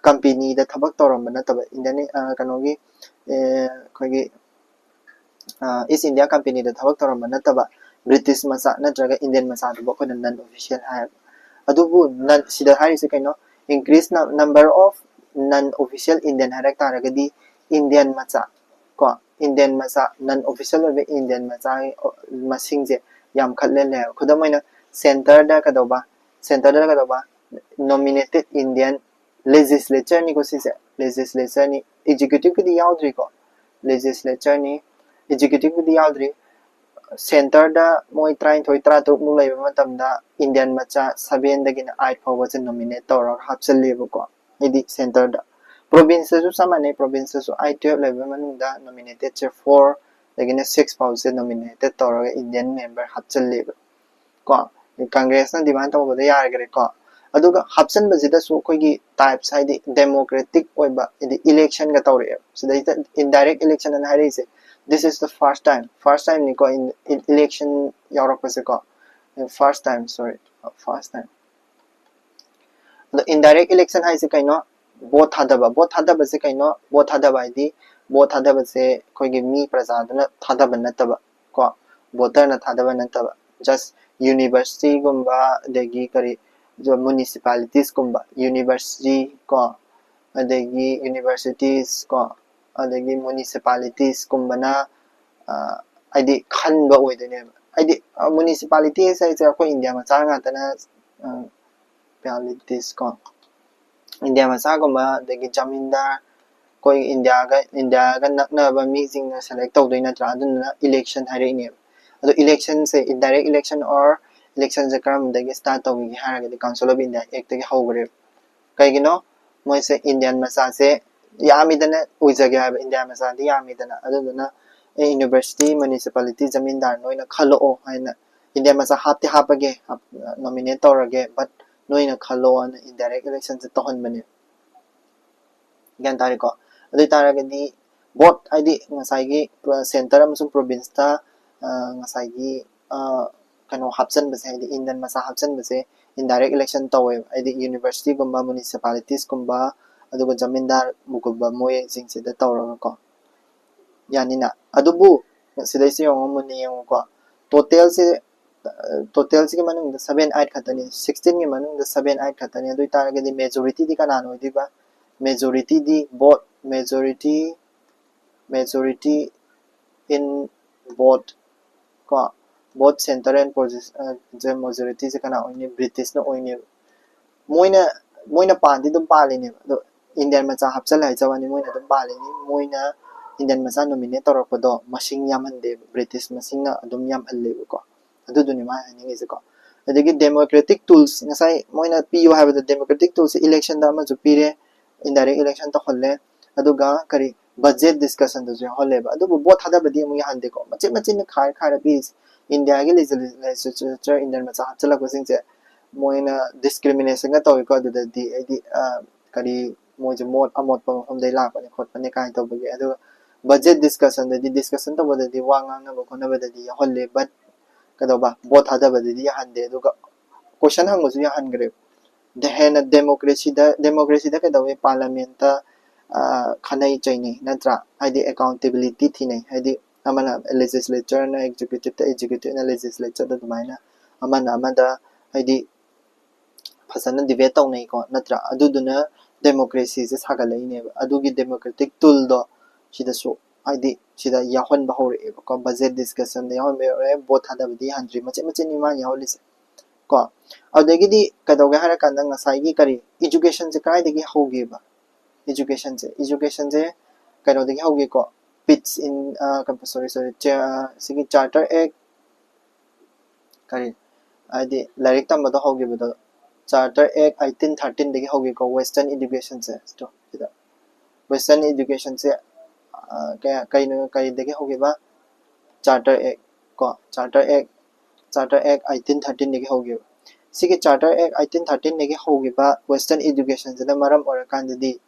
ꯀꯝꯄꯦꯅꯤꯗ ꯊꯕꯛ ꯇꯧꯔꯝꯕ ꯅꯠꯇꯕ, ꯏꯟꯗꯤꯌꯟ, ꯑ, ꯀꯩꯅꯣꯒꯤ, ꯑ, ꯑꯩꯈꯣꯏꯒꯤ, ꯑ, ꯏꯁ ꯏꯟꯗꯤꯌꯥ ꯀꯝꯄꯦꯅꯤꯗ ꯊꯕꯛ ꯇꯧꯔꯝꯕ ꯅꯠꯇꯕ, ꯕ꯭ꯔꯤꯇꯤꯁ ꯃꯆꯥ ꯅꯠꯇ꯭ꯔꯒ ꯏꯟꯗꯤꯌꯟ ꯃꯆꯥꯗꯨꯕꯨ ꯑꯩꯈꯣꯏꯅ ꯅꯟ ꯑꯣꯐꯤꯁꯤꯌꯦꯜ ꯍꯥꯏꯌꯦꯕ꯫ ꯑꯗꯨꯕꯨ ꯅꯟ, ꯁꯤꯗ ꯍꯥꯏꯔꯤꯁꯦ ꯀꯩꯅꯣ? Increase number of non official Indian ꯍꯥꯏꯔꯛ ꯇꯥꯔꯒꯗꯤ ꯏꯟꯗꯤꯌꯟ ꯃꯆꯥ ꯀꯣ, ꯏꯟꯗꯤꯌꯟ ꯃꯆꯥ, ꯅꯟ ꯑꯣꯐꯤꯁꯤꯌꯦꯜ ꯑꯣꯏꯕ ꯏꯟꯗꯤꯌꯟ ꯃꯆꯥꯒꯤ ꯃꯁꯤꯡꯁꯦ ꯌꯥꯝꯈꯠꯂꯦ ꯂꯩꯌꯦꯕ꯫ ꯈꯨꯗꯝ ꯑꯣꯏꯅ ꯁꯦꯟꯇꯔꯗ ꯀꯩꯗꯧꯕ, ꯁꯦꯟꯇꯔꯗ ꯀꯩꯗꯧꯕ, nominated Indian, ꯂꯦꯖꯤꯁꯂꯦꯆꯔꯅꯤꯀꯣ ꯁꯤꯁꯦ, ꯂꯦꯖꯤꯁꯂꯦꯆꯔꯅꯤ, ꯑꯦꯛꯖꯤꯀ꯭ꯌꯨꯇꯤꯚꯀꯤꯗꯤ ꯌꯥꯎꯗ꯭ꯔꯤꯀꯣ, ꯂꯦꯖꯤꯁꯂꯦꯆꯔꯅꯤ, ꯑꯦꯛꯖꯤꯀ꯭ꯌꯨꯇꯤꯚꯀꯤꯗꯤ ꯌꯥꯎꯗ꯭ꯔꯤ꯫ ꯁꯦꯟꯇꯔꯗ ꯃꯣꯏ ꯇꯔꯥꯅꯤꯊꯣꯏ ꯇꯔꯥꯇꯔꯨꯛꯃꯨꯛ ꯂꯩꯕ ꯃꯇꯝꯗ ꯏꯟꯗꯤꯌꯟ ꯃꯆꯥ ꯁꯚꯦꯟꯗꯒꯤꯅ ꯑꯥꯏꯠ ꯐꯥꯎꯕꯁꯦ ꯅꯣꯃꯤꯅꯦꯠ ꯇꯧꯔꯒ ꯍꯥꯞꯆꯜꯂꯦꯕꯀꯣ꯫ ꯍꯥꯏꯗꯤ ꯁꯦꯟꯇꯔꯗ, ꯄ꯭ꯔꯣꯚꯤꯟꯁꯇꯁꯨ ꯆꯞ ꯃꯥꯟꯅꯩ, ꯄ꯭ꯔꯣꯚꯤꯟꯁꯇꯁꯨ ꯑꯥꯏꯠ ꯇꯨꯌꯦꯜꯞ ꯂꯩꯕ ꯃꯅꯨꯡꯗ ꯅꯣꯃꯤꯅꯦꯇꯦꯠꯁꯦ ꯐꯣꯔ ꯗꯒꯤꯅ ꯁꯤꯛꯁ ꯐꯥꯎꯁꯦ ꯅꯣꯃꯤꯅꯦꯇꯦꯠ ꯇꯧꯔꯒ ꯏꯟꯗꯤꯌꯟ ꯃꯦꯝꯕꯔ ꯍꯥꯞꯆꯜꯂꯦꯕ ꯀꯣ꯫ ꯀꯪꯒ꯭ꯔꯦꯁꯅ ꯗꯤꯃꯥꯟ ꯇꯧꯕꯗ ꯌꯥꯔꯒꯦꯔꯦꯀꯣ꯫ ꯑꯗꯨꯒ ꯍꯥꯞꯆꯟꯕꯁꯤꯗꯁꯨ ꯑꯩꯈꯣꯏꯒꯤ ꯇꯥꯏꯞꯁ ꯍꯥꯏꯗꯤ ꯗꯦꯃꯣꯀ꯭ꯔꯦꯇꯤꯛ ꯑꯣꯏꯕ ꯍꯥꯏꯗꯤ ꯏꯂꯦꯛꯁꯟꯒ ꯇꯧꯔꯛꯑꯦꯕ꯫ ꯁꯤꯗꯩꯁꯤꯗ ꯏꯟꯗꯥꯏꯔꯦꯛ ꯏꯂꯦꯛꯁꯟ ꯑꯅ ꯍꯥꯏꯔꯛꯏꯁꯦ, this is the first time, first timeꯅꯤꯀꯣ ꯏꯂꯦꯛꯁꯟ ꯌꯥꯎꯔꯛꯄꯁꯦꯀꯣ꯫ First time, sorry, first time꯫ ꯑꯗꯣ ꯏꯟꯗꯥꯏꯔꯦꯛ ꯏꯂꯦꯛꯁꯟ ꯍꯥꯏꯁꯦ ꯀꯩꯅꯣ? ꯚꯣꯠ ꯊꯥꯗꯕ꯫ ꯚꯣꯠ ꯊꯥꯗꯕꯁꯦ ꯀꯩꯅꯣ? ꯚꯣꯠ ꯊꯥꯗꯕ ꯍꯥꯏꯗꯤ ꯚꯣꯠ ꯊꯥꯗꯕꯁꯦ ꯑꯩꯈꯣꯏꯒꯤ ꯃꯤ ꯄ꯭ꯔꯖꯥꯗꯨꯅ ꯊꯥꯗꯕ ꯅꯠꯇꯕ ꯀꯣ, ꯚꯣꯇꯔꯅ ꯊꯥꯗꯕ ꯅꯠꯇꯕ, just ꯌꯨꯅꯤꯚꯔꯁꯤꯇꯤꯒꯨꯝꯕ, ꯑꯗꯒꯤ ꯀꯔꯤ, ꯃꯨꯅꯤꯁꯤꯄꯥꯂꯤꯇꯤꯁꯀꯨꯝꯕ, ꯌꯨꯅꯤꯚꯔꯁꯤꯇꯤ ꯀꯣ, ꯑꯗꯒꯤ ꯌꯨꯅꯤꯚꯔꯁꯤꯇꯤꯁ ꯀꯣ, ꯑꯗꯒꯤ ꯃꯨꯅꯤꯁꯤꯄꯥꯂꯤꯇꯤꯁꯀꯨꯝꯕꯅ ꯍꯥꯏꯗꯤ ꯈꯟꯕ ꯑꯣꯏꯗꯣꯏꯅꯦꯕ꯫ ꯍꯥꯏꯗꯤ ꯃꯨꯅꯤꯁꯤꯄꯥꯂꯤꯇꯤꯁ ꯍꯥꯏꯁꯦ ꯑꯩꯈꯣꯏ ꯏꯟꯗꯤꯌꯥ ꯃꯆꯥ ꯉꯥꯛꯇꯅ, ꯄꯦꯂꯤꯇꯤꯁ ꯀꯣ, ꯏꯟꯗꯤꯌꯥ ꯃꯆꯥꯒꯨꯝꯕ, ꯑꯗꯒꯤ ꯖꯃꯤꯟꯗꯥꯔ, ꯑꯩꯈꯣꯏ ꯏꯟꯗꯤꯌꯥꯒ ꯏꯟꯗꯤꯌꯥꯒ ꯅꯛꯅꯕ ꯃꯤꯁꯤꯡꯅ ꯁꯦꯂꯦꯛ ꯇꯧꯗꯣꯏ ꯅꯠꯇ꯭ꯔꯥ? ꯑꯗꯨꯗꯨꯅ ꯏꯂꯦꯛꯁꯟ ꯍꯥꯏꯔꯛꯏꯅꯦꯕ꯫ ꯑꯗꯣ ꯏꯂꯦꯛꯁꯟꯁꯦ, ꯏꯟꯗꯥꯏꯔꯦꯛ ꯏꯂꯦꯛꯁꯟ ꯑꯣꯔ ꯏꯂꯦꯛꯁꯟꯁꯦ ꯀꯔꯝꯕꯗꯒꯤ ꯁ꯭ꯇꯥꯔꯠ ꯇꯧꯈꯤꯒꯦ ꯍꯥꯏꯔꯒꯗꯤ Council of India Actꯒꯤ ꯍꯧꯈ꯭ꯔꯦꯕ꯫ ꯀꯩꯒꯤꯅꯣ? ꯃꯣꯏꯁꯦ ꯏꯟꯗꯤꯌꯥꯟ ꯃꯆꯥꯁꯦ ꯌꯥꯝꯃꯤꯗꯅ, ꯑꯣꯏꯖꯒꯦ ꯍꯥꯏꯕ ꯏꯟꯗꯤꯌꯥ ꯃꯆꯥꯗꯤ ꯌꯥꯝꯃꯤꯗꯅ, ꯑꯗꯨꯗꯨꯅ ꯑꯦ ꯌꯨꯅꯤꯚꯔꯁꯤꯇꯤ, ꯃꯨꯅꯤꯁꯤꯄꯥꯂꯤꯇꯤ, ꯖꯃꯤꯟꯗꯥꯔ ꯅꯣꯏꯅ ꯈꯜꯂꯛꯑꯣ ꯍꯥꯏꯅ, ꯏꯟꯗꯤꯌꯥ ꯃꯆꯥ ꯍꯥꯞꯇꯤ ꯍꯥꯞꯄꯒꯦ, ꯅꯣꯃꯤꯅꯦꯠ ꯇꯧꯔꯒꯦ, ꯕꯠ ꯅꯣꯏꯅ ꯈꯜꯂꯣꯅ ꯏꯟꯗꯥꯏꯔꯦꯛ ꯏꯂꯦꯛꯁꯟꯁꯦ ꯇꯧꯍꯟꯕꯅꯦ꯫ ꯒ꯭ꯌꯥꯟ ꯇꯥꯔꯦꯀꯣ? ꯑꯗꯨ ꯑꯣꯏꯇꯥꯔꯒꯗꯤ ꯚꯣꯠ ꯍꯥꯏꯗꯤ ꯉꯁꯥꯏꯒꯤ ꯁꯦꯟꯇꯔ ꯑꯃꯁꯨꯡ ꯄ꯭ꯔꯣꯚꯤꯟꯁꯇ ꯉꯁꯥꯏꯒꯤ ꯀꯩꯅꯣ ꯍꯥꯞꯆꯟꯕꯁꯦ, ꯍꯥꯏꯗꯤ ꯏꯟꯗꯤꯌꯟ ꯃꯆꯥ ꯍꯥꯞꯆꯟꯕꯁꯦ ꯏꯟꯗꯥꯏꯔꯦꯛ ꯏꯂꯦꯛꯁꯟ ꯇꯧꯋꯦꯕ꯫ ꯍꯥꯏꯗꯤ ꯌꯨꯅꯤꯚꯔꯁꯤꯇꯤꯒꯨꯝꯕ, ꯃꯨꯅꯤꯁꯤꯄꯥꯂꯤꯇꯤꯁꯀꯨꯝꯕ, ꯑꯗꯨꯒ ꯖꯃꯤꯟꯗꯥꯔꯒꯨꯝꯕ ꯃꯣꯏꯁꯤꯡꯁꯤꯗ ꯇꯧꯔꯒꯀꯣ꯫ ꯌꯥꯅꯤꯅ꯫ ꯑꯗꯨꯕꯨ ꯁꯤꯗꯩꯁꯤ ꯌꯦꯡꯉꯣ, ꯃꯨꯟꯅ ꯌꯦꯡꯉꯨꯀꯣ꯫ ꯇꯣꯇꯦꯜꯁꯦ, ꯇꯣꯇꯦꯜꯁꯤꯒꯤ ꯃꯅꯨꯡꯗ seven eight ꯈꯛꯇꯅꯤ, sixteenꯒꯤ ꯃꯅꯨꯡꯗ seven eight ꯈꯛꯇꯅꯤ꯫ ꯑꯗꯨ ꯑꯣꯏꯇꯥꯔꯒꯗꯤ majorityꯗꯤ ꯀꯅꯥꯅ ꯑꯣꯏꯗꯣꯏꯕ? Majorityꯗꯤ vote, majority, majority in vote ꯀꯣ, vote center and position, majorityꯁꯦ ꯀꯅꯥ ꯑꯣꯏꯅꯤ? ꯕ꯭ꯔꯤꯇꯤꯁꯅ ꯑꯣꯏꯅꯦꯕ꯫ ꯃꯣꯏꯅ, ꯃꯣꯏꯅ ꯄꯥꯟꯗꯤ ꯑꯗꯨꯝ ꯄꯥꯜꯂꯤꯅꯦꯕ, ꯑꯗꯣ ꯏꯟꯗꯤꯌꯟ ꯃꯆꯥ ꯍꯥꯞꯆꯜꯂꯦ ꯍꯥꯏꯖꯕ ꯋꯥꯅꯤ, ꯃꯣꯏꯅ ꯑꯗꯨꯝ ꯄꯥꯜꯂꯤꯅꯤ꯫ ꯃꯣꯏꯅ ꯏꯟꯗꯤꯌꯟ ꯃꯆꯥ ꯅꯣꯃꯤꯅꯦꯠ ꯇꯧꯔꯛꯄꯗꯣ ꯃꯁꯤꯡ ꯌꯥꯝꯍꯟꯗꯦꯕ, ꯕ꯭ꯔꯤꯇꯤꯁ ꯃꯁꯤꯡꯅ ꯑꯗꯨꯝ ꯌꯥꯝꯍꯜꯂꯦꯕꯀꯣ꯫ ꯑꯗꯨꯗꯨꯅꯤ ꯃꯥꯅ ꯍꯥꯏꯅꯤꯡꯉꯤꯁꯦꯀꯣ꯫ ꯑꯗꯒꯤ democratic tools, ꯉꯁꯥꯏ ꯃꯣꯏꯅ ꯄꯤꯌꯨ ꯍꯥꯏꯕꯗ democratic toolsꯁꯦ electionꯗ ꯑꯃꯁꯨ ꯄꯤꯔꯦ, indirect election ꯇꯧꯍꯜꯂꯦ, ꯑꯗꯨꯒ ꯀꯔꯤ, budget discussionꯗꯁꯨ ꯌꯥꯎꯍꯜꯂꯦꯕ꯫ ꯑꯗꯨꯕꯨ ꯚꯣꯠ ꯊꯥꯗꯕꯗꯤ ꯑꯃꯨꯛ ꯌꯥꯍꯟꯗꯦꯀꯣ, ꯃꯆꯤꯠ ꯃꯆꯤꯠꯅ ꯈꯥꯏꯔ ꯈꯥꯏꯔ ꯄꯤꯔꯤꯁꯦ꯫ ꯏꯟꯗꯤꯌꯥꯒꯤ legislature, ꯏꯟꯗꯤꯌꯟ ꯃꯆꯥ ꯍꯥꯞꯆꯤꯜꯂꯛꯄꯁꯤꯡꯁꯦ ꯃꯣꯏꯅ discriminationꯒ ꯇꯧꯋꯤꯀꯣ꯫ ꯑꯗꯨꯗꯗꯤ ꯍꯥꯏꯗꯤ ꯀꯔꯤ, ꯃꯣꯏꯁꯦ ꯃꯣꯠ ꯑꯃꯣꯠꯄ ꯃꯐꯝꯗꯩ ꯂꯥꯛꯄꯅꯦ ꯈꯣꯠꯄꯅꯦ ꯀꯥꯏꯅ ꯇꯧꯕꯒꯤ꯫ ꯑꯗꯨꯒ budget discussionꯗꯗꯤ, discussion ꯇꯧꯕꯗꯗꯤ, ꯋꯥ ꯉꯥꯡꯅꯕ ꯈꯣꯠꯅꯕꯗꯗꯤ ꯌꯥꯎꯍꯜꯂꯦ, but ꯀꯩꯗꯧꯕ, ꯚꯣꯠ ꯊꯥꯗꯕꯗꯗꯤ ꯌꯥꯍꯟꯗꯦ꯫ ꯑꯗꯨꯒ question ꯍꯪꯕꯁꯨ ꯌꯥꯍꯟꯈ꯭ꯔꯦꯕ꯫ ꯗ-, ꯍꯦꯟꯅ democracyꯗ, democracyꯗ ꯀꯩꯗꯧꯋꯦ, parliamentꯇ ꯈꯟꯅꯩ ꯆꯩꯅꯩ, ꯅꯠꯇ꯭ꯔꯥ? ꯍꯥꯏꯗꯤ accountability ꯊꯤꯅꯩ, ꯍꯥꯏꯗꯤ ꯑꯃꯅ legislature ꯅ executive ꯇ, executive ꯅ legislature ꯗ, ꯑꯗꯨꯃꯥꯏꯅ ꯑꯃꯅ ꯑꯃꯗ ꯍꯥꯏꯗꯤ ꯐꯖꯅ debate ꯇꯧꯅꯩꯀꯣ, ꯅꯠꯇ꯭ꯔꯥ? ꯑꯗꯨꯗꯨꯅ democracy ꯁꯦ ꯁꯥꯒꯠꯂꯛꯏꯅꯦꯕ꯫ ꯑꯗꯨꯒꯤ democratic tool ꯗꯣ ꯁꯤꯗꯁꯨ ꯍꯥꯏꯗꯤ ꯁꯤꯗ ꯌꯥꯎꯍꯟꯕ ꯍꯧꯔꯛꯑꯦꯕꯀꯣ꯫ Budget discussion ꯗ ꯌꯥꯎꯍꯟꯕ ꯍꯧꯔꯛꯑꯦ, vote ꯊꯥꯗꯕꯗꯤ ꯌꯥꯍꯟꯗ꯭ꯔꯤ, ꯃꯆꯦꯠ ꯃꯆꯦꯠꯅꯤ ꯃꯥꯅ ꯌꯥꯎꯍꯜꯂꯤꯁꯦ ꯀꯣ꯫ ꯑꯗꯨꯗꯒꯤꯗꯤ ꯀꯩꯗꯧꯒꯦ ꯍꯥꯏꯔꯀꯥꯟꯗ ꯉꯁꯥꯏꯒꯤ ꯀꯔꯤ, education ꯁꯦ ꯀꯗꯥꯏꯗꯒꯤ ꯍꯧꯒꯦꯕ? Education ꯁꯦ, education ꯁꯦ ꯀꯩꯅꯣꯗꯒꯤ ꯍꯧꯒꯦꯀꯣ, Pitt's in, sorry, sorry, ꯁꯤꯒꯤ Charter Act, ꯀꯔꯤ, ꯍꯥꯏꯗꯤ ꯂꯥꯏꯔꯤꯛ ꯇꯝꯕꯗꯣ ꯍꯧꯈꯤꯕꯗꯣ Charter Act eighteen thirteen ꯗꯒꯤ ꯍꯧꯈꯤꯀꯣ, Western education ꯁꯦ꯫ ꯁꯤꯗ Western education ꯁꯦ, ꯑ, ꯀꯌꯥ, ꯀꯩꯅꯣ, ꯀꯔꯤꯗꯒꯤ ꯍꯧꯈꯤꯕ? Charter Act ꯀꯣ, Charter Act, Charter Act eighteen thirteen ꯗꯒꯤ ꯍꯧꯈꯤꯕ꯫ ꯁꯤꯒꯤ Charter Act eighteen thirteen ꯗꯒꯤ ꯍꯧꯈꯤꯕ Western education ꯁꯤꯅ ꯃꯔꯝ ꯑꯣꯏꯔꯀꯥꯟꯗꯗꯤ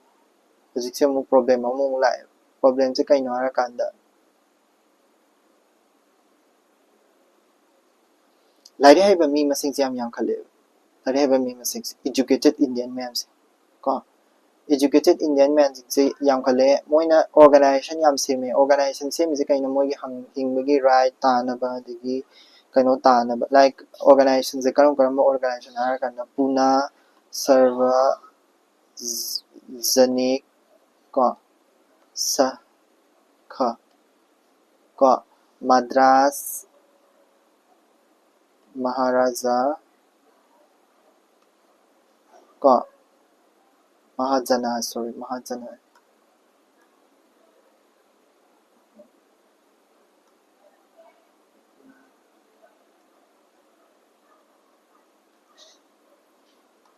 ꯍꯧꯖꯤꯛꯁꯦ ꯑꯃꯨꯛ problem ꯑꯃꯃꯨꯛ ꯂꯥꯛꯑꯦ꯫ Problem ꯁꯦ ꯀꯩꯅꯣ ꯍꯥꯏꯔꯀꯥꯟꯗ, ꯂꯥꯏꯔꯤꯛ ꯍꯩꯕ ꯃꯤ ꯃꯁꯤꯡꯁꯦ ꯌꯥꯝ ꯌꯥꯝꯈꯠꯂꯛꯑꯦꯕ꯫ ꯂꯥꯏꯔꯤꯛ ꯍꯩꯕ ꯃꯤ ꯃꯁꯤꯡꯁꯦ, educated Indian ꯃꯌꯥꯝꯁꯦ ꯀꯣ, educated Indian ꯃꯌꯥꯝꯁꯤꯡꯁꯦ ꯌꯥꯝꯈꯠꯂꯛꯑꯦ꯫ ꯃꯣꯏꯅ organization ꯌꯥꯝ ꯁꯦꯝꯃꯦ꯫ Organization ꯁꯦꯝꯃꯤꯁꯦ ꯀꯩꯅꯣ? ꯃꯣꯏꯒꯤ ꯍꯪ-, ꯍꯤꯡꯕꯒꯤ right ꯇꯥꯅꯕ, ꯑꯗꯒꯤ ꯀꯩꯅꯣ ꯇꯥꯅꯕ꯫ Like, organization ꯁꯦ ꯀꯔꯝ ꯀꯔꯝꯕ organization ꯍꯥꯏꯔꯀꯥꯟꯗ, ꯄꯨꯅꯥ ꯁꯔꯕ ꯖ-, ꯖꯅꯤꯛ ꯀꯣ, ꯁ-, ꯈ ꯀꯣ, ꯃꯗ꯭ꯔꯥꯁ ꯃꯍꯥꯔꯥꯖꯥ ꯀꯣ, ꯃꯍꯥꯖꯅ, sorry, ꯃꯍꯥꯖꯅ꯫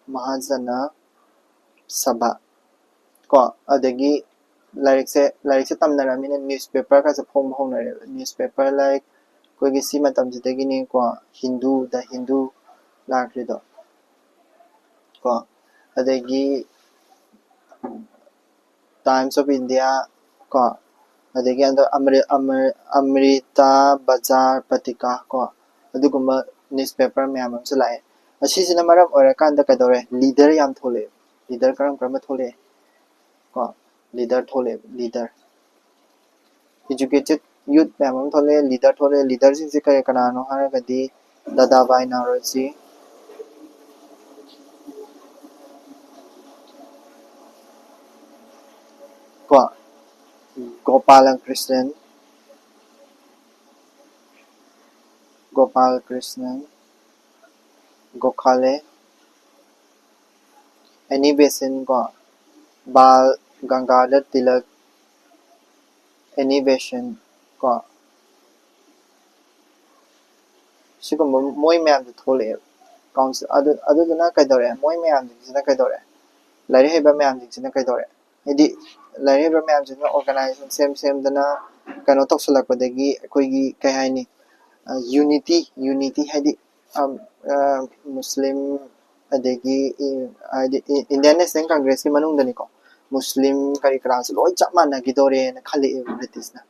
ꯃꯍꯥꯖꯅ ꯁꯚꯥ ꯀꯣ, ꯑꯗꯒꯤ ꯂꯥꯏꯔꯤꯛꯁꯦ, ꯂꯥꯏꯔꯤꯛꯁꯦ ꯇꯝꯅꯔꯕꯅꯤꯅ newspaper ꯒꯁꯦ ꯐꯣꯡꯕ ꯍꯧꯅꯔꯦꯕ꯫ Newspaper, like, ꯑꯩꯈꯣꯏꯒꯤ ꯁꯤ ꯃꯇꯝꯁꯤꯗꯒꯤꯅꯤꯀꯣ Hindu, The Hindu ꯂꯥꯛꯈ꯭ꯔꯤꯗꯣ ꯀꯣ, ꯑꯗꯒꯤ Times of India ꯀꯣ, ꯑꯗꯒꯤ ꯍꯟꯗꯛ ꯑꯃ꯭ꯔꯤ-, ꯑꯃ꯭ꯔꯤ-, Amrita Bazar Patrika ꯀꯣ, ꯑꯗꯨꯒꯨꯝꯕ newspaper ꯃꯌꯥꯝ ꯑꯃꯁꯨ ꯂꯥꯛꯑꯦ꯫ ꯑꯁꯤꯁꯤꯅ ꯃꯔꯝ ꯑꯣꯏꯔꯀꯥꯟꯗ ꯀꯩꯗꯧꯔꯦ? Leader ꯌꯥꯝ ꯊꯣꯛꯂꯛꯑꯦ꯫ Leader ꯀꯔꯝ ꯀꯔꯝꯕ ꯊꯣꯛꯂꯛꯑꯦ ꯀꯣ? ꯂꯤꯗꯔ ꯊꯣꯛꯂꯛꯑꯦꯕ, ꯂꯤꯗꯔ꯫ Educated youth ꯃꯌꯥꯝ ꯑꯃ ꯊꯣꯛꯂꯛꯑꯦ, ꯂꯤꯗꯔ ꯊꯣꯛꯂꯛꯑꯦ꯫ ꯂꯤꯗꯔꯁꯤꯡꯁꯦ ꯀꯔꯤ ꯀꯅꯥꯅꯣ ꯍꯥꯏꯔꯒꯗꯤ ꯗꯥꯗꯥ ꯚꯥꯏ ꯅꯥꯎꯔꯣꯖꯤ, ꯀꯣ, ꯒꯣꯄꯥꯂ ꯀ꯭ꯔꯤꯁꯅꯟ, ꯒꯣꯄꯥꯜ ꯀ꯭ꯔꯤꯁꯅꯟ ꯒꯣꯈꯥꯂꯦ, ꯑꯦꯅꯤ ꯕꯦꯁꯟ ꯀꯣ, ꯕꯥꯜ ꯒꯪꯒꯥꯙꯔ ꯇꯤꯂꯛ, ꯑꯦꯅꯤ ꯕꯦꯁꯟ ꯀꯣ, ꯁꯤꯒꯨꯝꯕ ꯃꯣꯏ ꯃꯌꯥꯝꯁꯦ ꯊꯣꯛꯂꯛꯑꯦꯕ꯫ ꯀꯥꯎꯟꯁꯤꯜ ꯑꯗꯨ ꯑꯗꯨꯗꯨꯅ ꯀꯩꯗꯧꯔꯦ? ꯃꯣꯏ ꯃꯌꯥꯝꯁꯤꯡꯁꯤꯅ ꯀꯩꯗꯧꯔꯦ? ꯂꯥꯏꯔꯤꯛ ꯍꯩꯕ ꯃꯌꯥꯝꯁꯤꯡꯁꯤꯅ ꯀꯩꯗꯧꯔꯦ? ꯍꯥꯏꯗꯤ ꯂꯥꯏꯔꯤꯛ ꯍꯩꯕ ꯃꯌꯥꯝꯁꯤꯅ ꯑꯣꯔꯒꯅꯥꯏꯖꯦꯁꯟ ꯁꯦꯝ ꯁꯦꯝꯗꯅ ꯀꯩꯅꯣ ꯇꯧꯁꯜꯂꯛꯄꯗꯒꯤ ꯑꯩꯈꯣꯏꯒꯤ ꯀꯩ ꯍꯥꯏꯅꯤ, ꯌꯨꯅꯤꯇꯤ, ꯌꯨꯅꯤꯇꯤ ꯍꯥꯏꯗꯤ ꯃꯨꯁꯂꯤꯝ ꯑꯗꯒꯤ ꯍꯥꯏꯗꯤ ꯏꯟꯗꯤꯌꯥꯟ ꯅꯦꯁꯅꯦꯜ ꯀꯪꯒ꯭ꯔꯦꯁꯀꯤ ꯃꯅꯨꯡꯗꯅꯤꯀꯣ, ꯃꯨꯁꯂꯤꯝ ꯀꯔꯤ ꯀꯔꯥꯁꯦ ꯂꯣꯏ ꯆꯞ ꯃꯥꯟꯅꯈꯤꯗꯣꯔꯦꯅ ꯈꯜꯂꯛꯑꯦꯕ ꯕ꯭ꯔꯤꯇꯤꯁꯅ꯫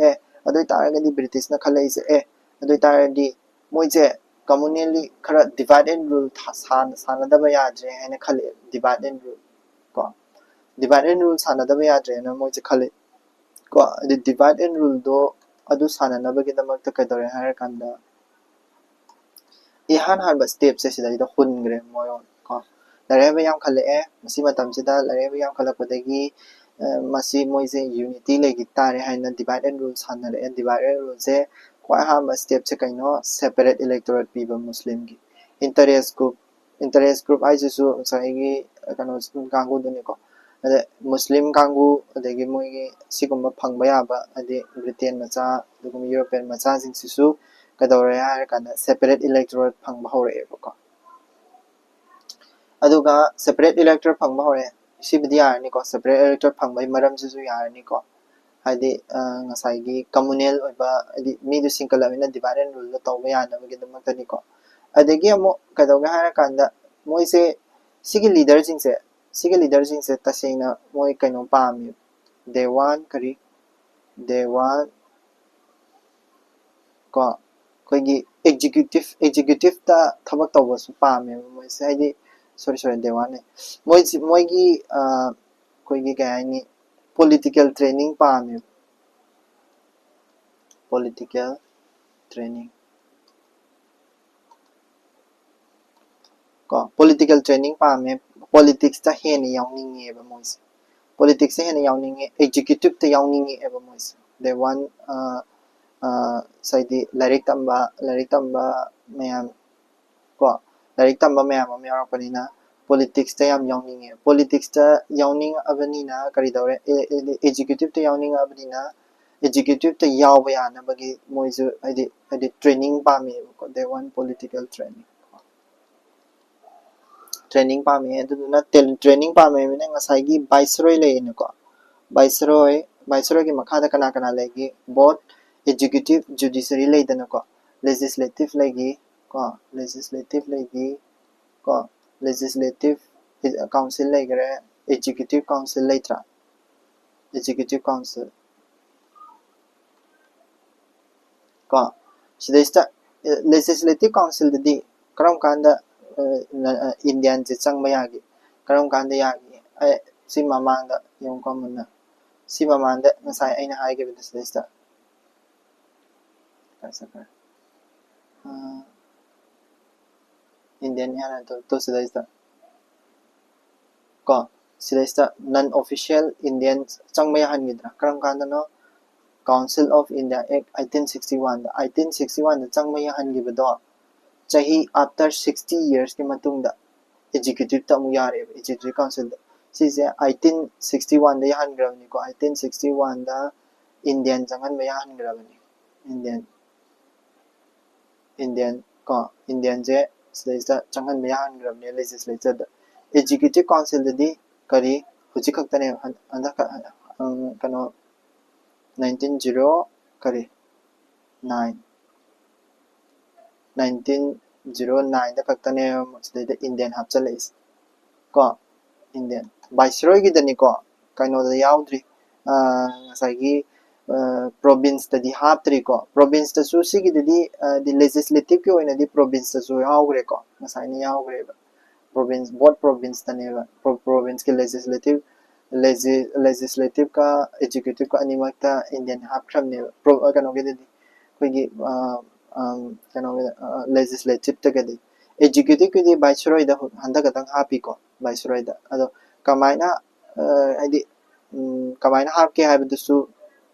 ꯑꯦ, ꯑꯗꯨ ꯑꯣꯏꯇꯥꯔꯒꯗꯤ ꯕ꯭ꯔꯤꯇꯤꯁꯅ ꯈꯜꯂꯛꯏꯁꯦ, ꯑꯦ, ꯑꯗꯨ ꯑꯣꯏꯇꯥꯔꯗꯤ ꯃꯣꯏꯁꯦ ꯀꯝꯃꯨꯅꯦꯜꯂꯤ ꯈꯔ divide and rule ꯁꯥꯟꯅꯗꯕ ꯌꯥꯗ꯭ꯔꯦ ꯍꯥꯏꯅ ꯈꯜꯂꯛꯑꯦ꯫ Divide and rule ꯀꯣ, divide and rule ꯁꯥꯟꯅꯗꯕ ꯌꯥꯗ꯭ꯔꯦꯅ ꯃꯣꯏꯁꯦ ꯈꯜꯂꯛꯑꯦ ꯀꯣ꯫ ꯑꯗꯨ divide and ruleꯗꯣ ꯑꯗꯨ ꯁꯥꯟꯅꯅꯕꯒꯤꯗꯃꯛꯇ ꯀꯩꯗꯧꯔꯦ ꯍꯥꯏꯔꯀꯥꯟꯗ, ꯏꯍꯥꯟ ꯍꯥꯟꯕ ꯁ꯭ꯇꯦꯞꯁꯦ ꯁꯤꯗꯩꯗ ꯍꯨꯟꯈ꯭ꯔꯦ ꯃꯣꯏ ꯀꯣ꯫ ꯂꯥꯏꯔꯤꯛ ꯍꯩꯕ ꯌꯥꯝꯈꯠꯂꯛꯑꯦ꯫ ꯃꯁꯤ ꯃꯇꯝꯁꯤꯗ ꯂꯥꯏꯔꯤꯛ ꯍꯩꯕ ꯌꯥꯝꯈꯠꯂꯛꯄꯗꯒꯤ ꯃꯁꯤ ꯃꯣꯏꯁꯦ ꯌꯨꯅꯤꯇꯤ ꯂꯩꯈꯤ ꯇꯥꯔꯦ ꯍꯥꯏꯅ divide and rule ꯁꯥꯟꯅꯔꯛꯑꯦ꯫ Divide and ruleꯁꯦ ꯈ꯭ꯋꯥꯏ ꯑꯍꯥꯟꯕ ꯁ꯭ꯇꯦꯞꯁꯦ ꯀꯩꯅꯣ? Separate electorate ꯄꯤꯕ ꯃꯨꯁꯂꯤꯝꯒꯤ꯫ Interest group, interest group ꯍꯥꯏꯁꯤꯁꯨ ꯉꯁꯥꯏꯒꯤ ꯀꯩꯅꯣ ꯀꯥꯡꯕꯨꯗꯨꯅꯤꯀꯣ꯫ ꯑꯗ ꯃꯨꯁꯂꯤꯝ ꯀꯥꯡꯕꯨ, ꯑꯗꯒꯤ ꯃꯣꯏꯒꯤ ꯁꯤꯒꯨꯝꯕ ꯐꯪꯕ ꯌꯥꯕ, ꯍꯥꯏꯗꯤ ꯕ꯭ꯔꯤꯇꯦꯟ ꯃꯆꯥ, ꯑꯗꯨꯒꯨꯝꯕ ꯌꯨꯔꯣꯄꯤꯌꯟ ꯃꯆꯥꯁꯤꯡꯁꯤꯁꯨ ꯀꯩꯗꯧꯔꯦ ꯍꯥꯏꯔ ꯀꯥꯟꯗ separate electorate ꯐꯪꯕ ꯍꯧꯔꯛꯑꯦꯕꯀꯣ꯫ ꯑꯗꯨꯒ separate electorate ꯐꯪꯕ ꯍꯧꯔꯛꯑꯦ꯫ ꯁꯤꯕꯨꯗꯤ ꯌꯥꯔꯅꯤꯀꯣ, separate electorate ꯐꯪꯕꯒꯤ ꯃꯔꯝꯁꯤꯁꯨ ꯌꯥꯔꯅꯤꯀꯣ꯫ ꯍꯥꯏꯗꯤ ꯉꯁꯥꯏꯒꯤ ꯀꯝꯃꯨꯅꯦꯜ ꯑꯣꯏꯕ, ꯍꯥꯏꯗꯤ ꯃꯤꯗꯨ ꯁꯤꯡꯀꯠꯂꯕꯅꯤꯅ divide and ruleꯗꯣ ꯇꯧꯕ ꯌꯥꯅꯕꯒꯤꯗꯃꯛꯇꯅꯤꯀꯣ꯫ ꯑꯗꯒꯤ ꯑꯃꯨꯛ ꯀꯩꯗꯧꯒꯦ ꯍꯥꯏꯔꯀꯥꯟꯗ ꯃꯣꯏꯁꯦ, ꯁꯤꯒꯤ ꯂꯤꯗꯔꯁꯤꯡꯁꯦ, ꯁꯤꯒꯤ ꯂꯤꯗꯔꯁꯤꯡꯁꯦ ꯇꯁꯦꯡꯅ ꯃꯣꯏ ꯀꯩꯅꯣ ꯄꯥꯝꯃꯤ꯫ They want ꯀꯔꯤ? They want ꯀꯣ, ꯑꯩꯈꯣꯏꯒꯤ executive, executiveꯇ ꯊꯕꯛ ꯇꯧꯕꯁꯨ ꯄꯥꯝꯃꯦꯕ ꯃꯣꯏꯁꯦ꯫ ꯍꯥꯏꯗꯤ, sorry, sorry, they want ꯅꯦ꯫ ꯃꯣꯏꯁꯤ, ꯃꯣꯏꯒꯤ ꯑꯩꯈꯣꯏꯒꯤ ꯀꯩ ꯍꯥꯏꯅꯤ, ꯄꯣꯂꯤꯇꯤꯀꯦꯜ ꯇ꯭ꯔꯦꯅꯤꯡ ꯄꯥꯝꯃꯦꯕ꯫ ꯄꯣꯂꯤꯇꯤꯀꯦꯜ ꯇ꯭ꯔꯦꯅꯤꯡ ꯀꯣ, ꯄꯣꯂꯤꯇꯤꯀꯦꯜ ꯇ꯭ꯔꯦꯅꯤꯡ ꯄꯥꯝꯃꯦ꯫ ꯄꯣꯂꯤꯇꯤꯛꯁꯇ ꯍꯦꯟꯅ ꯌꯥꯎꯅꯤꯡꯉꯦꯕ ꯃꯣꯏꯁꯦ꯫ ꯄꯣꯂꯤꯇꯤꯛꯁꯇ ꯍꯦꯟꯅ ꯌꯥꯎꯅꯤꯡꯉꯦ, ꯑꯦꯛꯖꯤꯀ꯭ꯌꯨꯇꯤꯞꯇ ꯌꯥꯎꯅꯤꯡꯉꯛꯑꯦꯕ ꯃꯣꯏꯁꯦ꯫ They want, ꯉꯁꯥꯏꯗꯤ ꯂꯥꯏꯔꯤꯛ ꯇꯝꯕ, ꯂꯥꯏꯔꯤꯛ ꯇꯝꯕ ꯃꯌꯥꯝ ꯀꯣ, ꯂꯥꯏꯔꯤꯛ ꯇꯝꯕ ꯃꯌꯥꯝ ꯑꯃ ꯌꯥꯎꯔꯛꯄꯅꯤꯅ ꯄꯣꯂꯤꯇꯤꯛꯁꯇ ꯌꯥꯝ ꯌꯥꯎꯅꯤꯡꯉꯦ꯫ ꯄꯣꯂꯤꯇꯤꯛꯁꯇ ꯌꯥꯎꯅꯤꯡꯉꯛꯑꯕꯅꯤꯅ ꯀꯔꯤ ꯇꯧꯔꯦ? ꯑꯦꯛꯖꯤꯀ꯭ꯌꯨꯇꯤꯞꯇ ꯌꯥꯎꯅꯤꯡꯉꯛꯑꯕꯅꯤꯅ ꯑꯦꯛꯖꯤꯀ꯭ꯌꯨꯇꯤꯞꯇ ꯌꯥꯎꯕ ꯌꯥꯅꯕꯒꯤ ꯃꯣꯏꯁꯨ ꯍꯥꯏꯗꯤ, ꯍꯥꯏꯗꯤ ꯇ꯭ꯔꯦꯅꯤꯡ ꯄꯥꯝꯃꯦꯕꯀꯣ꯫ They want political training. Training ꯄꯥꯝꯃꯦ꯫ ꯑꯗꯨꯗꯨꯅ ꯇ꯭ꯔꯦꯅꯤꯡ ꯄꯥꯝꯃꯦ ꯍꯥꯏꯕꯅꯤꯅ ꯉꯁꯥꯏꯒꯤ ꯚꯥꯏꯁꯔꯣꯏ ꯂꯩꯌꯦꯅꯀꯣ, ꯚꯥꯏꯁꯔꯣꯏ, ꯚꯥꯏꯁꯔꯣꯏꯒꯤ ꯃꯈꯥꯗ ꯀꯅꯥ ꯀꯅꯥ ꯂꯩꯒꯦ? ꯕꯣꯠ ꯑꯦꯛꯖꯤꯀ꯭ꯌꯨꯇꯤꯞ, ꯖꯨꯗꯤꯁꯔꯤ ꯂꯩꯗꯅꯀꯣ, ꯂꯦꯖꯤꯁꯂꯦꯇꯤꯞ ꯂꯩꯈꯤ ꯀꯣ, ꯂꯦꯖꯤꯁꯂꯦꯇꯤꯞ ꯂꯩꯈꯤ ꯀꯣ, ꯂꯦꯖꯤꯁꯂꯦꯇꯤꯞ ꯀꯥꯎꯟꯁꯤꯜ ꯂꯩꯈꯔꯦ, ꯑꯦꯛꯖꯤꯀ꯭ꯌꯨꯇꯤꯞ ꯀꯥꯎꯟꯁꯤꯜ ꯂꯩꯇ꯭ꯔꯥ? ꯑꯦꯛꯖꯤꯀ꯭ꯌꯨꯇꯤꯞ ꯀꯥꯎꯟꯁꯤꯜ ꯀꯣ, ꯁꯤꯗꯩꯁꯤꯗ ꯂꯦꯖꯤꯁꯂꯦꯇꯤꯞ ꯀꯥꯎꯟꯁꯤꯜꯗꯗꯤ ꯀꯔꯝ ꯀꯥꯟꯗ ꯏꯟꯗꯤꯌꯥꯟꯁꯦ ꯆꯪꯕ ꯌꯥꯒꯦ? ꯀꯔꯝ ꯀꯥꯟꯗ ꯌꯥꯒꯦ? ꯁꯤ ꯃꯃꯥꯡꯗ ꯌꯦꯡꯉꯨꯀꯣ ꯃꯨꯟꯅ꯫ ꯁꯤ ꯃꯃꯥꯡꯗ ꯉꯁꯥꯏ ꯑꯩꯅ ꯍꯥꯏꯈꯤꯕꯗꯣ ꯁꯤꯗꯩꯁꯤꯗ ꯏꯟꯗꯤꯌꯥꯟ ꯍꯥꯏꯅ ꯇꯣ ꯁꯤꯗꯩꯁꯤꯗ ꯀꯣ, ꯁꯤꯗꯩꯁꯤꯗ ꯅꯟ ꯑꯣꯐꯤꯁꯤꯌꯦꯜ ꯏꯟꯗꯤꯌꯟ ꯆꯪꯕ ꯌꯥꯍꯟꯈꯤꯗ꯭ꯔꯥ? ꯀꯔꯝ ꯀꯥꯟꯗꯅꯣ? Council of India Act eighteen sixty one the, eighteen sixty one ꯗ ꯆꯪꯕ ꯌꯥꯍꯟꯈꯤꯕꯗꯣ ꯆꯍꯤ after sixty yearsꯀꯤ ꯃꯇꯨꯡꯗ ꯑꯦꯛꯖꯤꯀ꯭ꯌꯨꯇꯤꯞꯇ ꯑꯃꯨꯛ ꯌꯥꯔꯦꯕ, ꯑꯦꯛꯖꯤꯀ꯭ꯌꯨꯇꯤꯞ ꯀꯥꯎꯟꯁꯤꯜꯗ꯫ ꯁꯤꯁꯦ eighteen sixty one ꯗ ꯌꯥꯍꯟꯈ꯭ꯔꯕꯅꯤꯀꯣ, eighteen sixty one ꯗ ꯏꯟꯗꯤꯌꯟ ꯆꯪꯍꯟꯕ ꯌꯥꯍꯟꯈ꯭ꯔꯕꯅꯤ꯫ ꯏꯟꯗꯤꯌꯟ ꯏꯟꯗꯤꯌꯟ ꯀꯣ, ꯏꯟꯗꯤꯌꯟꯁꯦ ꯁꯤꯗꯩꯁꯤꯗ ꯆꯪꯍꯟꯕ ꯌꯥꯍꯟꯈ꯭ꯔꯕꯅꯦ ꯂꯦꯖꯤꯁꯂꯦꯆꯔꯗ꯫ ꯑꯦꯛꯖꯤꯀ꯭ꯌꯨꯇꯤꯞ ꯀꯥꯎꯟꯁꯤꯜꯗꯗꯤ ꯀꯔꯤ ꯍꯧꯖꯤꯛ ꯈꯛꯇꯅꯦ ꯍꯟꯗꯛ ꯀꯩꯅꯣ nineteen zero ꯀꯔꯤ nine nineteen zero nine ꯗ ꯈꯛꯇꯅꯦ ꯁꯤꯗꯩꯗ ꯏꯟꯗꯤꯌꯟ ꯍꯥꯞꯆꯤꯜꯂꯛꯏꯁꯦ ꯀꯣ꯫ ꯏꯟꯗꯤꯌꯟ ꯚꯥꯏꯁꯔꯣꯏꯒꯤꯗꯅꯤꯀꯣ, ꯀꯩꯅꯣꯗ ꯌꯥꯎꯗ꯭ꯔꯤ, ꯉꯁꯥꯏꯒꯤ ꯄ꯭ꯔꯣꯚꯤꯟꯁꯇꯗꯤ ꯍꯥꯞꯇ꯭ꯔꯤꯀꯣ꯫ ꯄ꯭ꯔꯣꯚꯤꯟꯁꯇꯁꯨ ꯁꯤꯒꯤꯗꯗꯤ ꯍꯥꯏꯗꯤ ꯂꯦꯖꯤꯁꯂꯦꯇꯤꯞꯀꯤ ꯑꯣꯏꯅꯗꯤ ꯄ꯭ꯔꯣꯚꯤꯟꯁꯇꯁꯨ ꯌꯥꯎꯈ꯭ꯔꯦꯀꯣ, ꯉꯁꯥꯏꯅ ꯌꯥꯎꯈ꯭ꯔꯦꯕ꯫ ꯄ꯭ꯔꯣꯚꯤꯟꯁ, ꯕꯣꯠ ꯄ꯭ꯔꯣꯚꯤꯟꯁꯇꯅꯦꯕ, ꯄ꯭ꯔꯣꯚꯤꯟꯁꯀꯤ ꯂꯦꯖꯤꯁꯂꯦꯇꯤꯞ ꯂꯦꯖꯤ ꯂꯦꯖꯤꯁꯂꯦꯇꯤꯞꯀ ꯑꯦꯛꯖꯤꯀ꯭ꯌꯨꯇꯤꯞꯀ ꯑꯅꯤꯃꯛꯇ ꯏꯟꯗꯤꯌꯥꯟ ꯍꯥꯞꯈ꯭ꯔꯕꯅꯦꯕ꯫ ꯄ꯭ꯔꯣ ꯀꯩꯅꯣꯒꯤꯗꯗꯤ ꯑꯩꯈꯣꯏꯒꯤ ꯀꯩꯅꯣꯒꯤ ꯂꯦꯖꯤꯁꯂꯦꯇꯤꯞꯇꯒꯗꯤ꯫ ꯑꯦꯛꯖꯤꯀ꯭ꯌꯨꯇꯤꯞꯀꯤꯗꯤ ꯚꯥꯏꯁꯔꯣꯏꯗ ꯍꯟꯗꯛ ꯈꯛꯇꯪ ꯍꯥꯞꯄꯤꯀꯣ, ꯚꯥꯏꯁꯔꯣꯏꯗ꯫ ꯑꯗꯣ ꯀꯃꯥꯏꯅ ꯍꯥꯏꯗꯤ ꯀꯃꯥꯏꯅ ꯍꯥꯞꯀꯦ ꯍꯥꯏꯕꯗꯨꯁꯨ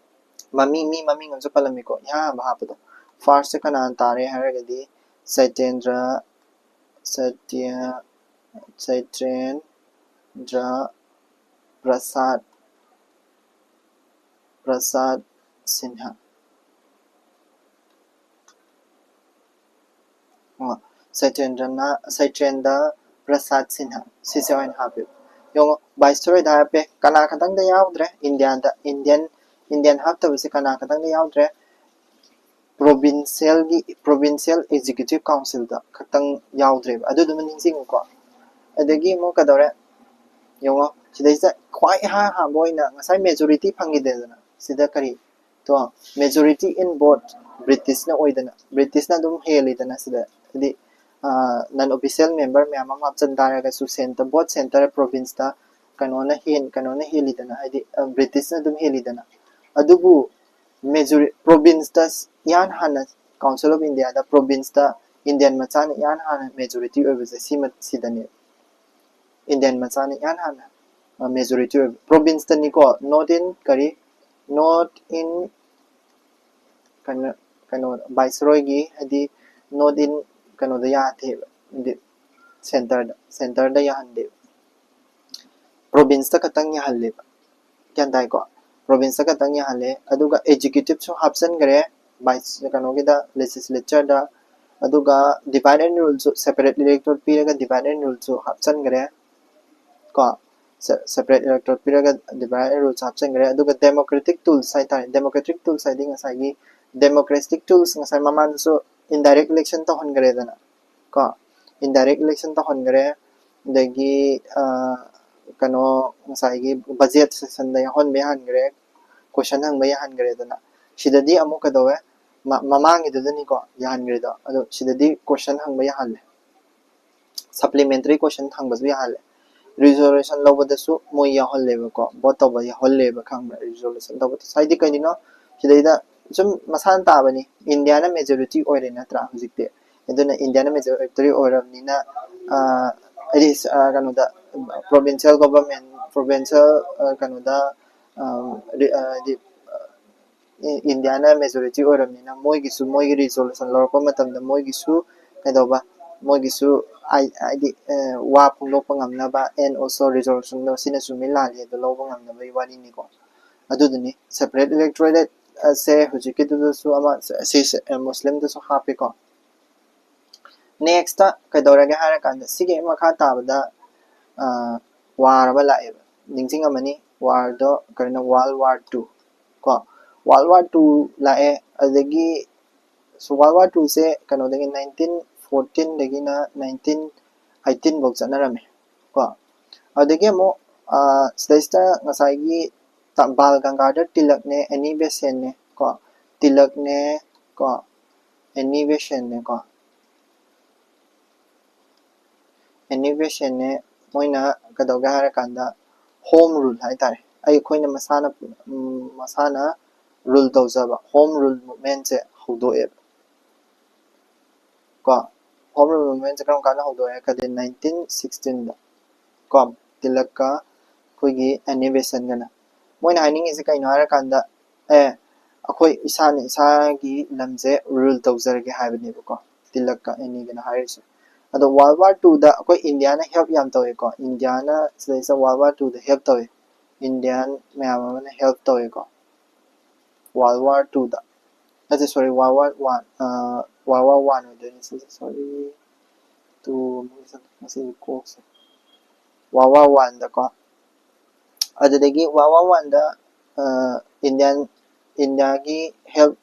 ꯃꯃꯤꯡ ꯃꯤ ꯃꯃꯤꯡ ꯑꯃꯁꯨ ꯄꯜꯂꯝꯃꯤꯀꯣ ꯏꯍꯥꯟ ꯍꯥꯟꯕ ꯍꯥꯞꯄꯗꯣ꯫ ꯐꯥꯔꯁꯁꯦ ꯀꯅꯥꯅ ꯇꯥꯔꯦ ꯍꯥꯏꯔꯒꯗꯤ ꯁꯇꯦꯟꯗ꯭ꯔ ꯁꯇ꯭ꯌ ꯁꯇ꯭ꯌꯦꯟꯗ꯭ꯔ ꯄ꯭ꯔꯁꯥꯗ ꯄ꯭ꯔꯁꯥꯗ ꯁꯤꯟꯍꯥ꯫ ꯁꯇ꯭ꯌꯦꯟꯗ꯭ꯔꯅ ꯁꯇ꯭ꯌꯦꯟꯗ꯭ꯔ ꯄ꯭ꯔꯁꯥꯗ ꯁꯤꯟꯍꯥ ꯁꯤꯁꯦ ꯑꯣꯏꯅ ꯍꯥꯞꯄꯦꯕ꯫ ꯌꯦꯡꯉꯣ, ꯚꯥꯏꯁꯔꯣꯏꯗ ꯍꯥꯞꯄꯦ, ꯀꯅꯥ ꯈꯛꯇꯪꯗ ꯌꯥꯎꯗ꯭ꯔꯦ? ꯏꯟꯗꯤꯌꯥꯗ ꯏꯟꯗꯤꯌꯟ ꯏꯟꯗꯤꯌꯟ ꯍꯥꯞꯇꯕꯁꯦ ꯀꯅꯥ ꯈꯛꯇꯪꯗ ꯌꯥꯎꯗ꯭ꯔꯦ? ꯄ꯭ꯔꯣꯚꯤꯟꯁꯤꯌꯦꯜꯒꯤ ꯄ꯭ꯔꯣꯚꯤꯟꯁꯤꯌꯦꯜ ꯑꯦꯛꯖꯤꯀ꯭ꯌꯨꯇꯤꯞ ꯀꯥꯎꯟꯁꯤꯜꯗ ꯈꯛꯇꯪ ꯌꯥꯎꯗ꯭ꯔꯦꯕ꯫ ꯑꯗꯨꯗꯨꯃ ꯅꯤꯡꯁꯤꯡꯉꯨꯀꯣ꯫ ꯑꯗꯒꯤ ꯑꯃꯨꯛ ꯀꯩꯗꯧꯔꯦ? ꯌꯦꯡꯉꯣ, ꯁꯤꯗꯩꯁꯤꯗ ꯈ꯭ꯋꯥꯏ ꯏꯍꯥꯟ ꯍꯥꯟꯕ ꯑꯣꯏꯅ ꯉꯁꯥꯏ ꯃꯦꯖꯣꯔꯤꯇꯤ ꯐꯪꯈꯤꯗꯦꯗꯅ꯫ ꯁꯤꯗ ꯀꯔꯤ ꯇꯣ ꯃꯦꯖꯣꯔꯤꯇꯤ ꯏꯟ ꯕꯣꯠ ꯕ꯭ꯔꯤꯇꯤꯁꯅ ꯑꯣꯏꯗꯅ, ꯕ꯭ꯔꯤꯇꯤꯁꯅ ꯑꯗꯨꯝ ꯍꯦꯜꯂꯤꯗꯅ ꯁꯤꯗ꯫ ꯍꯥꯏꯗꯤ ꯅꯟ ꯑꯣꯐꯤꯁꯤꯌꯦꯜ ꯃꯦꯝꯕꯔ ꯃꯌꯥꯝ ꯑꯃ ꯍꯥꯞꯆꯤꯟ ꯇꯥꯔꯒꯁꯨ ꯁꯦꯟꯇꯔ ꯕꯣꯠ ꯁꯦꯟꯇꯔ ꯄ꯭ꯔꯣꯚꯤꯟꯁꯇ ꯀꯩꯅꯣꯅ ꯍꯦꯟ ꯀꯩꯅꯣꯅ ꯍꯦꯜꯂꯤꯗꯅ, ꯍꯥꯏꯗꯤ ꯕ꯭ꯔꯤꯇꯤꯁꯅ ꯑꯗꯨꯝ ꯍꯦꯜꯂꯤꯗꯅ꯫ ꯑꯗꯨꯕꯨ ꯃꯦꯖꯣꯔꯤ ꯄ꯭ꯔꯣꯚꯤꯟꯁꯇ ꯏꯍꯥꯟ ꯍꯥꯟꯅ ꯀꯥꯎꯟꯁꯤꯜ ꯑꯣꯐ ꯏꯟꯗꯤꯌꯥꯗ ꯄ꯭ꯔꯣꯚꯤꯟꯁꯇ ꯏꯟꯗꯤꯌꯟ ꯃꯆꯥꯅ ꯏꯍꯥꯟ ꯍꯥꯟꯅ ꯃꯦꯖꯣꯔꯤꯇꯤ ꯑꯣꯏꯕꯁꯦ ꯁꯤꯃ ꯁꯤꯗꯅꯦ꯫ ꯏꯟꯗꯤꯌꯟ ꯃꯆꯥꯅ ꯏꯍꯥꯟ ꯍꯥꯟꯅ ꯃꯦꯖꯣꯔꯤꯇꯤ ꯑꯣꯏꯕ ꯄ꯭ꯔꯣꯚꯤꯟꯁꯇꯅꯤꯀꯣ꯫ ꯅꯣꯠ ꯏꯟ ꯀꯔꯤ ꯅꯣꯠ ꯏꯟ ꯀꯩꯅꯣ ꯀꯩꯅꯣ ꯚꯥꯏꯁꯔꯣꯏꯒꯤ ꯍꯥꯏꯗꯤ ꯅꯣꯠ ꯏꯟ ꯀꯩꯅꯣꯗ ꯌꯥꯗꯦꯕ, ꯍꯥꯏꯗꯤ ꯁꯦꯟꯇꯔꯗ ꯁꯦꯟꯇꯔꯗ ꯌꯥꯍꯟꯗꯦꯕ꯫ ꯄ꯭ꯔꯣꯚꯤꯟꯁꯇ ꯈꯛꯇꯪ ꯌꯥꯍꯜꯂꯦꯕ꯫ ꯒ꯭ꯌꯥꯟ ꯇꯥꯏꯀꯣ? ꯄ꯭ꯔꯣꯚꯤꯟꯁꯇ ꯈꯛꯇꯪ ꯌꯥꯍꯜꯂꯦ꯫ ꯑꯗꯨꯒ ꯑꯦꯛꯖꯤꯀ꯭ꯌꯨꯇꯤꯞꯁꯨ ꯍꯥꯞꯆꯤꯟꯈ꯭ꯔꯦ ꯚꯥꯏꯁ ꯀꯩꯅꯣꯒꯤꯗ ꯂꯦꯖꯤꯁꯂꯦꯆꯔꯗ꯫ ꯑꯗꯨꯒ ꯗꯤꯚꯥꯏꯠ ꯑꯦꯟ ꯔꯨꯜꯁꯨ ꯁꯦꯄꯔꯦꯠ ꯏꯂꯦꯛꯇꯣꯔꯦꯠ ꯄꯤꯔꯒ ꯗꯤꯚꯥꯏꯠ ꯑꯦꯟ ꯔꯨꯜꯁꯨ ꯍꯥꯞꯆꯤꯟꯈ꯭ꯔꯦ ꯀꯣ꯫ ꯁꯦꯄꯔꯦꯠ ꯏꯂꯦꯛꯇꯣꯔꯦꯠ ꯄꯤꯔꯒ ꯗꯤꯚꯥꯏꯠ ꯑꯦꯟ ꯔꯨꯜꯁ ꯍꯥꯞꯆꯤꯟꯈ꯭ꯔꯦ꯫ ꯑꯗꯨꯒ ꯗꯦꯃꯣꯀ꯭ꯔꯦꯇꯤꯛ ꯇꯨꯜꯁ ꯍꯥꯏꯇꯥꯔꯦ, ꯗꯦꯃꯣꯀ꯭ꯔꯦꯇꯤꯛ ꯇꯨꯜꯁ ꯍꯥꯏꯗꯤ ꯉꯁꯥꯏꯒꯤ ꯗꯦꯃꯣꯀ꯭ꯔꯦꯇꯤꯛ ꯇꯨꯜꯁ ꯉꯁꯥꯏ ꯃꯃꯥꯡꯗꯁꯨ ꯏꯟꯗꯥꯏꯔꯦꯛ ꯏꯂꯦꯛꯁꯟ ꯇꯧꯍꯟꯈ꯭ꯔꯦꯗꯅ ꯀꯣ꯫ ꯏꯟꯗꯥꯏꯔꯦꯛ ꯏꯂꯦꯛꯁꯟ ꯇꯧꯍꯟꯈ꯭ꯔꯦ꯫ ꯑꯗꯒꯤ ꯀꯩꯅꯣ ꯉꯁꯥꯏꯒꯤ ꯕꯖꯦꯠ ꯁꯦꯁꯟꯗ ꯌꯥꯎꯍꯟꯕ ꯌꯥꯍꯟꯈ꯭ꯔꯦ, ꯀꯣꯏꯁꯟ ꯍꯪꯕ ꯌꯥꯍꯟꯈ꯭ꯔꯦꯗꯅ꯫ ꯁꯤꯗꯗꯤ ꯑꯃꯨꯛ ꯀꯩꯗꯧꯋꯦ? ꯃꯃꯥꯡꯒꯤꯗꯨꯗꯅꯤꯀꯣ ꯌꯥꯍꯟꯈ꯭ꯔꯤꯗꯣ, ꯑꯗꯣ ꯁꯤꯗꯗꯤ ꯀꯣꯏꯁꯟ ꯍꯪꯕ ꯌꯥꯍꯜꯂꯦ꯫ ꯁꯄ꯭ꯂꯤꯃꯦꯟꯇꯔꯤ ꯀꯣꯏꯁꯟ ꯍꯪꯕꯁꯨ ꯌꯥꯍꯜꯂꯦ꯫ ꯔꯤꯖꯣꯂꯨꯁꯟ ꯂꯧꯕꯗꯁꯨ ꯃꯣꯏ ꯌꯥꯎꯍꯜꯂꯦꯕꯀꯣ, ꯚꯣꯠ ꯇꯧꯕ ꯌꯥꯎꯍꯜꯂꯦꯕ, ꯈꯪꯕ꯭ꯔꯥ? ꯔꯤꯖꯣꯂꯨꯁꯟ ꯇꯧꯕꯗꯁꯨ꯫ ꯍꯥꯏꯗꯤ ꯀꯩꯒꯤꯅꯣ, ꯁꯤꯗꯩꯗ ꯁꯨꯝ ꯃꯁꯥꯅ ꯇꯥꯕꯅꯤ, ꯏꯟꯗꯤꯌꯥꯅ ꯃꯦꯖꯣꯔꯤꯇꯤ ꯑꯣꯏꯔꯦ ꯅꯠꯇ꯭ꯔꯥ ꯍꯧꯖꯤꯛꯇꯤ? ꯑꯗꯨꯅ ꯏꯟꯗꯤꯌꯥꯅ ꯃꯦꯖꯣꯔꯤꯇꯤ ꯑꯣꯏꯔꯕꯅꯤꯅ, ꯑ, ꯍꯥꯏꯗꯤ, ꯑ, ꯀꯩꯅꯣꯗ, ꯄ꯭ꯔꯣꯚꯤꯟꯁꯤꯌꯦꯜ ꯒꯣꯚꯔꯟꯃꯦꯟ, ꯄ꯭ꯔꯣꯚꯤꯟꯁꯤꯌꯦꯜ, ꯑ, ꯀꯩꯅꯣꯗ, ꯑ, ꯔꯤ-, ꯑ, ꯍꯥꯏꯗꯤ, ꯏ-, ꯏꯟꯗꯤꯌꯥꯅ ꯃꯦꯖꯣꯔꯤꯇꯤ ꯑꯣꯏꯔꯕꯅꯤꯅ ꯃꯣꯏꯒꯤꯁꯨ, ꯃꯣꯏꯒꯤ ꯔꯤꯖꯣꯂꯨꯁꯟ ꯂꯧꯔꯛꯄ ꯃꯇꯝꯗ ꯃꯣꯏꯒꯤꯁꯨ ꯀꯩꯗꯧꯕ, ꯃꯣꯏꯒꯤꯁꯨ ꯍꯥꯏ-, ꯍꯥꯏꯗꯤ, ꯑ, ꯋꯥ ꯐꯣꯡꯗꯣꯛꯄ ꯉꯝꯅꯕ, and also ꯔꯤꯖꯣꯂꯨꯁꯟꯗꯣ ꯁꯤꯅ ꯆꯨꯝꯃꯤ ꯂꯥꯜꯂꯤ ꯑꯗꯨ ꯂꯧꯕ ꯉꯝꯅꯕꯒꯤ ꯋꯥꯔꯤꯅꯤꯀꯣ꯫ ꯑꯗꯨꯗꯨꯅꯤ separate electorate ꯑꯁꯦ ꯍꯧꯖꯤꯛꯀꯤꯗꯨꯗꯁꯨ ꯑꯃ ꯁꯤ, ꯁꯤ, ꯑ, ꯃꯨꯁꯂꯤꯝꯗꯁꯨ ꯍꯥꯞꯄꯤꯀꯣ꯫ ꯅꯦꯛꯁꯇ ꯀꯩꯗꯧꯔꯒꯦ ꯍꯥꯏꯔꯀꯥꯟꯗ ꯁꯤꯒꯤ ꯍꯦꯛ ꯃꯈꯥ ꯇꯥꯕꯗ, ꯑ, ꯋꯥꯔ ꯑꯃ ꯂꯥꯛꯑꯦꯕ, ꯅꯤꯡꯁꯤꯡꯉꯝꯃꯅꯤ, ꯋꯥꯔꯗꯣ ꯀꯔꯤꯅꯣ, ꯋꯥꯔꯜ ꯋꯥꯔ ꯇꯨ ꯀꯣ꯫ ꯋꯥꯔꯜ ꯋꯥꯔ ꯇꯨ ꯂꯥꯛꯑꯦ꯫ ꯑꯗꯨꯗꯒꯤ ꯋꯥꯔꯜ ꯋꯥꯔ ꯇꯨꯁꯦ ꯀꯩꯅꯣꯗꯒꯤ, ꯅꯥꯏꯟꯇꯤꯟ ꯐꯣꯔꯇꯤꯟꯗꯒꯤꯅ ꯅꯥꯏꯟꯇꯤꯟ ꯑꯩꯠꯇꯤꯟ ꯐꯥꯎ ꯆꯠꯅꯔꯝꯃꯦ ꯀꯣ꯫ ꯑꯗꯨꯗꯒꯤ ꯑꯃꯨꯛ, ꯑ, ꯁꯤꯗꯩꯁꯤꯗ ꯉꯁꯥꯏꯒꯤ ꯕꯥꯜ ꯒꯪꯒꯥꯙꯔ ꯇꯤꯂꯛꯅꯦ, ꯑꯦꯅꯤ ꯕꯦꯁꯦꯟꯅꯦ ꯀꯣ, ꯇꯤꯂꯛꯅꯦ ꯀꯣ, ꯑꯦꯅꯤ ꯕꯦꯁꯦꯟꯅꯦ ꯀꯣ, ꯑꯦꯅꯤ ꯕꯦꯁꯦꯟꯅꯦ꯫ ꯃꯣꯏꯅ ꯀꯩꯗꯧꯒꯦ ꯍꯥꯏꯔꯀꯥꯟꯗ ꯍꯣꯝ ꯔꯨꯜ ꯍꯥꯏꯇꯥꯔꯦ, ꯑꯩꯈꯣꯏꯅ ꯃꯁꯥꯅ, ꯎꯝ, ꯃꯁꯥꯅ ꯔꯨꯜ ꯇꯧꯖꯕ ꯍꯣꯝ ꯔꯨꯜ ꯃꯨꯞꯃꯦꯟꯁꯦ ꯍꯧꯗꯣꯛꯑꯦꯕ ꯀꯣ꯫ ꯍꯣꯝ ꯔꯨꯜ ꯃꯨꯞꯃꯦꯟꯁꯦ ꯀꯔꯝ ꯀꯥꯟꯗ ꯍꯧꯗꯣꯛꯑꯦ ꯍꯥꯏꯔꯒꯗꯤ ꯅꯥꯏꯟꯇꯤꯟ ꯁꯤꯛꯁꯇꯤꯟꯗ ꯀꯣ, ꯇꯤꯂꯛꯀ ꯑꯩꯈꯣꯏꯒꯤ ꯑꯦꯅꯤ ꯕꯦꯁꯟꯒꯅ꯫ ꯃꯣꯏꯅ ꯍꯥꯏꯅꯤꯡꯉꯤꯁꯦ ꯀꯩꯅꯣ ꯍꯥꯏꯔꯀꯥꯟꯗ, ꯑꯦ, ꯑꯩꯈꯣꯏ ꯏꯁꯥꯅ ꯏꯁꯥꯒꯤ ꯂꯝꯁꯦ ꯔꯨꯜ ꯇꯧꯖꯔꯒꯦ ꯍꯥꯏꯕꯅꯦꯕꯀꯣ, ꯇꯤꯂꯛꯀ ꯑꯦꯅꯤꯒꯅ ꯍꯥꯏꯔꯤꯁꯦ꯫ ꯑꯗꯣ ꯋꯥꯔꯜ ꯋꯥꯔ ꯇꯨꯗ ꯑꯩꯈꯣꯏ ꯏꯟꯗꯤꯌꯥꯅ ꯍꯦꯜꯞ ꯌꯥꯝ ꯇꯧꯋꯦꯀꯣ, ꯏꯟꯗꯤꯌꯥꯅ ꯁꯤꯗꯩꯁꯤꯗ ꯋꯥꯔꯜ ꯋꯥꯔ ꯇꯨꯗ ꯍꯦꯜꯞ ꯇꯧꯋꯦ, ꯏꯟꯗꯤꯌꯥꯟ ꯃꯌꯥꯝ ꯑꯃꯅ ꯍꯦꯜꯞ ꯇꯧꯋꯦꯀꯣ꯫ ꯋꯥꯔꯜ ꯋꯥꯔ ꯇꯨꯗ, ꯅꯠꯇꯦ, sorry, world war one, world war one ꯑꯣꯏꯗꯣꯏꯅꯤ ꯁꯤꯁꯦ, ꯁꯣꯔꯤ, ꯇꯨ, ꯉꯁꯤꯒꯤ ꯀꯣꯛꯁꯦ, ꯋꯥꯔꯜ ꯋꯥꯔ ꯋꯥꯟꯗꯀꯣ꯫ ꯑꯗꯨꯗꯒꯤ ꯋꯥꯔꯜ ꯋꯥꯔ ꯋꯥꯟꯗ ꯏꯟꯗꯤꯌꯥꯟ, ꯏꯟꯗꯤꯌꯥꯒꯤ ꯍꯦꯜꯞ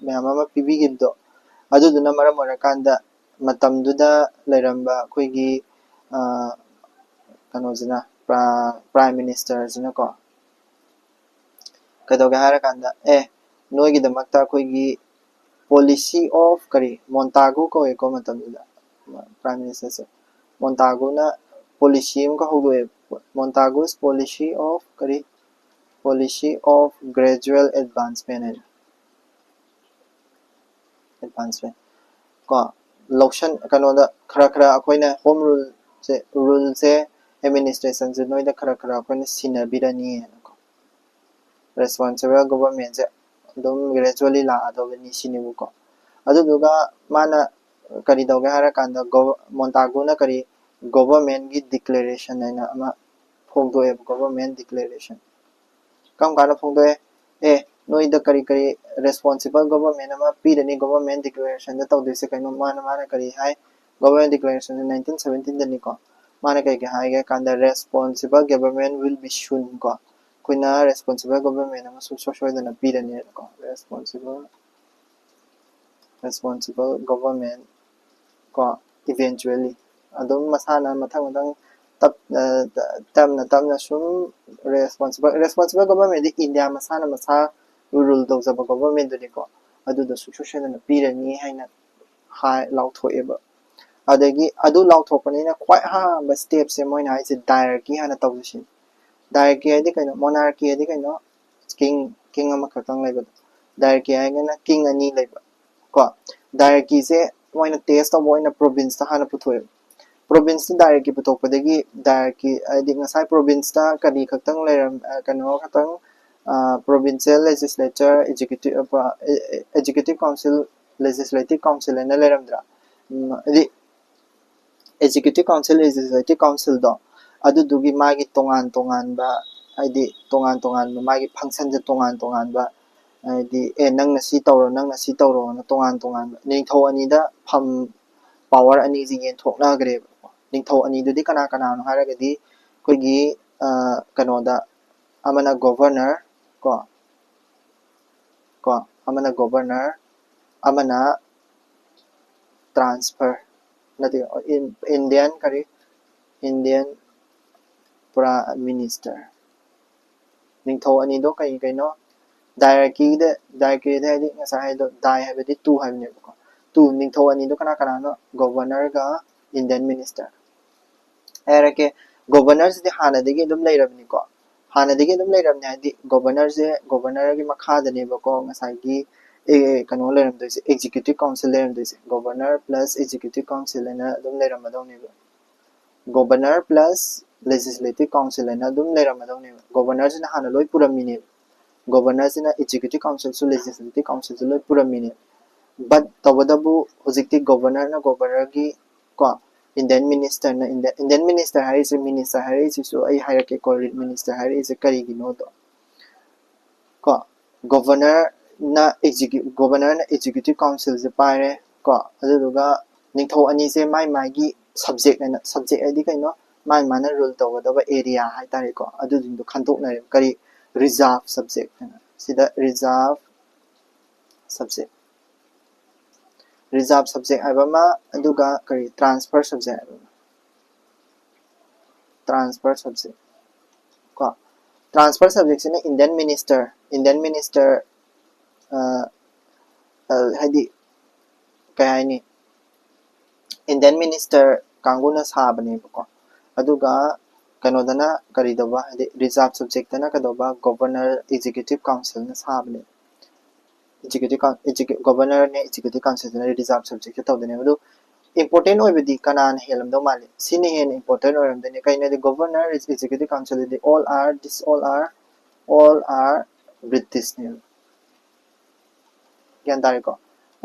ꯃꯌꯥꯝ ꯑꯃ ꯄꯤꯕꯤꯈꯤꯕꯗꯣ, ꯑꯗꯨꯗꯨꯅ ꯃꯔꯝ ꯑꯣꯏꯔꯀꯥꯟꯗ ꯃꯇꯝꯗꯨꯗ ꯂꯩꯔꯝꯕ ꯑꯩꯈꯣꯏꯒꯤ, ꯑ, ꯀꯩꯅꯣꯁꯤꯅ, ꯄ꯭ꯔꯥꯏꯝ ꯃꯤꯅꯤꯁꯇꯔꯁꯤꯅꯀꯣ ꯀꯩꯗꯧꯒꯦ ꯍꯥꯏꯔꯀꯥꯟꯗ, ꯑꯦ, ꯅꯣꯏꯒꯤꯗꯃꯛꯇ ꯑꯩꯈꯣꯏꯒꯤ ꯄꯣꯂꯤꯁꯤ ꯑꯣꯐ ꯀꯔꯤ, ꯃꯣꯟꯇꯥꯒꯨ ꯀꯧꯋꯦꯀꯣ ꯃꯇꯝꯗꯨꯗ ꯄ꯭ꯔꯥꯏꯝ ꯃꯤꯅꯤꯁꯇꯔꯁꯦ꯫ ꯃꯣꯟꯇꯥꯒꯨꯅ ꯄꯣꯂꯤꯁꯤ ꯑꯃꯈꯛ ꯍꯧꯗꯣꯛꯑꯦ꯫ Montagu's policy of ꯀꯔꯤ? Policy of gradual advancement ꯍꯥꯏꯅ꯫ Advancement ꯀꯣ, ꯂꯧꯁꯟ ꯀꯩꯅꯣꯗ ꯈꯔ ꯈꯔ ꯑꯩꯈꯣꯏꯅ ꯍꯣꯝ ꯔꯨꯜꯁꯦ, ꯔꯨꯜꯁꯦ, ꯑꯦꯗꯃꯤꯅꯤꯁꯇ꯭ꯔꯦꯁꯟꯁꯦ ꯅꯣꯏꯗ ꯈꯔ ꯈꯔ ꯑꯩꯈꯣꯏꯅ ꯁꯤꯟꯅꯕꯤꯔꯅꯤꯅꯀꯣ꯫ ꯔꯦꯁꯄꯣꯟꯁꯤꯕꯜ ꯒꯣꯚꯔꯟꯃꯦꯟꯁꯦ ꯑꯗꯨꯝ ꯒ꯭ꯔꯦꯖꯨꯋꯦꯜꯂꯤ ꯂꯥꯛꯑꯗꯕꯅꯤ ꯁꯤꯅꯦꯕꯀꯣ꯫ ꯑꯗꯨꯗꯨꯒ ꯃꯥꯅ ꯀꯔꯤ ꯇꯧꯒꯦ ꯍꯥꯏꯔꯀꯥꯟꯗ, ꯃꯣꯟꯇꯥꯒꯨꯅ ꯀꯔꯤ, ꯒꯣꯚꯔꯟꯃꯦꯟꯒꯤ ꯗꯤꯀ꯭ꯂꯦꯔꯦꯁꯟ ꯍꯥꯏꯅ ꯑꯃ ꯐꯣꯡꯗꯣꯛꯑꯦꯕ꯫ ꯒꯣꯚꯔꯟꯃꯦꯟ ꯗꯤꯀ꯭ꯂꯦꯔꯦꯁꯟ ꯀꯔꯝ ꯀꯥꯟꯗ ꯐꯣꯡꯗꯣꯛꯑꯦ? ꯑꯦ, ꯅꯣꯏꯗ ꯀꯔꯤ ꯀꯔꯤ ꯔꯦꯁꯄꯣꯟꯁꯤꯕꯜ ꯒꯣꯚꯔꯟꯃꯦꯟ ꯑꯃ ꯄꯤꯔꯅꯤ, ꯒꯣꯚꯔꯟꯃꯦꯟ ꯗꯤꯀ꯭ꯂꯦꯔꯦꯁꯟꯗ ꯇꯧꯗꯣꯏꯁꯦ ꯀꯩꯅꯣ? ꯃꯥꯅ, ꯃꯥꯅ ꯀꯔꯤ ꯍꯥꯏ? Government ꯗꯤꯀ꯭ꯂꯦꯔꯦꯁꯟꯁꯦ nineteen ꯁꯕꯦꯟꯇꯤꯟꯗꯅꯤꯀꯣ꯫ ꯃꯥꯅ ꯀꯩ ꯀꯩ ꯍꯥꯏꯒꯦ ꯀꯥꯟꯗ, "Responsible government will be soon" ꯀꯣ, ꯑꯩꯈꯣꯏꯅ ꯔꯦꯁꯄꯣꯟꯁꯤꯕꯜ ꯒꯣꯚꯔꯟꯃꯦꯟ ꯑꯃ ꯁꯨꯡꯁꯣꯏ ꯁꯣꯏꯗꯅ ꯄꯤꯔꯅꯤꯅꯀꯣ꯫ ꯔꯦꯁꯄꯣꯟꯁꯤꯕꯜ, ꯔꯦꯁꯄꯣꯟꯁꯤꯕꯜ ꯒꯣꯚꯔꯟꯃꯦꯟ ꯀꯣ, ꯏꯚꯦꯟꯆꯨꯋꯦꯜꯂꯤ ꯑꯗꯨꯝ ꯃꯁꯥꯅ ꯃꯊꯪ ꯃꯊꯪ ꯇꯞ-, ꯑ, ꯇꯞꯅ ꯇꯞꯅ ꯁꯨꯝ ꯔꯦꯁꯄꯣꯟꯁꯤꯕꯜ, ꯔꯦꯁꯄꯣꯟꯁꯤꯕꯜ ꯒꯣꯚꯔꯟꯃꯦꯟꯗꯤ ꯏꯟꯗꯤꯌꯥ ꯃꯁꯥꯅ ꯃꯁꯥ ꯔꯨꯜ ꯇꯧꯖꯕ ꯒꯣꯚꯔꯟꯃꯦꯟꯗꯨꯅꯤꯀꯣ꯫ ꯑꯗꯨꯗꯣ ꯁꯨꯡꯁꯣꯏ ꯁꯣꯏꯗꯅ ꯄꯤꯔꯅꯤ ꯍꯥꯏꯅ ꯍꯥꯏ, ꯂꯥꯎꯊꯣꯛꯑꯦꯕ꯫ ꯑꯗꯒꯤ ꯑꯗꯨ ꯂꯥꯎꯊꯣꯛꯄꯅꯤꯅ ꯈ꯭ꯋꯥꯏ ꯑꯍꯥꯟꯕ ꯁ꯭ꯇꯦꯞꯁꯦ ꯃꯣꯏꯅ ꯍꯥꯏꯁꯦ ꯗꯥꯏꯔꯀꯤ ꯍꯥꯟꯅ ꯇꯧꯁꯤ꯫ ꯗꯥꯏꯔꯀꯤ ꯍꯥꯏꯗꯤ ꯀꯩꯅꯣ? ꯃꯣꯅꯥꯔꯀꯤ ꯍꯥꯏꯗꯤ ꯀꯩꯅꯣ? ꯀꯤꯡ, ꯀꯤꯡ ꯑꯃꯈꯛꯇꯪ ꯂꯩꯕꯗꯣ꯫ ꯗꯥꯏꯔꯀꯤ ꯍꯥꯏꯔꯒꯅ ꯀꯤꯡ ꯑꯅꯤ ꯂꯩꯕ ꯀꯣ꯫ ꯗꯥꯏꯔꯀꯤꯁꯦ ꯃꯣꯏꯅ ꯇꯦꯁ ꯇꯧꯕ ꯑꯣꯏꯅ ꯄ꯭ꯔꯣꯚꯤꯟꯁꯇ ꯍꯥꯟꯅ ꯄꯨꯊꯣꯛꯑꯦꯕ꯫ ꯄ꯭ꯔꯣꯚꯤꯟꯁꯇ ꯗꯥꯏꯔꯀꯤ ꯄꯨꯊꯣꯛꯄꯗꯒꯤ ꯗꯥꯏꯔꯀꯤ ꯍꯥꯏꯗꯤ ꯉꯁꯥꯏ ꯄ꯭ꯔꯣꯚꯤꯟꯁꯇ ꯀꯔꯤ ꯈꯛꯇꯪ ꯂꯩꯔꯝ-, ꯑ, ꯀꯩꯅꯣ ꯈꯛꯇꯪ, ꯑ, ꯄ꯭ꯔꯣꯚꯤꯟꯁꯤꯌꯦꯜ ꯂꯦꯖꯤꯁꯂꯦꯆꯔ, ꯑꯦꯛꯖꯤꯀ꯭ꯌꯨꯇꯤꯚ, ꯑ, ꯑꯦ-, ꯑꯦ-, ꯑꯦꯛꯖꯤꯀ꯭ꯌꯨꯇꯤꯚ ꯀꯥꯎꯟꯁꯤꯜ, ꯂꯦꯖꯤꯁꯂꯦꯇꯤꯚ ꯀꯥꯎꯟꯁꯤꯜ ꯍꯥꯏꯅ ꯂꯩꯔꯝꯗ꯭ꯔꯥ? ꯎꯝ, ꯍꯥꯏꯗꯤ ꯑꯦꯛꯖꯤꯀ꯭ꯌꯨꯇꯤꯚ ꯀꯥꯎꯟꯁꯤꯜ, ꯂꯦꯖꯤꯁꯂꯦꯇꯤꯚ ꯀꯥꯎꯟꯁꯤꯜꯗꯣ, ꯑꯗꯨꯗꯨꯒꯤ ꯃꯥꯒꯤ ꯇꯣꯉꯥꯟ ꯇꯣꯉꯥꯟꯕ, ꯍꯥꯏꯗꯤ ꯇꯣꯉꯥꯟ ꯇꯣꯉꯥꯟꯕ ꯃꯥꯒꯤ ꯐꯪꯁꯟꯁꯦ ꯇꯣꯉꯥꯟ ꯇꯣꯉꯥꯟꯕ, ꯍꯥꯏꯗꯤ, "ꯑꯦ, ꯅꯪꯅ ꯁꯤ ꯇꯧꯔꯣ, ꯅꯪꯅ ꯁꯤ ꯇꯧꯔꯣꯅ" ꯇꯣꯉꯥꯟ ꯇꯣꯉꯥꯟꯕ ꯅꯤꯡꯊꯧ ꯑꯅꯤꯗ ꯐꯝ, ꯄꯋꯥꯔ ꯑꯅꯤꯁꯤ ꯌꯦꯟꯊꯣꯛꯅꯈ꯭ꯔꯦꯕ꯫ ꯅꯤꯡꯊꯧ ꯑꯅꯤꯗꯨꯗꯤ ꯀꯅꯥ ꯀꯅꯥꯅꯣ ꯍꯥꯏꯔꯒꯗꯤ, ꯑꯩꯈꯣꯏꯒꯤ, ꯑ, ꯀꯩꯅꯣꯗ, ꯑꯃꯅ ꯒꯣꯚꯔꯅꯔ ꯀꯣ, ꯀꯣ, ꯑꯃꯅ ꯒꯣꯚꯔꯅꯔ, ꯑꯃꯅ ꯇ꯭ꯔꯥꯟꯁꯐꯔ, ꯅꯠꯇꯦ, ꯏꯟ-, ꯏꯟꯗꯤꯌꯥꯟ ꯀꯔꯤ, ꯏꯟꯗꯤꯌꯥꯟ ꯄ꯭ꯔꯥꯏꯝ ꯃꯤꯅꯤꯁꯇꯔ꯫ ꯅꯤꯡꯊꯧ ꯑꯅꯤꯗꯣ ꯀꯩ ꯀꯩꯅꯣ? ꯗꯥꯏꯔꯀꯤꯗ, ꯗꯥꯏꯔꯀꯤꯗ ꯍꯥꯏꯗꯤ ꯉꯁꯥꯏ ꯍꯥꯏꯗꯣ, ꯗꯥꯏ ꯍꯥꯏꯕꯗꯤ ꯇꯨ ꯍꯥꯏꯕꯅꯦꯕꯀꯣ꯫ ꯇꯨ, ꯅꯤꯡꯊꯧ ꯑꯅꯤꯗꯣ ꯀꯅꯥ ꯀꯅꯥꯅꯣ? ꯒꯣꯚꯔꯅꯔꯒ ꯏꯟꯗꯤꯌꯥꯟ ꯃꯤꯅꯤꯁꯇꯔ꯫ ꯍꯥꯏꯔꯛꯀꯦ꯫ ꯒꯣꯕꯔꯅꯔꯁꯤꯗꯤ ꯍꯥꯟꯅꯗꯒꯤ ꯑꯗꯨꯝ ꯂꯩꯔꯕꯅꯤꯀꯣ꯫ ꯍꯥꯟꯅꯗꯒꯤ ꯑꯗꯨꯝ ꯂꯩꯔꯕꯅꯤ ꯍꯥꯏꯗꯤ ꯒꯣꯕꯔꯅꯔꯁꯦ, ꯒꯣꯕꯔꯅꯔꯒꯤ ꯃꯈꯥꯗꯅꯦꯕꯀꯣ ꯉꯁꯥꯏꯒꯤ ꯑꯦ, ꯀꯩꯅꯣ ꯂꯩꯔꯝꯗꯣꯏꯁꯦ, ꯑꯦꯛꯖꯤꯀ꯭ꯌꯨꯇꯤꯚ ꯀꯥꯎꯟꯁꯤꯜ ꯂꯩꯔꯝꯗꯣꯏꯁꯦ꯫ ꯒꯣꯕꯔꯅꯔ ꯄ꯭ꯂꯁ ꯑꯦꯛꯖꯤꯀ꯭ꯌꯨꯇꯤꯚ ꯀꯥꯎꯟꯁꯤꯜ ꯍꯥꯏꯅ ꯑꯗꯨꯝ ꯂꯩꯔꯝꯃꯗꯧꯅꯦꯕ꯫ ꯒꯣꯕꯔꯅꯔ ꯄ꯭ꯂꯁ ꯂꯦꯖꯤꯁꯂꯦꯇꯤꯚ ꯀꯥꯎꯟꯁꯤꯜ ꯍꯥꯏꯅ ꯑꯗꯨꯝ ꯂꯩꯔꯝꯃꯗꯧꯅꯦꯕ꯫ ꯒꯣꯕꯔꯅꯔꯁꯤꯅ ꯍꯥꯟꯅ ꯂꯣꯏ ꯄꯨꯔꯝꯃꯤꯅꯦꯕ꯫ ꯒꯣꯕꯔꯅꯔꯁꯤꯅ ꯑꯦꯛꯖꯤꯀ꯭ꯌꯨꯇꯤꯚ ꯀꯥꯎꯟꯁꯤꯜꯁꯨ ꯂꯦꯖꯤꯁꯂꯦꯇꯤꯚ ꯀꯥꯎꯟꯁꯤꯜꯁꯨ ꯂꯣꯏ ꯄꯨꯔꯝꯃꯤꯅꯦꯕ꯫ ꯕꯠ ꯇꯧꯕꯇꯕꯨ ꯍꯧꯖꯤꯛꯇꯤ ꯒꯣꯕꯔꯅꯔꯅ ꯒꯣꯕꯔꯅꯔꯒꯤ ꯀꯣ, ꯏꯟꯗꯤꯌꯟ ꯃꯤꯅꯤꯁꯇꯔꯅ ꯏꯟꯗꯤꯌꯟ, ꯏꯟꯗꯤꯌꯟ ꯃꯤꯅꯤꯁꯇꯔ ꯍꯥꯏꯔꯤꯁꯦ, ꯃꯤꯅꯤꯁꯇꯔ ꯍꯥꯏꯔꯛꯏꯁꯤꯁꯨ ꯑꯩ ꯍꯥꯏꯔꯛꯀꯦꯀꯣ, ꯔꯤꯠ ꯃꯤꯅꯤꯁꯇꯔ ꯍꯥꯏꯔꯛꯏꯁꯦ ꯀꯔꯤꯒꯤꯅꯣꯗꯣ꯫ ꯀꯣ, ꯒꯣꯕꯔꯅꯔꯅ ꯑꯦꯛꯖꯤꯀ꯭ꯌꯨ-, ꯒꯣꯕꯔꯅꯔꯅ ꯑꯦꯛꯖꯤꯀ꯭ꯌꯨꯇꯤꯚ ꯀꯥꯎꯟꯁꯤꯜꯁꯦ ꯄꯥꯏꯔꯦ ꯀꯣ, ꯑꯗꯨꯗꯨꯒ ꯅꯤꯡꯊꯧ ꯑꯅꯤꯁꯦ ꯃꯥꯏ ꯃꯥꯏꯒꯤ ꯁꯕꯖꯦꯛ ꯍꯥꯏꯅ, ꯁꯕꯖꯦꯛ ꯍꯥꯏꯗꯤ ꯀꯩꯅꯣ? ꯃꯥꯏ ꯃꯥꯅ ꯔꯨꯜ ꯇꯧꯒꯗꯕ ꯑꯦꯔꯤꯌꯥ ꯍꯥꯏꯇꯥꯔꯦꯀꯣ, ꯑꯗꯨꯁꯤꯡꯗꯣ ꯈꯟꯗꯣꯛꯅꯔꯦ꯫ ꯀꯔꯤ? ꯔꯤꯖꯥꯔꯚ ꯁꯕꯖꯦꯛ ꯍꯥꯏꯅ꯫ ꯁꯤꯗ ꯔꯤꯖꯥꯔꯚ ꯁꯕꯖꯦꯛ, ꯔꯤꯖꯥꯔꯚ ꯁꯕꯖꯦꯛ ꯍꯥꯏꯕ ꯑꯃ, ꯑꯗꯨꯒ ꯀꯔꯤ? ꯇ꯭ꯔꯥꯟꯁꯐꯔ ꯁꯕꯖꯦꯛ ꯍꯥꯏꯕ ꯑꯃ꯫ ꯇ꯭ꯔꯥꯟꯁꯐꯔ ꯁꯕꯖꯦꯛ ꯀꯣ, ꯇ꯭ꯔꯥꯟꯁꯐꯔ ꯁꯕꯖꯦꯛꯁꯤꯅ ꯏꯟꯗꯤꯌꯟ ꯃꯤꯅꯤꯁꯇꯔ, ꯏꯟꯗꯤꯌꯟ ꯃꯤꯅꯤꯁꯇꯔ, ꯍꯥꯏꯗꯤ ꯀꯩ ꯍꯥꯏꯅꯤ, ꯏꯟꯗꯤꯌꯟ ꯃꯤꯅꯤꯁꯇꯔ ꯀꯥꯡꯕꯨꯅ ꯁꯥꯕꯅꯦꯕꯀꯣ꯫ ꯑꯗꯨꯒ ꯀꯩꯅꯣꯗꯅ ꯀꯔꯤ ꯇꯧꯕ, ꯍꯥꯏꯗꯤ ꯔꯤꯖꯥꯔꯚ ꯁꯕꯖꯦꯛꯇꯅ ꯀꯩꯗꯧꯕ? ꯒꯣꯕꯔꯅꯔ, ꯑꯦꯛꯖꯤꯀ꯭ꯌꯨꯇꯤꯚ ꯀꯥꯎꯟꯁꯤꯜꯅ ꯁꯥꯕꯅꯦ꯫ ꯑꯦꯛꯖꯤꯀ꯭ꯌꯨꯇꯤꯚ ꯀꯥꯎꯟ-, ꯑꯦꯛꯖꯤꯀ꯭ꯌꯨ-, ꯒꯣꯕꯔꯅꯔꯅꯦ, ꯑꯦꯛꯖꯤꯀ꯭ꯌꯨꯇꯤꯚ ꯀꯥꯎꯟꯁꯤꯜꯁꯤꯅ ꯔꯤꯖꯥꯔꯚ ꯁꯕꯖꯦꯛꯁꯦ ꯇꯧꯗꯣꯏꯅꯦꯕ꯫ ꯑꯗꯨ ꯏꯝꯄꯣꯔꯇꯦꯟ ꯑꯣꯏꯕꯗꯤ ꯀꯅꯥꯅ ꯍꯦꯜꯂꯝꯗꯧ ꯃꯥꯜꯂꯤ? ꯁꯤꯅ ꯍꯦꯟꯅ ꯏꯝꯄꯣꯔꯇꯦꯟ ꯑꯣꯏꯔꯝꯗꯣꯏꯅꯦ꯫ ꯀꯩꯅꯣꯗꯤ ꯒꯣꯕꯔꯅꯔ, ꯑꯦꯛꯖꯤꯀ꯭ꯌꯨꯇꯤꯚ ꯀꯥꯎꯟꯁꯤꯜꯗꯗꯤ all are, this all are, all are Britishꯅꯦꯕ꯫ ꯒ꯭ꯌꯥꯟ ꯇꯥꯔꯦꯀꯣ?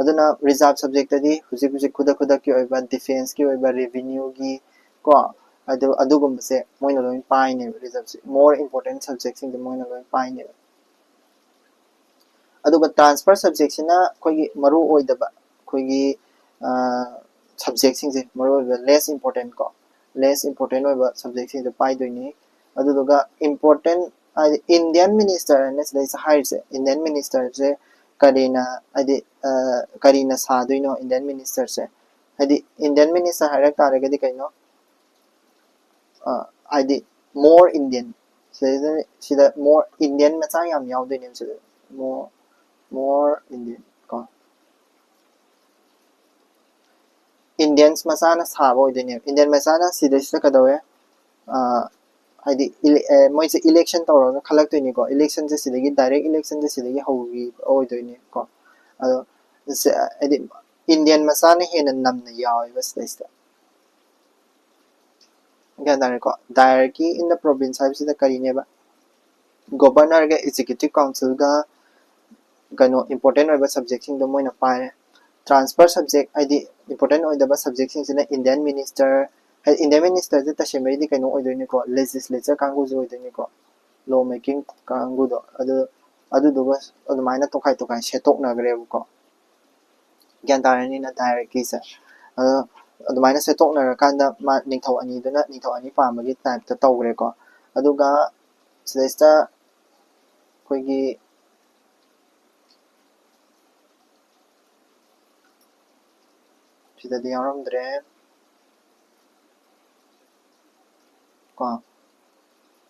ꯑꯗꯨꯅ ꯔꯤꯖꯥꯔꯚ ꯁꯕꯖꯦꯛꯇꯗꯤ ꯍꯧꯖꯤꯛ ꯍꯧꯖꯤꯛ ꯈꯨꯗꯛ ꯈꯨꯗꯛꯀꯤ ꯑꯣꯏꯕ ꯗꯤꯐꯦꯟꯁꯀꯤ ꯑꯣꯏꯕ, ꯔꯦꯚꯤꯅ꯭ꯌꯨꯒꯤ ꯀꯣ, ꯑꯗꯨ, ꯑꯗꯨꯒꯨꯝꯕꯁꯦ ꯃꯣꯏꯅ ꯂꯣꯏ ꯄꯥꯏꯅꯦꯕ꯫ ꯔꯤꯖꯥꯔꯚ, more important subjectꯁꯤꯡꯗꯣ ꯃꯣꯏꯅ ꯂꯣꯏ ꯄꯥꯏꯅꯦꯕ꯫ ꯑꯗꯨꯒ ꯇ꯭ꯔꯥꯟꯁꯐꯔ ꯁꯕꯖꯦꯛꯁꯤꯅ ꯑꯩꯈꯣꯏꯒꯤ ꯃꯔꯨ ꯑꯣꯏꯗꯕ, ꯑꯩꯈꯣꯏꯒꯤ ꯁꯕꯖꯦꯛꯁꯤꯡꯁꯦ, ꯃꯔꯨ ꯑꯣꯏꯕ less important ꯀꯣ, less important ꯑꯣꯏꯕ ꯁꯕꯖꯦꯛꯁꯤꯡꯗꯣ ꯄꯥꯏꯗꯣꯏꯅꯤ꯫ ꯑꯗꯨꯗꯨꯒ ꯏꯝꯄꯣꯔꯇꯦꯟ, ꯍꯥꯏꯗꯤ ꯏꯟꯗꯤꯌꯟ ꯃꯤꯅꯤꯁꯇꯔ ꯍꯥꯏꯅ ꯁꯤꯗꯩꯁꯤꯗ ꯍꯥꯏꯔꯤꯁꯦ, ꯏꯟꯗꯤꯌꯟ ꯃꯤꯅꯤꯁꯇꯔꯁꯦ ꯀꯔꯤꯅ, ꯍꯥꯏꯗꯤ ꯀꯔꯤꯅ ꯁꯥꯗꯣꯏꯅꯣ ꯏꯟꯗꯤꯌꯟ ꯃꯤꯅꯤꯁꯇꯔꯁꯦ? ꯍꯥꯏꯗꯤ ꯏꯟꯗꯤꯌꯟ ꯃꯤꯅꯤꯁꯇꯔ ꯍꯥꯏꯔꯛ ꯇꯥꯔꯒꯗꯤ ꯀꯩꯅꯣ? ꯍꯥꯏꯗꯤ more Indian, ꯁꯤꯗꯩꯗ, ꯁꯤꯗ more Indian ꯃꯆꯥ ꯌꯥꯝ ꯌꯥꯎꯗꯣꯏꯅꯦꯕ ꯁꯤꯗ꯫ More, more Indian ꯀꯣ꯫ Indians ꯃꯆꯥꯅ ꯁꯥꯕ ꯑꯣꯏꯗꯣꯏꯅꯦꯕ꯫ Indian ꯃꯆꯥꯅ ꯁꯤꯗꯩꯁꯤꯗ ꯀꯩꯗꯧꯋꯦ? ꯑꯥ, ꯍꯥꯏꯗꯤ ꯏꯂꯦ-, ꯑꯦ, ꯃꯣꯏꯁꯦ election ꯇꯧꯔꯒ ꯈꯜꯂꯛꯇꯣꯏꯅꯤꯀꯣ꯫ Electionꯁꯦ ꯁꯤꯗꯒꯤ, direct electionꯁꯦ ꯁꯤꯗꯒꯤ ꯍꯧꯈꯤꯕ ꯑꯣꯏꯗꯣꯏꯅꯤꯀꯣ꯫ ꯑꯗꯣ ꯁꯦ-, ꯍꯥꯏꯗꯤ Indian ꯃꯆꯥꯅ ꯍꯦꯟꯅ ꯅꯝꯅ ꯌꯥꯎꯋꯦꯕ ꯁꯤꯗꯩꯁꯤꯗ꯫ ꯒ꯭ꯌꯥꯟ ꯇꯥꯔꯦꯀꯣ? Diarchy in the province ꯍꯥꯏꯕꯁꯤꯗ ꯀꯔꯤꯅꯦꯕ? Governorꯒ Executive Councilꯒ ꯀꯩꯅꯣ important ꯑꯣꯏꯕ subjectꯁꯤꯡꯗꯣ ꯃꯣꯏꯅ ꯄꯥꯏꯔꯦ꯫ Transfer subject ꯍꯥꯏꯗꯤ important ꯑꯣꯏꯗꯕ subjectꯁꯤꯡꯁꯤꯅ Indian minister, ꯍꯥꯏꯗꯤ Indian ministerꯁꯦ ꯇꯁꯦꯡꯕꯩꯗꯤ ꯀꯩꯅꯣ ꯑꯣꯏꯗꯣꯏꯅꯤꯀꯣ, legislature ꯀꯥꯡꯕꯨꯁꯨ ꯑꯣꯏꯗꯣꯏꯅꯤꯀꯣ, law making ꯀꯥꯡꯕꯨꯗꯣ꯫ ꯑꯗꯨ, ꯑꯗꯨꯗꯨꯒ ꯑꯗꯨꯃꯥꯏꯅ ꯇꯣꯈꯥꯏ ꯇꯣꯈꯥꯏ ꯁꯦꯠꯇꯣꯛꯅꯈ꯭ꯔꯦꯕꯀꯣ꯫ ꯒ꯭ꯌꯥꯟ ꯇꯥꯔꯅꯤꯅ diarchyꯁꯦ꯫ ꯑꯗꯣ ꯑꯗꯨꯃꯥꯏꯅ ꯁꯦꯠꯇꯣꯛꯅꯔꯀꯥꯟꯗ ꯃꯥ ꯅꯤꯡꯊꯧ ꯑꯅꯤꯗꯨꯅ ꯅꯤꯡꯊꯧ ꯑꯅꯤ ꯄꯥꯝꯕꯒꯤ typeꯇ ꯇꯧꯈ꯭ꯔꯦꯀꯣ꯫ ꯑꯗꯨꯒ ꯁꯤꯗꯩꯁꯤꯗ ꯑꯩꯈꯣꯏꯒꯤ ꯁꯤꯗꯗꯤ ꯌꯥꯎꯔꯝꯗ꯭ꯔꯦ ꯀꯣ꯫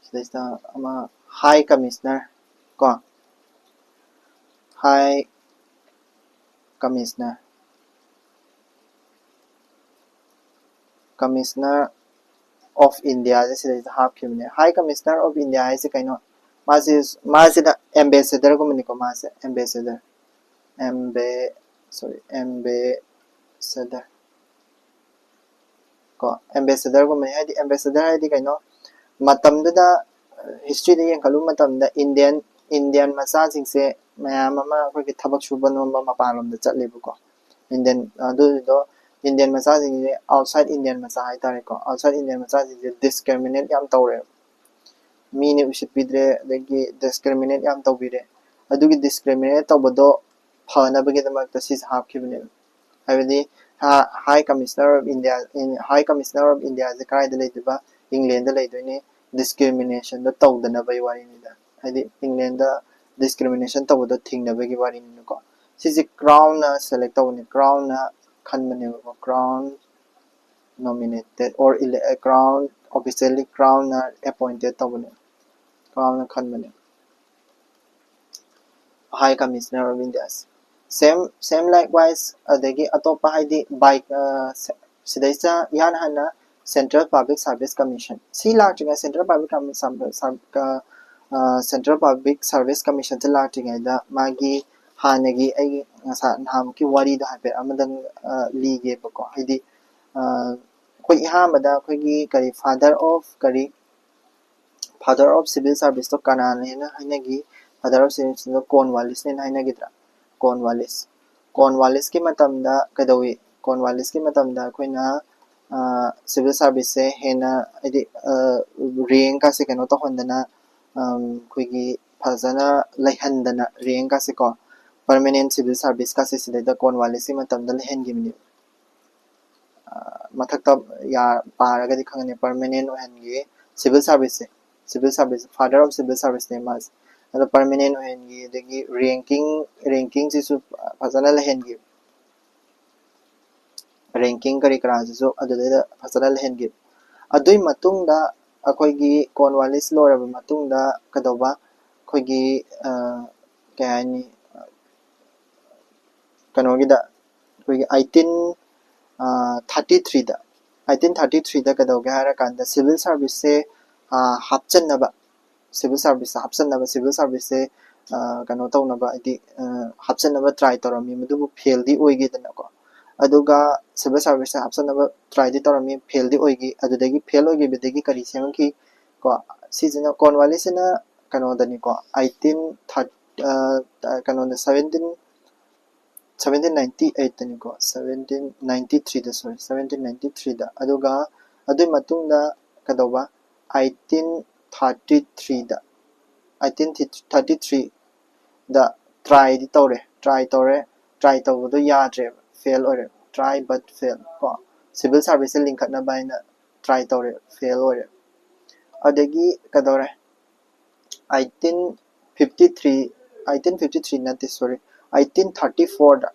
ꯁꯤꯗꯩꯁꯤꯗ ꯑꯃ High Commissioner ꯀꯣ, High Commissioner, Commissioner of Indiaꯁꯦ ꯁꯤꯗꯩꯁꯤꯗ ꯍꯥꯞꯈꯤꯕꯅꯦ꯫ High Commissioner of India ꯍꯥꯏꯁꯦ ꯀꯩꯅꯣ? ꯃꯥꯁꯤ, ꯃꯥꯁꯤꯅ ambassadorꯒꯨꯝꯕꯅꯤꯀꯣ꯫ ꯃꯥꯁꯦ ambassador, ambe-, sorry, ambassador ꯀꯣ, ambassadorꯒꯨꯝꯕꯅꯤ꯫ ꯍꯥꯏꯗꯤ ambassador ꯍꯥꯏꯗꯤ ꯀꯩꯅꯣ? ꯃꯇꯝꯗꯨꯗ, historyꯗ ꯌꯦꯡꯈꯠꯂꯨꯕ ꯃꯇꯝꯗ Indian, Indian ꯃꯆꯥꯁꯤꯡꯁꯦ ꯃꯌꯥꯝ ꯑꯃ ꯑꯩꯈꯣꯏꯒꯤ ꯊꯕꯛ ꯁꯨꯕ ꯅꯣꯝꯕ ꯃꯄꯥꯟꯂꯣꯝꯗ ꯆꯠꯂꯦꯕꯀꯣ꯫ Indian, ꯑꯗꯨꯗꯣ Indian ꯃꯆꯥꯁꯤꯡꯁꯦ outside Indian ꯃꯆꯥ ꯍꯥꯏꯇꯥꯔꯦꯀꯣ, outside Indian ꯃꯆꯥꯁꯤꯡꯁꯦ discriminate ꯌꯥꯝ ꯇꯧꯔꯦꯕ꯫ ꯃꯤꯅ ꯎꯁꯤꯠꯄꯤꯗ꯭ꯔꯦ, ꯑꯗꯒꯤ discriminate ꯌꯥꯝ ꯇꯧꯕꯤꯔꯦ꯫ ꯑꯗꯨꯒꯤ discriminate ꯇꯧꯕꯗꯣ ꯐꯅꯕꯒꯤꯗꯃꯛꯇ ꯁꯤꯁꯦ ꯍꯥꯞꯈꯤꯕꯅꯦꯕ꯫ ꯍꯥꯏꯕꯗꯤ High Commissioner of India, High Commissioner of Indiaꯁꯦ ꯀꯗꯥꯏꯗ ꯂꯩꯗꯣꯏꯕ? Englandꯗ ꯂꯩꯗꯣꯏꯅꯤ꯫ Discriminationꯗꯣ ꯇꯧꯗꯅꯕꯒꯤ ꯋꯥꯔꯤꯅꯤꯗ, ꯍꯥꯏꯗꯤ Englandꯗ discrimination ꯇꯧꯕꯗꯣ ꯊꯤꯡꯅꯕꯒꯤ ꯋꯥꯔꯤꯅꯤꯅꯀꯣ꯫ ꯁꯤꯁꯦ Crownꯅ select ꯇꯧꯕꯅꯤ, Crownꯅ ꯈꯟꯕꯅꯦꯕꯀꯣ꯫ Crown nominated or ele-, Crown, officially Crownꯅ appointed ꯇꯧꯕꯅꯦ, Crownꯅ ꯈꯟꯕꯅꯦ꯫ High Commissioner of India꯫ Same same likewise ꯑꯗꯒꯤ ꯑꯇꯣꯞꯄ ꯍꯥꯏꯗꯤ by ꯁꯤꯗꯩꯁꯤꯗ ꯏꯍꯥꯟ ꯍꯥꯟꯅ Central Public Service Commission ꯁꯤ ꯂꯥꯛꯇ꯭ꯔꯤꯉꯩ Central Public Central Public Service Commission ꯁꯤ ꯂꯥꯛꯇ꯭ꯔꯤꯉꯩꯗ ꯃꯥꯒꯤ ꯍꯥꯟꯅꯒꯤ ꯑꯩꯒꯤ ꯉꯁꯥꯏ ꯅꯍꯥꯟꯃꯨꯛꯀꯤ ꯋꯥꯔꯤꯗꯣ ꯍꯥꯏꯐꯦꯠ ꯑꯃꯗꯪ ꯂꯤꯒꯦꯕꯀꯣ꯫ ꯍꯥꯏꯗꯤ ꯑꯩꯈꯣꯏ ꯑꯍꯥꯟꯕꯗ ꯑꯩꯈꯣꯏꯒꯤ ꯀꯔꯤ father of ꯀꯔꯤ father of civil service to ꯀꯅꯥꯅꯦꯅ ꯍꯥꯏꯅꯒꯤ? Father of civil service ꯇꯣ ꯀꯣꯔꯟꯋꯥꯂꯤꯁꯅꯦꯅ ꯍꯥꯏꯅꯒꯤꯗ꯭ꯔꯥ? ꯀꯣꯔꯟꯋꯥꯂꯤꯁ ꯀꯣꯔꯟꯋꯥꯂꯤꯁꯀꯤ ꯃꯇꯝꯗ ꯀꯩꯗꯧꯏ? ꯀꯣꯔꯟꯋꯥꯂꯤꯁꯀꯤ ꯃꯇꯝꯗ ꯑꯩꯈꯣꯏꯅ civil service ꯁꯦ ꯍꯦꯟꯅ ꯍꯥꯏꯗꯤ rank ꯀꯥꯁꯦ ꯀꯩꯅꯣ ꯇꯧꯍꯟꯗꯅ ꯑꯩꯈꯣꯏꯒꯤ ꯐꯖꯅ ꯂꯩꯍꯟꯗꯅ rank ꯀꯥꯁꯦꯀꯣ permanent civil service ꯀꯥꯁꯦ ꯁꯤꯗꯩꯗ ꯀꯣꯔꯟꯋꯥꯂꯤꯁꯀꯤ ꯃꯇꯝꯗ ꯂꯩꯍꯟꯈꯤꯕꯅꯦꯕ꯫ ꯃꯊꯛꯇ ꯄꯥꯔꯒꯗꯤ ꯈꯪꯒꯅꯤ permanent ꯑꯣꯏꯍꯟꯈꯤ꯫ Civil service say civil service father of civil service ꯅꯦ ꯃꯥꯁꯦ꯫ ꯑꯗꯣ permanent ꯑꯣꯏꯍꯟꯈꯤ꯫ ꯑꯗꯒꯤ ranking ranking ꯁꯤꯁꯨ ꯐꯖꯅ ꯂꯩꯍꯟꯈꯤ꯫ Ranking ꯀꯔꯤ ꯀꯔꯥꯁꯤꯁꯨ ꯑꯗꯨꯗꯩꯗ ꯐꯖꯅ ꯂꯩꯍꯟꯈꯤ꯫ ꯑꯗꯨꯒꯤ ꯃꯇꯨꯡꯗ ꯑꯩꯈꯣꯏꯒꯤ ꯀꯣꯔꯟꯋꯥꯂꯤꯁ ꯂꯣꯏꯔꯕ ꯃꯇꯨꯡꯗ ꯀꯩꯗꯧꯕ? ꯑꯩꯈꯣꯏꯒꯤ ꯀꯩ ꯍꯥꯏꯅꯤ, ꯀꯩꯅꯣꯒꯤꯗ ꯑꯩꯈꯣꯏꯒꯤ eighteen thirty three ꯗ eighteen thirty three ꯗ ꯀꯩꯗꯧꯒꯦ ꯍꯥꯏꯔꯀꯥꯟꯗ civil service ꯁꯦ ꯍꯥꯞꯆꯟꯅꯕ civil service ꯍꯥꯞꯆꯟꯅꯕ civil service ꯁꯦ ꯀꯩꯅꯣ ꯇꯧꯅꯕ ꯍꯥꯏꯗꯤ ꯍꯥꯞꯆꯟꯅꯕ try ꯇꯧꯔꯝꯃꯤ꯫ ꯃꯗꯨꯕꯨ fail ꯗꯤ ꯑꯣꯏꯈꯤꯗꯅꯀꯣ꯫ ꯑꯗꯨꯒ civil service ꯁꯦ ꯍꯥꯞꯆꯟꯅꯕ try ꯗꯤ ꯇꯧꯔꯝꯃꯤ, fail ꯗꯤ ꯑꯣꯏꯈꯤ꯫ ꯑꯗꯨꯗꯒꯤ fail ꯑꯣꯏꯈꯤꯕꯗꯒꯤ ꯀꯔꯤ ꯁꯦꯝꯃꯛꯈꯤ? ꯀꯣ ꯁꯤꯁꯤꯅ ꯀꯣꯔꯟꯋꯥꯂꯤꯁꯁꯤꯅ ꯀꯩꯅꯣꯗꯅꯤꯀꯣ eighteen thirty ꯀꯩꯅꯣꯗ seventeen seventeen ninety eight ꯇꯅꯤꯀꯣ seventeen ninety three ꯗ sorry seventeen ninety three ꯗ꯫ ꯑꯗꯨꯒ ꯑꯗꯨꯒꯤ ꯃꯇꯨꯡꯗ ꯀꯩꯗꯧꯕ? eighteen thirty three ꯗ eighteen thirty three ꯗ try ꯗꯤ ꯇꯧꯔꯦ꯫ Try ꯇꯧꯔꯦ꯫ Try ꯇꯧꯕꯗꯣ ꯌꯥꯗ꯭ꯔꯦꯕ꯫ Fail ꯑꯣꯏꯔꯦ꯫ Try but fail ꯀꯣ civil service ꯁꯦ ꯂꯤꯡꯈꯠꯅꯕ ꯍꯥꯏꯅ try ꯇꯧꯔꯦ꯫ Fail ꯑꯣꯏꯔꯦ꯫ ꯑꯗꯒꯤ ꯀꯩꯗꯧꯔꯦ? eighteen fifty three eighteen fifty three ꯅꯠꯇꯦ sorry eighteen thirty four ꯗ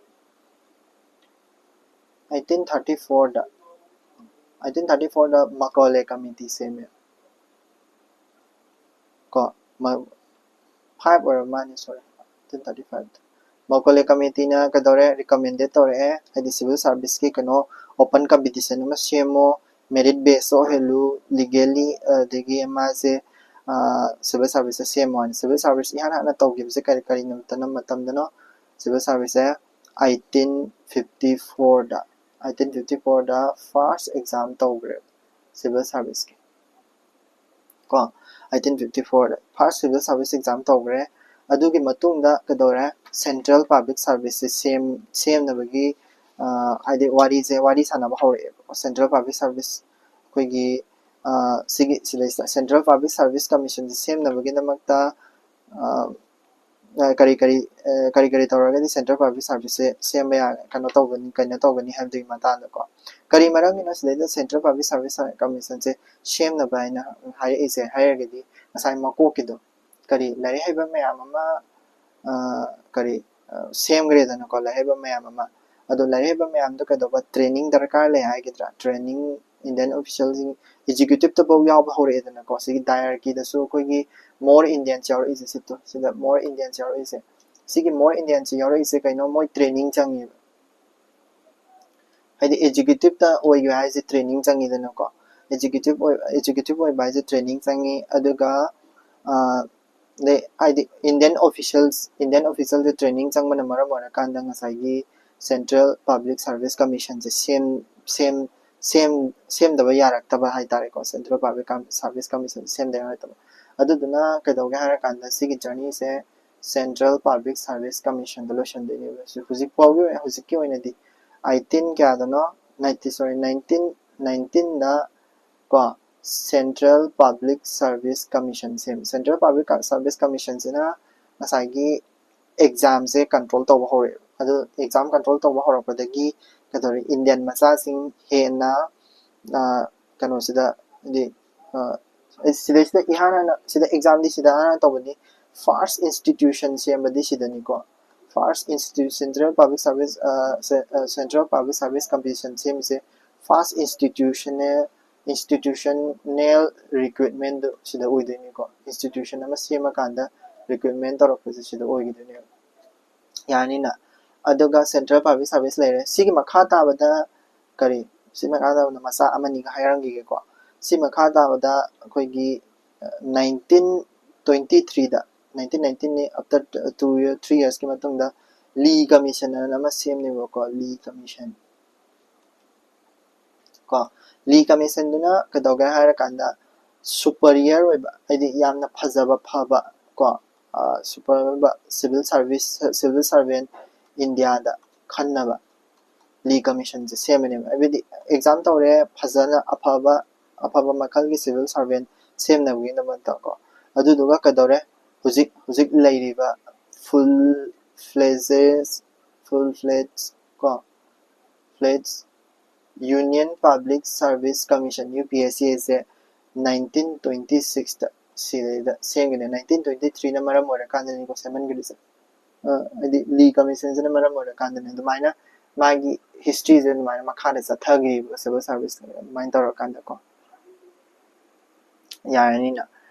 eighteen thirty four ꯗ eighteen thirty four ꯗ Macaulay Committee ꯁꯦꯝꯃꯦ ꯀꯣ꯫ Five ꯑꯣꯏꯔ ꯃꯥꯅꯤ sorry eighteen thirty five ꯗ ꯃꯀꯣꯂꯦ ꯀꯃꯤꯇꯤꯅ ꯀꯩꯗꯧꯔꯦ, ꯔꯤꯀꯃꯦꯟꯗꯦꯠ ꯇꯧꯔꯛꯑꯦ, ꯍꯥꯏꯗꯤ ꯁꯤꯚꯤꯜ ꯁꯥꯔꯚꯤꯁꯀꯤ ꯀꯩꯅꯣ, ꯑꯣꯄꯟ ꯀꯝꯄꯤꯇꯤꯁꯟ ꯑꯃ ꯁꯦꯝꯃꯣ, ꯃꯦꯔꯤꯠ ꯕꯦꯁꯇ ꯑꯣꯏꯍꯜꯂꯨ, ꯂꯤꯒꯦꯂꯤ, ꯑꯗꯒꯤ ꯃꯥꯁꯦ ꯁꯤꯚꯤꯜ ꯁꯥꯔꯚꯤꯁꯁꯦ ꯁꯦꯝꯃꯣ ꯍꯥꯏꯅ꯫ ꯁꯤꯚꯤꯜ ꯁꯥꯔꯚꯤꯁ ꯏꯍꯥꯟ ꯍꯥꯟꯅ ꯇꯧꯈꯤꯕꯁꯦ ꯀꯔꯤ ꯀꯔꯤ ꯅꯨꯃꯤꯠꯇꯅ, ꯃꯇꯝꯗꯅꯣ? ꯁꯤꯚꯤꯜ ꯁꯥꯔꯚꯤꯁꯁꯦ ꯑꯩꯇꯤꯟ ꯐꯤꯐꯇꯤ ꯐꯣꯔꯗ, ꯑꯩꯇꯤꯟ ꯐꯤꯐꯇꯤ ꯐꯣꯔꯗ ꯐꯥꯔꯁ ꯑꯦꯛꯖꯥꯝ ꯇꯧꯈ꯭ꯔꯦ ꯁꯤꯚꯤꯜ ꯁꯥꯔꯚꯤꯁꯀꯤ꯫ ꯀꯣ, ꯑꯩꯇꯤꯟ ꯐꯤꯐꯇꯤ ꯐꯣꯔꯗ ꯐꯥꯔꯁ ꯁꯤꯚꯤꯜ ꯁꯥꯔꯚꯤꯁ ꯑꯦꯛꯖꯥꯝ ꯇꯧꯈ꯭ꯔꯦ꯫ ꯑꯗꯨꯒꯤ ꯃꯇꯨꯡꯗ ꯀꯩꯗꯧꯔꯦ? ꯁꯦꯟꯇ꯭ꯔꯦꯜ ꯄꯥꯕ꯭ꯂꯤꯛ ꯁꯥꯔꯚꯤꯁꯁꯦ ꯁꯦꯝ ꯁꯦꯝꯅꯕꯒꯤ, ꯍꯥꯏꯗꯤ ꯋꯥꯔꯤꯁꯦ, ꯋꯥꯔꯤ ꯁꯥꯟꯅꯕ ꯍꯧꯔꯛꯑꯦꯕꯀꯣ꯫ ꯁꯦꯟꯇ꯭ꯔꯦꯜ ꯄꯥꯕ꯭ꯂꯤꯛ ꯁꯥꯔꯚꯤꯁ ꯑꯩꯈꯣꯏꯒꯤ, ꯁꯤꯒꯤ ꯁꯤꯗꯩꯁꯤꯗ ꯁꯦꯟꯇ꯭ꯔꯦꯜ ꯄꯥꯕ꯭ꯂꯤꯛ ꯁꯥꯔꯚꯤꯁ ꯀꯃꯤꯁꯟꯁꯦ ꯁꯦꯝꯅꯕꯒꯤꯗꯃꯛꯇ ꯀꯔꯤ ꯀꯔꯤ ꯀꯔꯤ ꯀꯔꯤ ꯇꯧꯔꯒꯗꯤ ꯁꯦꯟꯇ꯭ꯔꯦꯜ ꯄꯥꯕ꯭ꯂꯤꯛ ꯁꯥꯔꯚꯤꯁꯁꯦ ꯁꯦꯝꯕ ꯌꯥ ꯀꯩꯅꯣ ꯇꯧꯒꯅꯤ, ꯀꯩꯅꯣ ꯇꯧꯒꯅꯤ ꯍꯥꯏꯕꯗꯨꯒꯤ ꯃꯇꯥꯡꯗꯀꯣ꯫ ꯀꯔꯤ ꯃꯔꯝꯒꯤꯅꯣ ꯁꯤꯗꯩꯗ ꯁꯦꯟꯇ꯭ꯔꯦꯜ ꯄꯥꯕ꯭ꯂꯤꯛ ꯁꯥꯔꯚꯤꯁ ꯀꯃꯤꯁꯟꯁꯦ ꯁꯦꯝꯅꯕ ꯍꯥꯏꯅ ꯍꯥꯏꯔꯛꯏꯁꯦ ꯍꯥꯏꯔꯒꯗꯤ, ꯉꯁꯥꯏ ꯃꯀꯣꯛꯀꯤꯗꯣ, ꯀꯔꯤ ꯂꯥꯏꯔꯤꯛ ꯍꯩꯕ ꯃꯌꯥꯝ ꯑꯃ ꯀꯔꯤ ꯁꯦꯝꯈ꯭ꯔꯦꯗꯅꯀꯣ, ꯂꯥꯏꯔꯤꯛ ꯍꯩꯕ ꯃꯌꯥꯝ ꯑꯃ꯫ ꯑꯗꯣ ꯂꯥꯏꯔꯤꯛ ꯍꯩꯕ ꯃꯌꯥꯝꯗꯣ ꯀꯩꯗꯧꯕ, ꯇ꯭ꯔꯦꯅꯤꯡ ꯗꯔꯀꯥꯔ ꯂꯩ ꯍꯥꯏꯒꯗ꯭ꯔꯥ? ꯇ꯭ꯔꯦꯅꯤꯡ ꯏꯟꯗꯤꯌꯟ ꯑꯣꯐꯤꯁꯤꯌꯦꯜꯁꯤꯡ ꯑꯦꯛꯖꯤꯀ꯭ꯌꯨꯇꯤꯞꯇꯐꯥꯎ ꯌꯥꯎꯕ ꯍꯧꯔꯛꯑꯦꯗꯅꯀꯣ꯫ ꯁꯤꯒꯤ ꯗꯥꯏꯔꯀꯤꯗꯁꯨ ꯑꯩꯈꯣꯏꯒꯤ ꯃꯣꯔ ꯏꯟꯗꯤꯌꯟꯁ ꯌꯥꯎꯔꯛꯏꯁꯦ, ꯁꯤꯠꯇꯣ ꯁꯤꯗ ꯃꯣꯔ ꯏꯟꯗꯤꯌꯟꯁ ꯌꯥꯎꯔꯛꯏꯁꯦ꯫ ꯁꯤꯒꯤ ꯃꯣꯔ ꯏꯟꯗꯤꯌꯟꯁ ꯌꯥꯎꯔꯛꯏꯁꯦ ꯀꯩꯅꯣ? ꯃꯣꯏ ꯇ꯭ꯔꯦꯅꯤꯡ ꯆꯪꯉꯦꯕ꯫ ꯍꯥꯏꯗꯤ ꯑꯦꯛꯖꯤꯀ꯭ꯌꯨꯇꯤꯞꯇ ꯑꯣꯏꯈꯤꯕ ꯍꯥꯏꯁꯦ ꯇ꯭ꯔꯦꯅꯤꯡ ꯆꯪꯉꯤꯗꯅꯀꯣ꯫ ꯑꯦꯛꯖꯤꯀ꯭ꯌꯨꯇꯤꯞ ꯑꯣꯏ ꯑꯦꯛꯖꯤꯀ꯭ꯌꯨꯇꯤꯞ ꯑꯣꯏꯕ ꯍꯥꯏꯁꯦ ꯇ꯭ꯔꯦꯅꯤꯡ ꯆꯪꯉꯤ꯫ ꯑꯗꯨꯒ ꯑꯗꯩ ꯍꯥꯏꯗꯤ ꯏꯟꯗꯤꯌꯟ ꯑꯣꯐꯤꯁꯤꯌꯦꯜꯁ ꯏꯟꯗꯤꯌꯟ ꯑꯣꯐꯤꯁꯤꯌꯦꯜꯁꯦ ꯇ꯭ꯔꯦꯅꯤꯡ ꯆꯪꯕꯅ ꯃꯔꯝ ꯑꯣꯏꯔꯀꯥꯟꯗ ꯉꯁꯥꯏꯒꯤ ꯁꯦꯟꯇ꯭ꯔꯦꯜ ꯄꯥꯕ꯭ꯂꯤꯛ ꯁꯥꯔꯚꯤꯁ ꯀꯃꯤꯁꯟꯁꯦ ꯁꯦꯝ ꯁꯦꯝ ꯁꯦꯝ ꯁꯦꯝꯗꯕ ꯌꯥꯔꯛꯇꯕ ꯍꯥꯏꯇꯥꯔꯦꯀꯣ꯫ ꯁꯦꯟꯇ꯭ꯔꯦꯜ ꯄꯥꯕ꯭ꯂꯤꯛ ꯁꯥꯔꯚꯤꯁ ꯀꯃꯤꯁꯟ ꯁꯦꯝꯗꯕ ꯌꯥꯔꯛꯇꯕ꯫ ꯑꯗꯨꯗꯨꯅ ꯀꯩꯗꯧꯒꯦ ꯍꯥꯏꯔꯀꯥꯟꯗ ꯁꯤꯒꯤ ꯖꯔꯅꯤꯁꯦ ꯁꯦꯟꯇ꯭ꯔꯦꯜ ꯄꯥꯕ꯭ꯂꯤꯛ ꯁꯥꯔꯚꯤꯁ ꯀꯃꯤꯁꯟꯗ ꯂꯣꯏꯁꯤꯟꯗꯣꯏꯅꯦꯕ꯫ ꯍꯧꯖꯤꯛ ꯐꯥꯎꯒꯤ ꯑꯣꯏꯅ, ꯍꯧꯖꯤꯛꯀꯤ ꯑꯣꯏꯅꯗꯤ ꯑꯩꯇꯤꯟ ꯀꯌꯥꯗꯅꯣ, ꯅꯥꯏꯟꯇꯤꯟ, ꯁꯣꯔꯤ, ꯅꯥꯏꯟꯇꯤꯟ ꯅꯥꯏꯟꯇꯤꯟꯗ ꯀꯣ, ꯁꯦꯟꯇ꯭ꯔꯦꯜ ꯄꯥꯕ꯭ꯂꯤꯛ ꯁꯥꯔꯚꯤꯁ ꯀꯃꯤꯁꯟ ꯁꯦꯝꯃꯤ꯫ ꯁꯦꯟꯇ꯭ꯔꯦꯜ ꯄꯥꯕ꯭ꯂꯤꯛ ꯁꯥꯔꯚꯤꯁ ꯀꯃꯤꯁꯟꯁꯤꯅ ꯉꯁꯥꯏꯒꯤ ꯑꯦꯛꯖꯥꯝꯁꯦ ꯀꯟꯇ꯭ꯔꯣꯜ ꯇꯧꯕ ꯍꯧꯔꯛꯑꯦꯕ꯫ ꯑꯗꯨ ꯑꯦꯛꯖꯥꯝ ꯀꯟꯇ꯭ꯔꯣꯜ ꯇꯧꯕ ꯍꯧꯔꯛꯄꯗꯒꯤ ꯀꯩꯗꯧꯔꯦ, ꯏꯟꯗꯤꯌꯟ ꯃꯆꯥꯁꯤꯡ ꯍꯦꯟꯅ ꯀꯩꯅꯣꯁꯤꯗ, ꯍꯥꯏꯗꯤ ꯁꯤꯗꯩꯁꯤꯗ ꯏꯍꯥꯟ ꯍꯥꯟꯅ, ꯁꯤꯗ ꯑꯦꯛꯖꯥꯝꯗꯤ ꯁꯤꯗ ꯏꯍꯥꯟ ꯍꯥꯟꯅ ꯇꯧꯕꯅꯤ꯫ ꯐꯥꯔꯁ ꯏꯟꯁꯇꯤꯇ꯭ꯌꯨꯁꯟ ꯁꯦꯝꯕꯗꯤ ꯁꯤꯗꯅꯤꯀꯣ꯫ First institution, central public service, central public service commission ꯁꯦꯝꯃꯤꯁꯦ ꯐꯥꯔꯁ ꯏꯟꯁꯇꯤꯇ꯭ꯌꯨꯁꯟꯅꯦꯜ ꯏꯟꯁꯇꯤꯇ꯭ꯌꯨꯁꯟꯅꯦꯜ ꯔꯤꯀ꯭ꯔꯨꯏꯠꯃꯦꯟꯗꯨ ꯁꯤꯗ ꯑꯣꯏꯗꯣꯏꯅꯤꯀꯣ꯫ ꯏꯟꯁꯇꯤꯇ꯭ꯌꯨꯁꯟ ꯑꯃ ꯁꯦꯝꯃꯀꯥꯟꯗ ꯔꯤꯀ꯭ꯔꯨꯏꯠꯃꯦꯟ ꯇꯧꯔꯛꯄꯁꯦ ꯁꯤꯗ ꯑꯣꯏꯈꯤꯗꯣꯏꯅꯦꯕ꯫ ꯌꯥꯅꯤꯅ꯫ ꯑꯗꯨꯒ central public service ꯂꯩꯔꯦ꯫ ꯁꯤꯒꯤ ꯃꯈꯥ ꯇꯥꯕꯗ ꯀꯔꯤ, ꯁꯤ ꯃꯈꯥ ꯇꯥꯕꯗ ꯃꯆꯥ ꯑꯃꯅꯤꯒ ꯍꯥꯏꯔꯝꯈꯤꯒꯦꯀꯣ꯫ ꯁꯤ ꯃꯈꯥ ꯇꯥꯕꯗ ꯑꯩꯈꯣꯏꯒꯤ nineteen twenty threeꯗ, nineteen nineteenꯅꯤ, after two year three yearsꯀꯤ ꯃꯇꯨꯡꯗ Lee Commission ꯑꯅ ꯑꯃ ꯁꯦꯝꯅꯦꯕꯀꯣ꯫ Lee Commission ꯀꯣ꯫ Lee Commissionꯗꯨꯅ ꯀꯩꯗꯧꯒꯦ ꯍꯥꯏꯔꯀꯥꯟꯗ superior ꯑꯣꯏꯕ, ꯍꯥꯏꯗꯤ ꯌꯥꯝꯅ ꯐꯖꯕ, ꯐꯕ ꯀꯣ, superior ꯑꯣꯏꯕ civil service, civil servant Indiaꯗ ꯈꯟꯅꯕ Lee Commissionꯁꯦ ꯁꯦꯝꯕꯅꯦꯕ꯫ ꯍꯥꯏꯕꯗꯤ exam ꯇꯧꯔꯦ, ꯐꯖꯅ ꯑꯐꯕ, ꯑꯐꯕ ꯃꯈꯜꯒꯤ civil servant ꯁꯦꯝꯅꯕꯒꯤꯗꯃꯛꯇ ꯀꯣ꯫ ꯑꯗꯨꯗꯨꯒ ꯀꯩꯗꯧꯔꯦ, ꯍꯧꯖꯤꯛ, ꯍꯧꯖꯤꯛ ꯂꯩꯔꯤꯕ full fledged, full fledged ꯀꯣ, fledged Union Public Service Commission, UPSC ꯁꯦ nineteen twenty sixꯇ ꯁꯤꯗꯩꯗ ꯁꯦꯝꯒꯅꯤ꯫ Nineteen twenty threeꯅ ꯃꯔꯝ ꯑꯣꯏꯔꯀꯥꯟꯗꯅꯤꯀꯣ ꯁꯦꯝꯍꯟꯈ꯭ꯔꯤꯁꯦ꯫ ꯍꯥꯏꯗꯤ Lee Commissionꯁꯤꯅ ꯃꯔꯝ ꯑꯣꯏꯔꯀꯥꯟꯗꯅꯤ꯫ ꯑꯗꯨꯃꯥꯏꯅ ꯃꯥꯒꯤ historyꯁꯦ ꯑꯗꯨꯃꯥꯏꯅ ꯃꯈꯥꯗ ꯆꯠꯊꯈꯤꯕ civil service ꯑꯗꯨꯃꯥꯏꯅ ꯇꯧꯔꯀꯥꯟꯗꯀꯣ꯫ ꯌꯥꯔꯅꯤꯅ꯫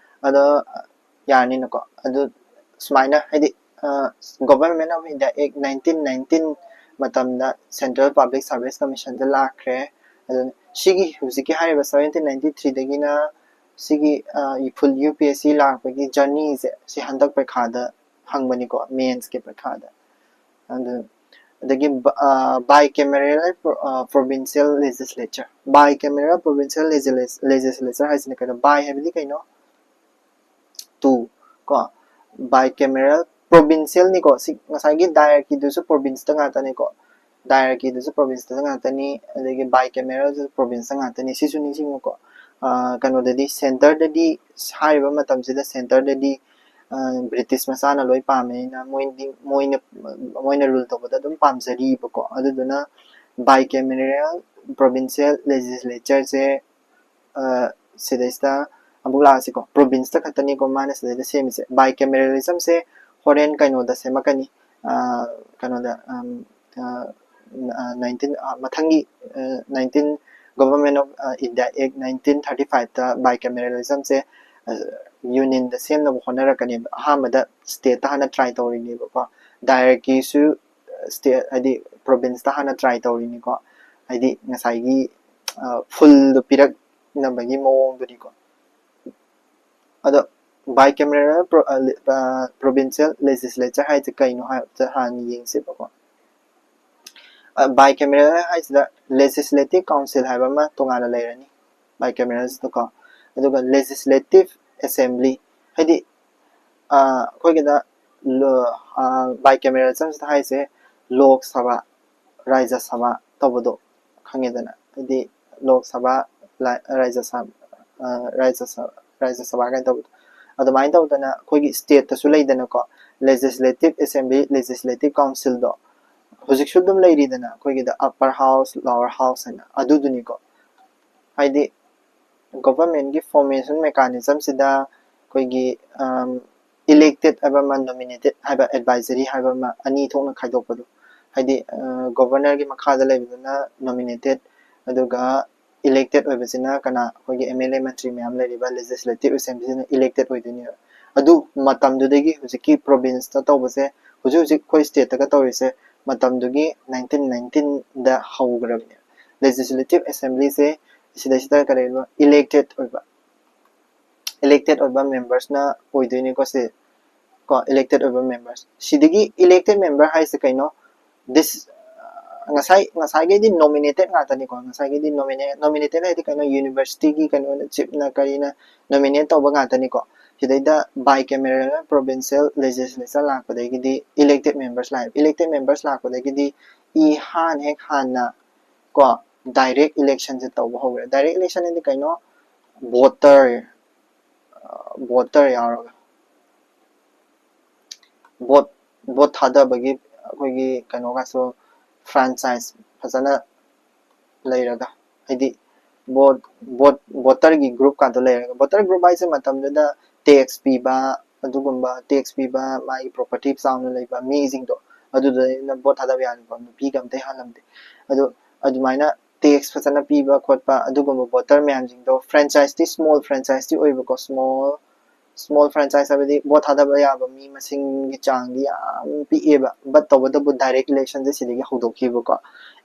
ꯑꯗꯣ ꯌꯥꯔꯅꯤꯅꯀꯣ꯫ ꯑꯗꯨ ꯁꯨꯃꯥꯏꯅ, ꯍꯥꯏꯗꯤ Government of India Act nineteen nineteen ꯃꯇꯝꯗ Central Public Service Commissionꯗ ꯂꯥꯛꯈ꯭ꯔꯦ꯫ ꯑꯗꯨ ꯁꯤꯒꯤ ꯍꯧꯖꯤꯛꯀꯤ ꯍꯥꯏꯔꯤꯕ seventeen ninety threeꯗꯒꯤꯅ ꯁꯤꯒꯤ full UPSC ꯂꯥꯛꯄꯒꯤ journeyꯁꯦ ꯁꯤ ꯍꯟꯗꯛ ꯄꯩꯈꯥꯗ ꯍꯪꯕꯅꯤꯀꯣ, mainsꯀꯤ ꯄꯩꯈꯥꯗ꯫ ꯑꯗꯨ ꯑꯗꯒꯤ bicameral provincial legislature, bicameral provincial legislature ꯍꯥꯏꯁꯤꯅ ꯀꯩꯅꯣ? Bi ꯍꯥꯏꯕꯗꯤ ꯀꯩꯅꯣ? Two ꯀꯣ꯫ Bicameral, provincialꯅꯤꯀꯣ꯫ ꯁꯤ ꯉꯁꯥꯏꯒꯤ diarchyꯗꯨꯁꯨ provinceꯇ ꯉꯥꯛꯇꯅꯤꯀꯣ꯫ Diarchyꯗꯨꯁꯨ provinceꯇ ꯉꯥꯛꯇꯅꯤ꯫ ꯑꯗꯒꯤ bicameralꯁꯨ provinceꯇ ꯉꯥꯛꯇꯅꯤ꯫ ꯁꯤꯁꯨ ꯅꯤꯡꯁꯤꯡꯉꯨꯀꯣ꯫ ꯀꯩꯅꯣꯗꯗꯤ, centreꯗꯗꯤ, ꯍꯥꯏꯔꯤꯕ ꯃꯇꯝꯁꯤꯗ centreꯗꯗꯤ British ꯃꯆꯥꯅ ꯂꯣꯏ ꯄꯥꯝꯃꯦꯅ ꯃꯣꯏꯗꯤ, ꯃꯣꯏꯅ, ꯃꯣꯏꯅ rule ꯇꯧꯕꯗ ꯑꯗꯨꯝ ꯄꯥꯝꯖꯔꯤꯕꯀꯣ꯫ ꯑꯗꯨꯗꯨꯅ bicameral provincial legislatureꯁꯦ ꯁꯤꯗꯩꯁꯤꯗ ꯑꯃꯨꯛ ꯂꯥꯛꯑꯁꯤꯀꯣ꯫ Provinceꯇ ꯈꯛꯇꯅꯤꯀꯣ ꯃꯥꯅ ꯁꯤꯗꯩꯗ ꯁꯦꯝꯃꯤꯁꯦ꯫ Bicameralismꯁꯦ ꯍꯣꯔꯦꯟ ꯀꯩꯅꯣꯗ ꯁꯦꯝꯃꯛꯀꯅꯤ, ꯀꯩꯅꯣꯗ nineteen, ꯃꯊꯪꯒꯤ nineteen, Government of India Act nineteen thirty fiveꯇ bicameralismꯁꯦ unionꯗ ꯁꯦꯝꯅꯕ ꯍꯣꯠꯅꯔꯛꯀꯅꯦꯕ꯫ ꯑꯍꯥꯟꯕꯗ stateꯇ ꯍꯥꯟꯅ try ꯇꯧꯔꯤꯅꯦꯕꯀꯣ꯫ ꯗꯥꯏꯔꯦꯛꯀꯤꯁꯨ ꯁ꯭ꯇꯦꯠ, ꯍꯥꯏꯗꯤ ꯄ꯭ꯔꯣꯚꯤꯟꯁꯇ ꯍꯥꯟꯅ ꯇ꯭ꯔꯥꯏ ꯇꯧꯔꯤꯅꯤꯀꯣ, ꯍꯥꯏꯗꯤ ꯉꯁꯥꯏꯒꯤ ꯐꯨꯜꯗꯣ ꯄꯤꯔꯛꯅꯕꯒꯤ ꯃꯑꯣꯡꯗꯨꯅꯤꯀꯣ꯫ ꯑꯗꯣ ꯕꯥꯏ ꯀꯦꯃꯦꯔꯦꯜ ꯄ꯭ꯔꯣꯚꯤꯟꯁꯤꯌꯦꯜ ꯂꯦꯖꯤꯁꯂꯦꯆꯔ ꯍꯥꯏꯁꯦ ꯀꯩꯅꯣ ꯍꯥꯏꯕꯗ ꯍꯥꯟꯅ ꯌꯦꯡꯁꯦꯕꯀꯣ꯫ ꯕꯥꯏ ꯀꯦꯃꯦꯔꯦꯜ ꯍꯥꯏꯁꯤꯗ ꯂꯦꯖꯤꯁꯂꯦꯇꯤꯚ ꯀꯥꯎꯟꯁꯤꯜ ꯍꯥꯏꯕ ꯑꯃ ꯇꯣꯉꯥꯟꯅ ꯂꯩꯔꯅꯤ ꯕꯥꯏ ꯀꯦꯃꯦꯔꯦꯜꯁꯤꯗꯀꯣ꯫ ꯑꯗꯨꯒ ꯂꯦꯖꯤꯁꯂꯦꯇꯤꯚ ꯑꯦꯁꯦꯝꯕ꯭ꯂꯤ ꯍꯥꯏꯗꯤ ꯑꯩꯈꯣꯏꯒꯤꯗ ꯕꯥꯏ ꯀꯦꯃꯦꯔꯦꯜ ꯆꯪꯁꯤꯗ ꯍꯥꯏꯁꯦ ꯂꯣꯛ ꯁꯚꯥ, ꯔꯥꯖ꯭ꯌ ꯁꯚꯥ ꯇꯧꯕꯗꯣ ꯈꯪꯉꯦꯗꯅ, ꯍꯥꯏꯗꯤ ꯂꯣꯛ ꯁꯚꯥ, ꯔꯥꯖ꯭ꯌ ꯁꯚꯥ, ꯔꯥꯖ꯭ꯌ ꯁꯚꯥ, ꯔꯥꯖ꯭ꯌ ꯁꯚꯥ ꯀꯥꯏꯅ ꯇꯧꯕꯗꯣ꯫ ꯑꯗꯨꯃꯥꯏꯅ ꯇꯧꯗꯅ ꯑꯩꯈꯣꯏꯒꯤ ꯁ꯭ꯇꯦꯠꯇꯁꯨ ꯂꯩꯗꯅꯀꯣ, ꯂꯦꯖꯤꯁꯂꯦꯇꯤꯚ ꯑꯦꯁꯦꯝꯕ꯭ꯂꯤ, ꯂꯦꯖꯤꯁꯂꯦꯇꯤꯚ ꯀꯥꯎꯟꯁꯤꯜꯗꯣ ꯍꯧꯖꯤꯛꯁꯨ ꯑꯗꯨꯝ ꯂꯩꯔꯤꯗꯅ, ꯑꯩꯈꯣꯏꯒꯤꯗ ꯑꯞꯄꯔ ꯍꯥꯎꯁ, ꯂꯣꯋꯔ ꯍꯥꯎꯁ ꯍꯥꯏꯅ ꯑꯗꯨꯗꯨꯅꯤꯀꯣ꯫ ꯍꯥꯏꯗꯤ ꯒꯣꯚꯔꯟꯃꯦꯟꯒꯤ ꯐꯣꯔꯃꯦꯁꯟ ꯃꯦꯀꯥꯅꯤꯖꯝꯁꯤꯗ ꯑꯩꯈꯣꯏꯒꯤ ꯏꯂꯦꯛꯇꯦꯠ ꯍꯥꯏꯕ ꯑꯃ, ꯅꯣꯃꯤꯅꯦꯇꯦꯠ ꯍꯥꯏꯕ, ꯑꯦꯗꯚꯥꯏꯖꯔꯤ ꯍꯥꯏꯕ ꯑꯃ, ꯑꯅꯤ ꯊꯣꯛꯅ ꯈꯥꯏꯗꯣꯛꯄꯗꯣ꯫ ꯍꯥꯏꯗꯤ ꯒꯣꯚꯔꯅꯔꯒꯤ ꯃꯈꯥꯗ ꯂꯩꯕꯗꯨꯅ ꯅꯣꯃꯤꯅꯦꯇꯦꯠ, ꯑꯗꯨꯒ ꯏꯂꯦꯛꯇꯦꯠ ꯑꯣꯏꯕꯁꯤꯅ ꯀꯅꯥ? ꯑꯩꯈꯣꯏꯒꯤ ꯑꯦꯝ ꯑꯦꯜ ꯑꯦ ꯃꯟꯇ꯭ꯔꯤ ꯃꯌꯥꯝ ꯂꯩꯔꯤꯕ ꯂꯦꯖꯤꯁꯂꯦꯇꯤꯚ ꯑꯦꯁꯦꯝꯕ꯭ꯂꯤꯅ ꯏꯂꯦꯛꯇꯦꯠ ꯑꯣꯏꯗꯣꯏꯅꯦꯕ꯫ ꯑꯗꯨ ꯃꯇꯝꯗꯨꯗꯒꯤ ꯍꯧꯖꯤꯛꯀꯤ ꯄ꯭ꯔꯣꯚꯤꯟꯁꯇ ꯇꯧꯕꯁꯦ, ꯍꯧꯖꯤꯛ ꯍꯧꯖꯤꯛ ꯑꯩꯈꯣꯏ ꯁ꯭ꯇꯦꯠꯇꯒ ꯇꯧꯔꯤꯁꯦ, ꯃꯇꯝꯗꯨꯒꯤ ꯅꯥꯏꯟꯇꯤꯟ ꯅꯥꯏꯟꯇꯤꯟꯗ ꯍꯧꯈ꯭ꯔꯕꯅꯦ꯫ ꯂꯦꯖꯤꯁꯂꯦꯇꯤꯚ ꯑꯦꯁꯦꯝꯕ꯭ꯂꯤꯁꯦ ꯁꯤꯗꯩꯁꯤꯗ ꯀꯔꯤꯒꯨꯝꯕ ꯏꯂꯦꯛꯇꯦꯠ ꯑꯣꯏꯕ, ꯏꯂꯦꯛꯇꯦꯠ ꯑꯣꯏꯕ ꯃꯦꯝꯕꯔꯁꯅ ꯑꯣꯏꯗꯣꯏꯅꯤꯀꯣ ꯁꯦ, ꯀꯣ, ꯏꯂꯦꯛꯇꯦꯠ ꯑꯣꯏꯕ ꯃꯦꯝꯕꯔꯁ꯫ ꯁꯤꯗꯒꯤ ꯏꯂꯦꯛꯇꯦꯠ ꯃꯦꯝꯕꯔ ꯍꯥꯏꯁꯦ ꯀꯩꯅꯣ? ꯗꯤꯁ ꯉꯁꯥꯏ ꯉꯁꯥꯏꯒꯩꯗꯤ ꯅꯣꯃꯤꯅꯦꯇꯦꯠ ꯉꯥꯛꯇꯅꯤꯀꯣ꯫ ꯉꯁꯥꯏꯒꯩꯗꯤ ꯅꯣꯃꯤꯅꯦ ꯅꯣꯃꯤꯅꯦꯇꯦꯠ ꯍꯥꯏꯗꯤ ꯀꯩꯅꯣ? ꯌꯨꯅꯤꯚꯔꯁꯤꯇꯤꯒꯤ ꯀꯩꯅꯣꯅ, ꯆꯤꯞꯅ ꯀꯔꯤꯅ ꯅꯣꯃꯤꯅꯦꯠ ꯇꯧꯕ ꯉꯥꯛꯇꯅꯤꯀꯣ꯫ ꯁꯤꯗꯩꯗ ꯕꯥꯏ ꯀꯦꯃꯦꯔꯦꯜ ꯄ꯭ꯔꯣꯚꯤꯟꯁꯤꯌꯦꯜ ꯂꯦꯖꯤꯁꯂꯦꯆꯔ ꯂꯥꯛꯄꯗꯒꯤꯗꯤ ꯏꯂꯦꯛꯇꯦꯠ ꯃꯦꯝꯕꯔꯁ ꯂꯥꯛꯑꯦꯕ꯫ ꯏꯂꯦꯛꯇꯦꯠ ꯃꯦꯝꯕꯔꯁ ꯂꯥꯛꯄꯗꯒꯤꯗꯤ ꯏꯍꯥꯟ ꯍꯦꯛ ꯍꯥꯟꯅ ꯀꯣ ꯗꯥꯏꯔꯦꯛ ꯏꯂꯦꯛꯁꯟꯁꯦ ꯇꯧꯕ ꯍꯧꯔꯦ꯫ ꯗꯥꯏꯔꯦꯛ ꯏꯂꯦꯛꯁꯟ ꯍꯥꯏꯗꯤ ꯀꯩꯅꯣ? ꯚꯣꯇꯔ, ꯚꯣꯇꯔ ꯌꯥꯎꯔꯒ ꯚꯣꯠ ꯚꯣꯠ ꯊꯥꯗꯕꯒꯤ ꯑꯩꯈꯣꯏꯒꯤ ꯀꯩꯅꯣꯒꯁꯨ, ꯐ꯭ꯔꯦꯟꯆꯥꯏꯁ ꯐꯖꯅ ꯂꯩꯔꯒ, ꯍꯥꯏꯗꯤ ꯚꯣꯠ ꯚꯣꯠ ꯚꯣꯇꯔꯒꯤ ꯒ꯭ꯔꯨꯞ ꯀꯥꯗꯣ ꯂꯩꯔꯒ, ꯚꯣꯇꯔ ꯒ꯭ꯔꯨꯞ ꯍꯥꯏꯁꯦ ꯃꯇꯝꯗꯨꯗ ꯇꯦꯛꯁ ꯄꯤꯕ, ꯑꯗꯨꯒꯨꯝꯕ ꯇꯦꯛꯁ ꯄꯤꯕ, ꯃꯥꯒꯤ ꯄ꯭ꯔꯣꯄꯔꯇꯤ ꯆꯥꯎꯅ ꯂꯩꯕ ꯃꯤꯁꯤꯡꯗꯣ, ꯑꯗꯨꯗꯩꯅ ꯚꯣꯠ ꯊꯥꯗꯕ ꯌꯥꯔꯤꯀꯣ, ꯅꯨꯄꯤꯒ ꯑꯝꯇ ꯌꯥꯍꯜꯂꯝꯗꯦ꯫ ꯑꯗꯨ ꯑꯗꯨꯃꯥꯏꯅ ꯇꯦꯛꯁ ꯐꯖꯅ ꯄꯤꯕ ꯈꯣꯠꯄ, ꯑꯗꯨꯒꯨꯝꯕ ꯚꯣꯇꯔ ꯃꯌꯥꯝꯁꯤꯡꯗꯣ, ꯐ꯭ꯔꯦꯟꯆꯥꯏꯁꯇꯤ, ꯁ꯭ꯃꯣꯜ ꯐ꯭ꯔꯦꯟꯆꯥꯏꯁꯇꯤ ꯑꯣꯏꯕꯀꯣ, ꯁ꯭ꯃꯣꯜ small franchise ꯍꯥꯏꯕꯗꯤ ꯚꯣꯠ ꯊꯥꯗꯕ ꯌꯥꯕ ꯃꯤ ꯃꯁꯤꯡꯒꯤ ꯆꯥꯡꯗꯤ ꯌꯥꯝ ꯄꯤꯛꯑꯦꯕ, but ꯇꯧꯕꯇꯕꯨ direct election ꯁꯦ ꯁꯤꯗꯒꯤ ꯍꯧꯗꯣꯛꯈꯤꯕꯀꯣ,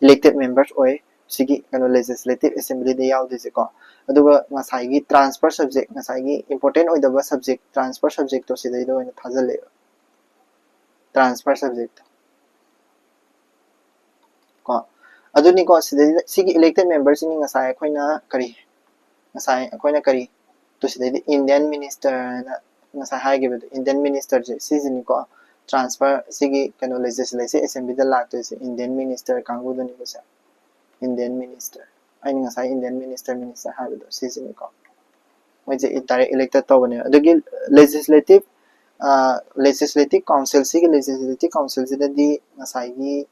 elected members ꯑꯣꯏ꯫ ꯁꯤꯒꯤ ꯀꯩꯅꯣ legislative assembly ꯗ ꯌꯥꯎꯗꯣꯏꯁꯦꯀꯣ꯫ ꯑꯗꯨꯒ ꯉꯁꯥꯏꯒꯤ transfer subject, ꯉꯁꯥꯏꯒꯤ important ꯑꯣꯏꯗꯕ subject, transfer subject ꯇꯣ ꯁꯤꯗꯩꯗ ꯑꯣꯏꯅ ꯊꯥꯖꯤꯜꯂꯦꯕ, transfer subject꯫ ꯀꯣ ꯑꯗꯨꯅꯤꯀꯣ꯫ ꯁꯤꯗꯩꯗ ꯁꯤꯒꯤ elected member ꯁꯤꯅꯤ ꯉꯁꯥꯏ ꯑꯩꯈꯣꯏꯅ ꯀꯔꯤ, ꯉꯁꯥꯏ ꯑꯩꯈꯣꯏꯅ ꯀꯔꯤ, ꯇꯨ ꯁꯤꯗꯩꯗ Indian minister ꯍꯥꯏꯅ ꯉꯁꯥꯏ ꯍꯥꯏꯈꯤꯕꯗꯣ, Indian minister ꯁꯦ ꯁꯤꯁꯤꯅꯤꯀꯣ꯫ Transfer ꯁꯤꯒꯤ ꯀꯩꯅꯣ legislative assembly ꯗ ꯂꯥꯛꯇꯣꯏꯁꯦ Indian minister ꯀꯥꯡꯕꯨꯗꯨꯅꯤꯀꯣ ꯁꯦ꯫ Indian minister, ꯑꯩꯅ ꯉꯁꯥꯏ Indian minister, minister ꯍꯥꯏꯕꯗꯣ ꯁꯤꯁꯤꯅꯤꯀꯣ꯫ ꯃꯣꯏꯁꯦ direct elected ꯇꯧꯕꯅꯦꯕ꯫ ꯑꯗꯨꯒꯤ legislative, legislative council, ꯁꯤꯒꯤ legislative council ꯁꯤꯗꯗꯤ ꯉꯁꯥꯏꯒꯤ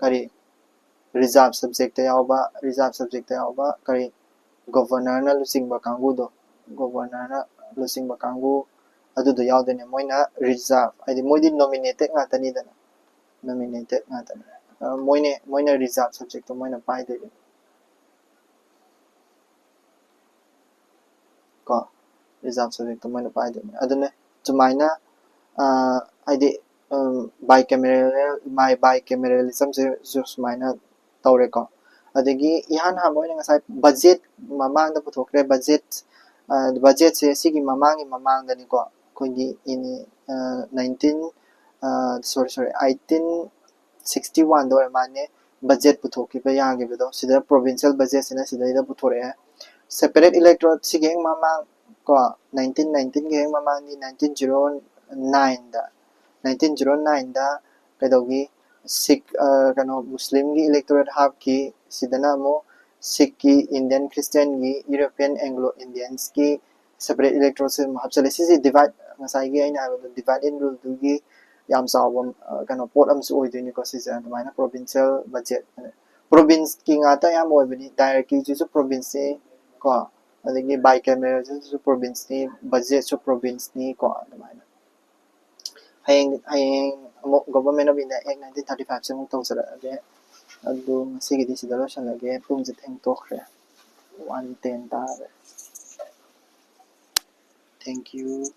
ꯀꯔꯤ, reserve subject ꯇ ꯌꯥꯎꯕ, reserve subject ꯇ ꯌꯥꯎꯕ ꯀꯔꯤ, governor ꯅ ꯂꯨꯆꯤꯡꯕ ꯀꯥꯡꯕꯨꯗꯣ, governor ꯅ ꯂꯨꯆꯤꯡꯕ ꯀꯥꯡꯕꯨ ꯑꯗꯨꯗꯣ ꯌꯥꯎꯗꯣꯏꯅꯦ꯫ ꯃꯣꯏꯅ reserve, ꯍꯥꯏꯗꯤ ꯃꯣꯏꯗꯤ nominated ꯉꯥꯛꯇꯅꯤꯗꯅ, nominated ꯉꯥꯛꯇꯅꯤ꯫ ꯑ, ꯃꯣꯏꯅ, ꯃꯣꯏꯅ reserve subject ꯇꯣ ꯃꯣꯏꯅ ꯄꯥꯏꯗꯣꯏꯅꯦ꯫ ꯀꯣ reserve subject ꯇꯣ ꯃꯣꯏꯅ ꯄꯥꯏꯗꯣꯏꯅꯦ꯫ ꯑꯗꯨꯅ ꯁꯨꯃꯥꯏꯅ, ꯑ, ꯍꯥꯏꯗꯤ, ꯎꯝ, bicameral, my bicameralism ꯁꯦ ꯁꯨꯃꯥꯏꯅ ꯇꯧꯔꯦꯀꯣ꯫ ꯑꯗꯒꯤ ꯏꯍꯥꯟ ꯍꯥꯟꯕ ꯑꯣꯏꯅ ꯉꯁꯥꯏ budget ꯃꯃꯥꯡꯗ ꯄꯨꯊꯣꯛꯈ꯭ꯔꯦ꯫ Budget, ꯑ, budget ꯁꯦ ꯁꯤꯒꯤ ꯃꯃꯥꯡꯒꯤ ꯃꯃꯥꯡꯗꯅꯤꯀꯣ, ꯑꯩꯈꯣꯏꯒꯤ in, ꯑ, nineteen, ꯑ, sorry, sorry, eighteen sixty one ꯗ ꯑꯣꯏꯔ ꯃꯥꯜꯂꯦ budget ꯄꯨꯊꯣꯛꯈꯤꯕ ꯌꯥꯈꯤꯕꯗꯣ꯫ ꯁꯤꯗ provincial budget ꯁꯤꯅ ꯁꯤꯗꯩꯗ ꯄꯨꯊꯣꯔꯛꯑꯦ꯫ Separate electorate ꯁꯤꯒꯤ ꯍꯦꯛ ꯃꯃꯥꯡ ꯀꯣ, nineteen nineteen ꯒꯤ ꯍꯦꯛ ꯃꯃꯥꯡꯗꯤ nineteen zero nine ꯗ, nineteen zero nine ꯗ ꯀꯩꯗꯧꯈꯤ, ꯁꯤꯈ, ꯑ, ꯀꯩꯅꯣ, ꯃꯨꯁꯂꯤꯝꯒꯤ electorate ꯍꯥꯞꯈꯤ꯫ ꯁꯤꯗꯅ ꯑꯃꯨꯛ ꯁꯤꯈꯀꯤ, Indian Christian ꯒꯤ, European Anglo Indians ꯀꯤ separate electorate ꯁꯦ ꯑꯃꯨꯛ ꯍꯥꯞꯆꯤꯜꯂꯦ꯫ ꯁꯤꯁꯦ divide, ꯉꯁꯥꯏꯒꯤ ꯑꯩꯅ ꯍꯥꯏꯕꯗꯣ divide and rule ꯗꯨꯒꯤ ꯌꯥꯝ ꯆꯥꯎꯕ, ꯑ, ꯀꯩꯅꯣ, ꯄꯣꯠ ꯑꯃꯁꯨ ꯑꯣꯏꯗꯣꯏꯅꯤꯀꯣ꯫ ꯁꯤꯁꯦ ꯑꯗꯨꯃꯥꯏꯅ provincial budget, province ꯀꯤ ꯉꯥꯛꯇ ꯑꯌꯥꯝꯕ ꯑꯣꯏꯕꯅꯤ꯫ Direct ꯀꯤꯁꯤꯁꯨ province ꯅꯤ ꯀꯣ, ꯑꯗꯒꯤ bicameral ꯁꯤꯁꯨ province ꯅꯤ, budget ꯁꯨ province ꯅꯤ ꯀꯣ, ꯑꯗꯨꯃꯥꯏꯅ꯫ ꯍꯌꯦꯡ, ꯍꯌꯦꯡ ꯑꯃꯨꯛ Government of India Act nineteen thirty five ꯁꯦ ꯑꯃꯨꯛ ꯇꯧꯖꯔꯛꯑꯒꯦ꯫ ꯑꯗꯨ ꯉꯁꯤꯒꯤꯗꯤ ꯁꯤꯗ ꯂꯣꯏꯁꯤꯜꯂꯒꯦ꯫ ꯄꯨꯡꯁꯦ ꯊꯦꯡꯗꯣꯛꯈ꯭ꯔꯦ, one ten ꯇꯥꯔꯦ꯫ Thank you.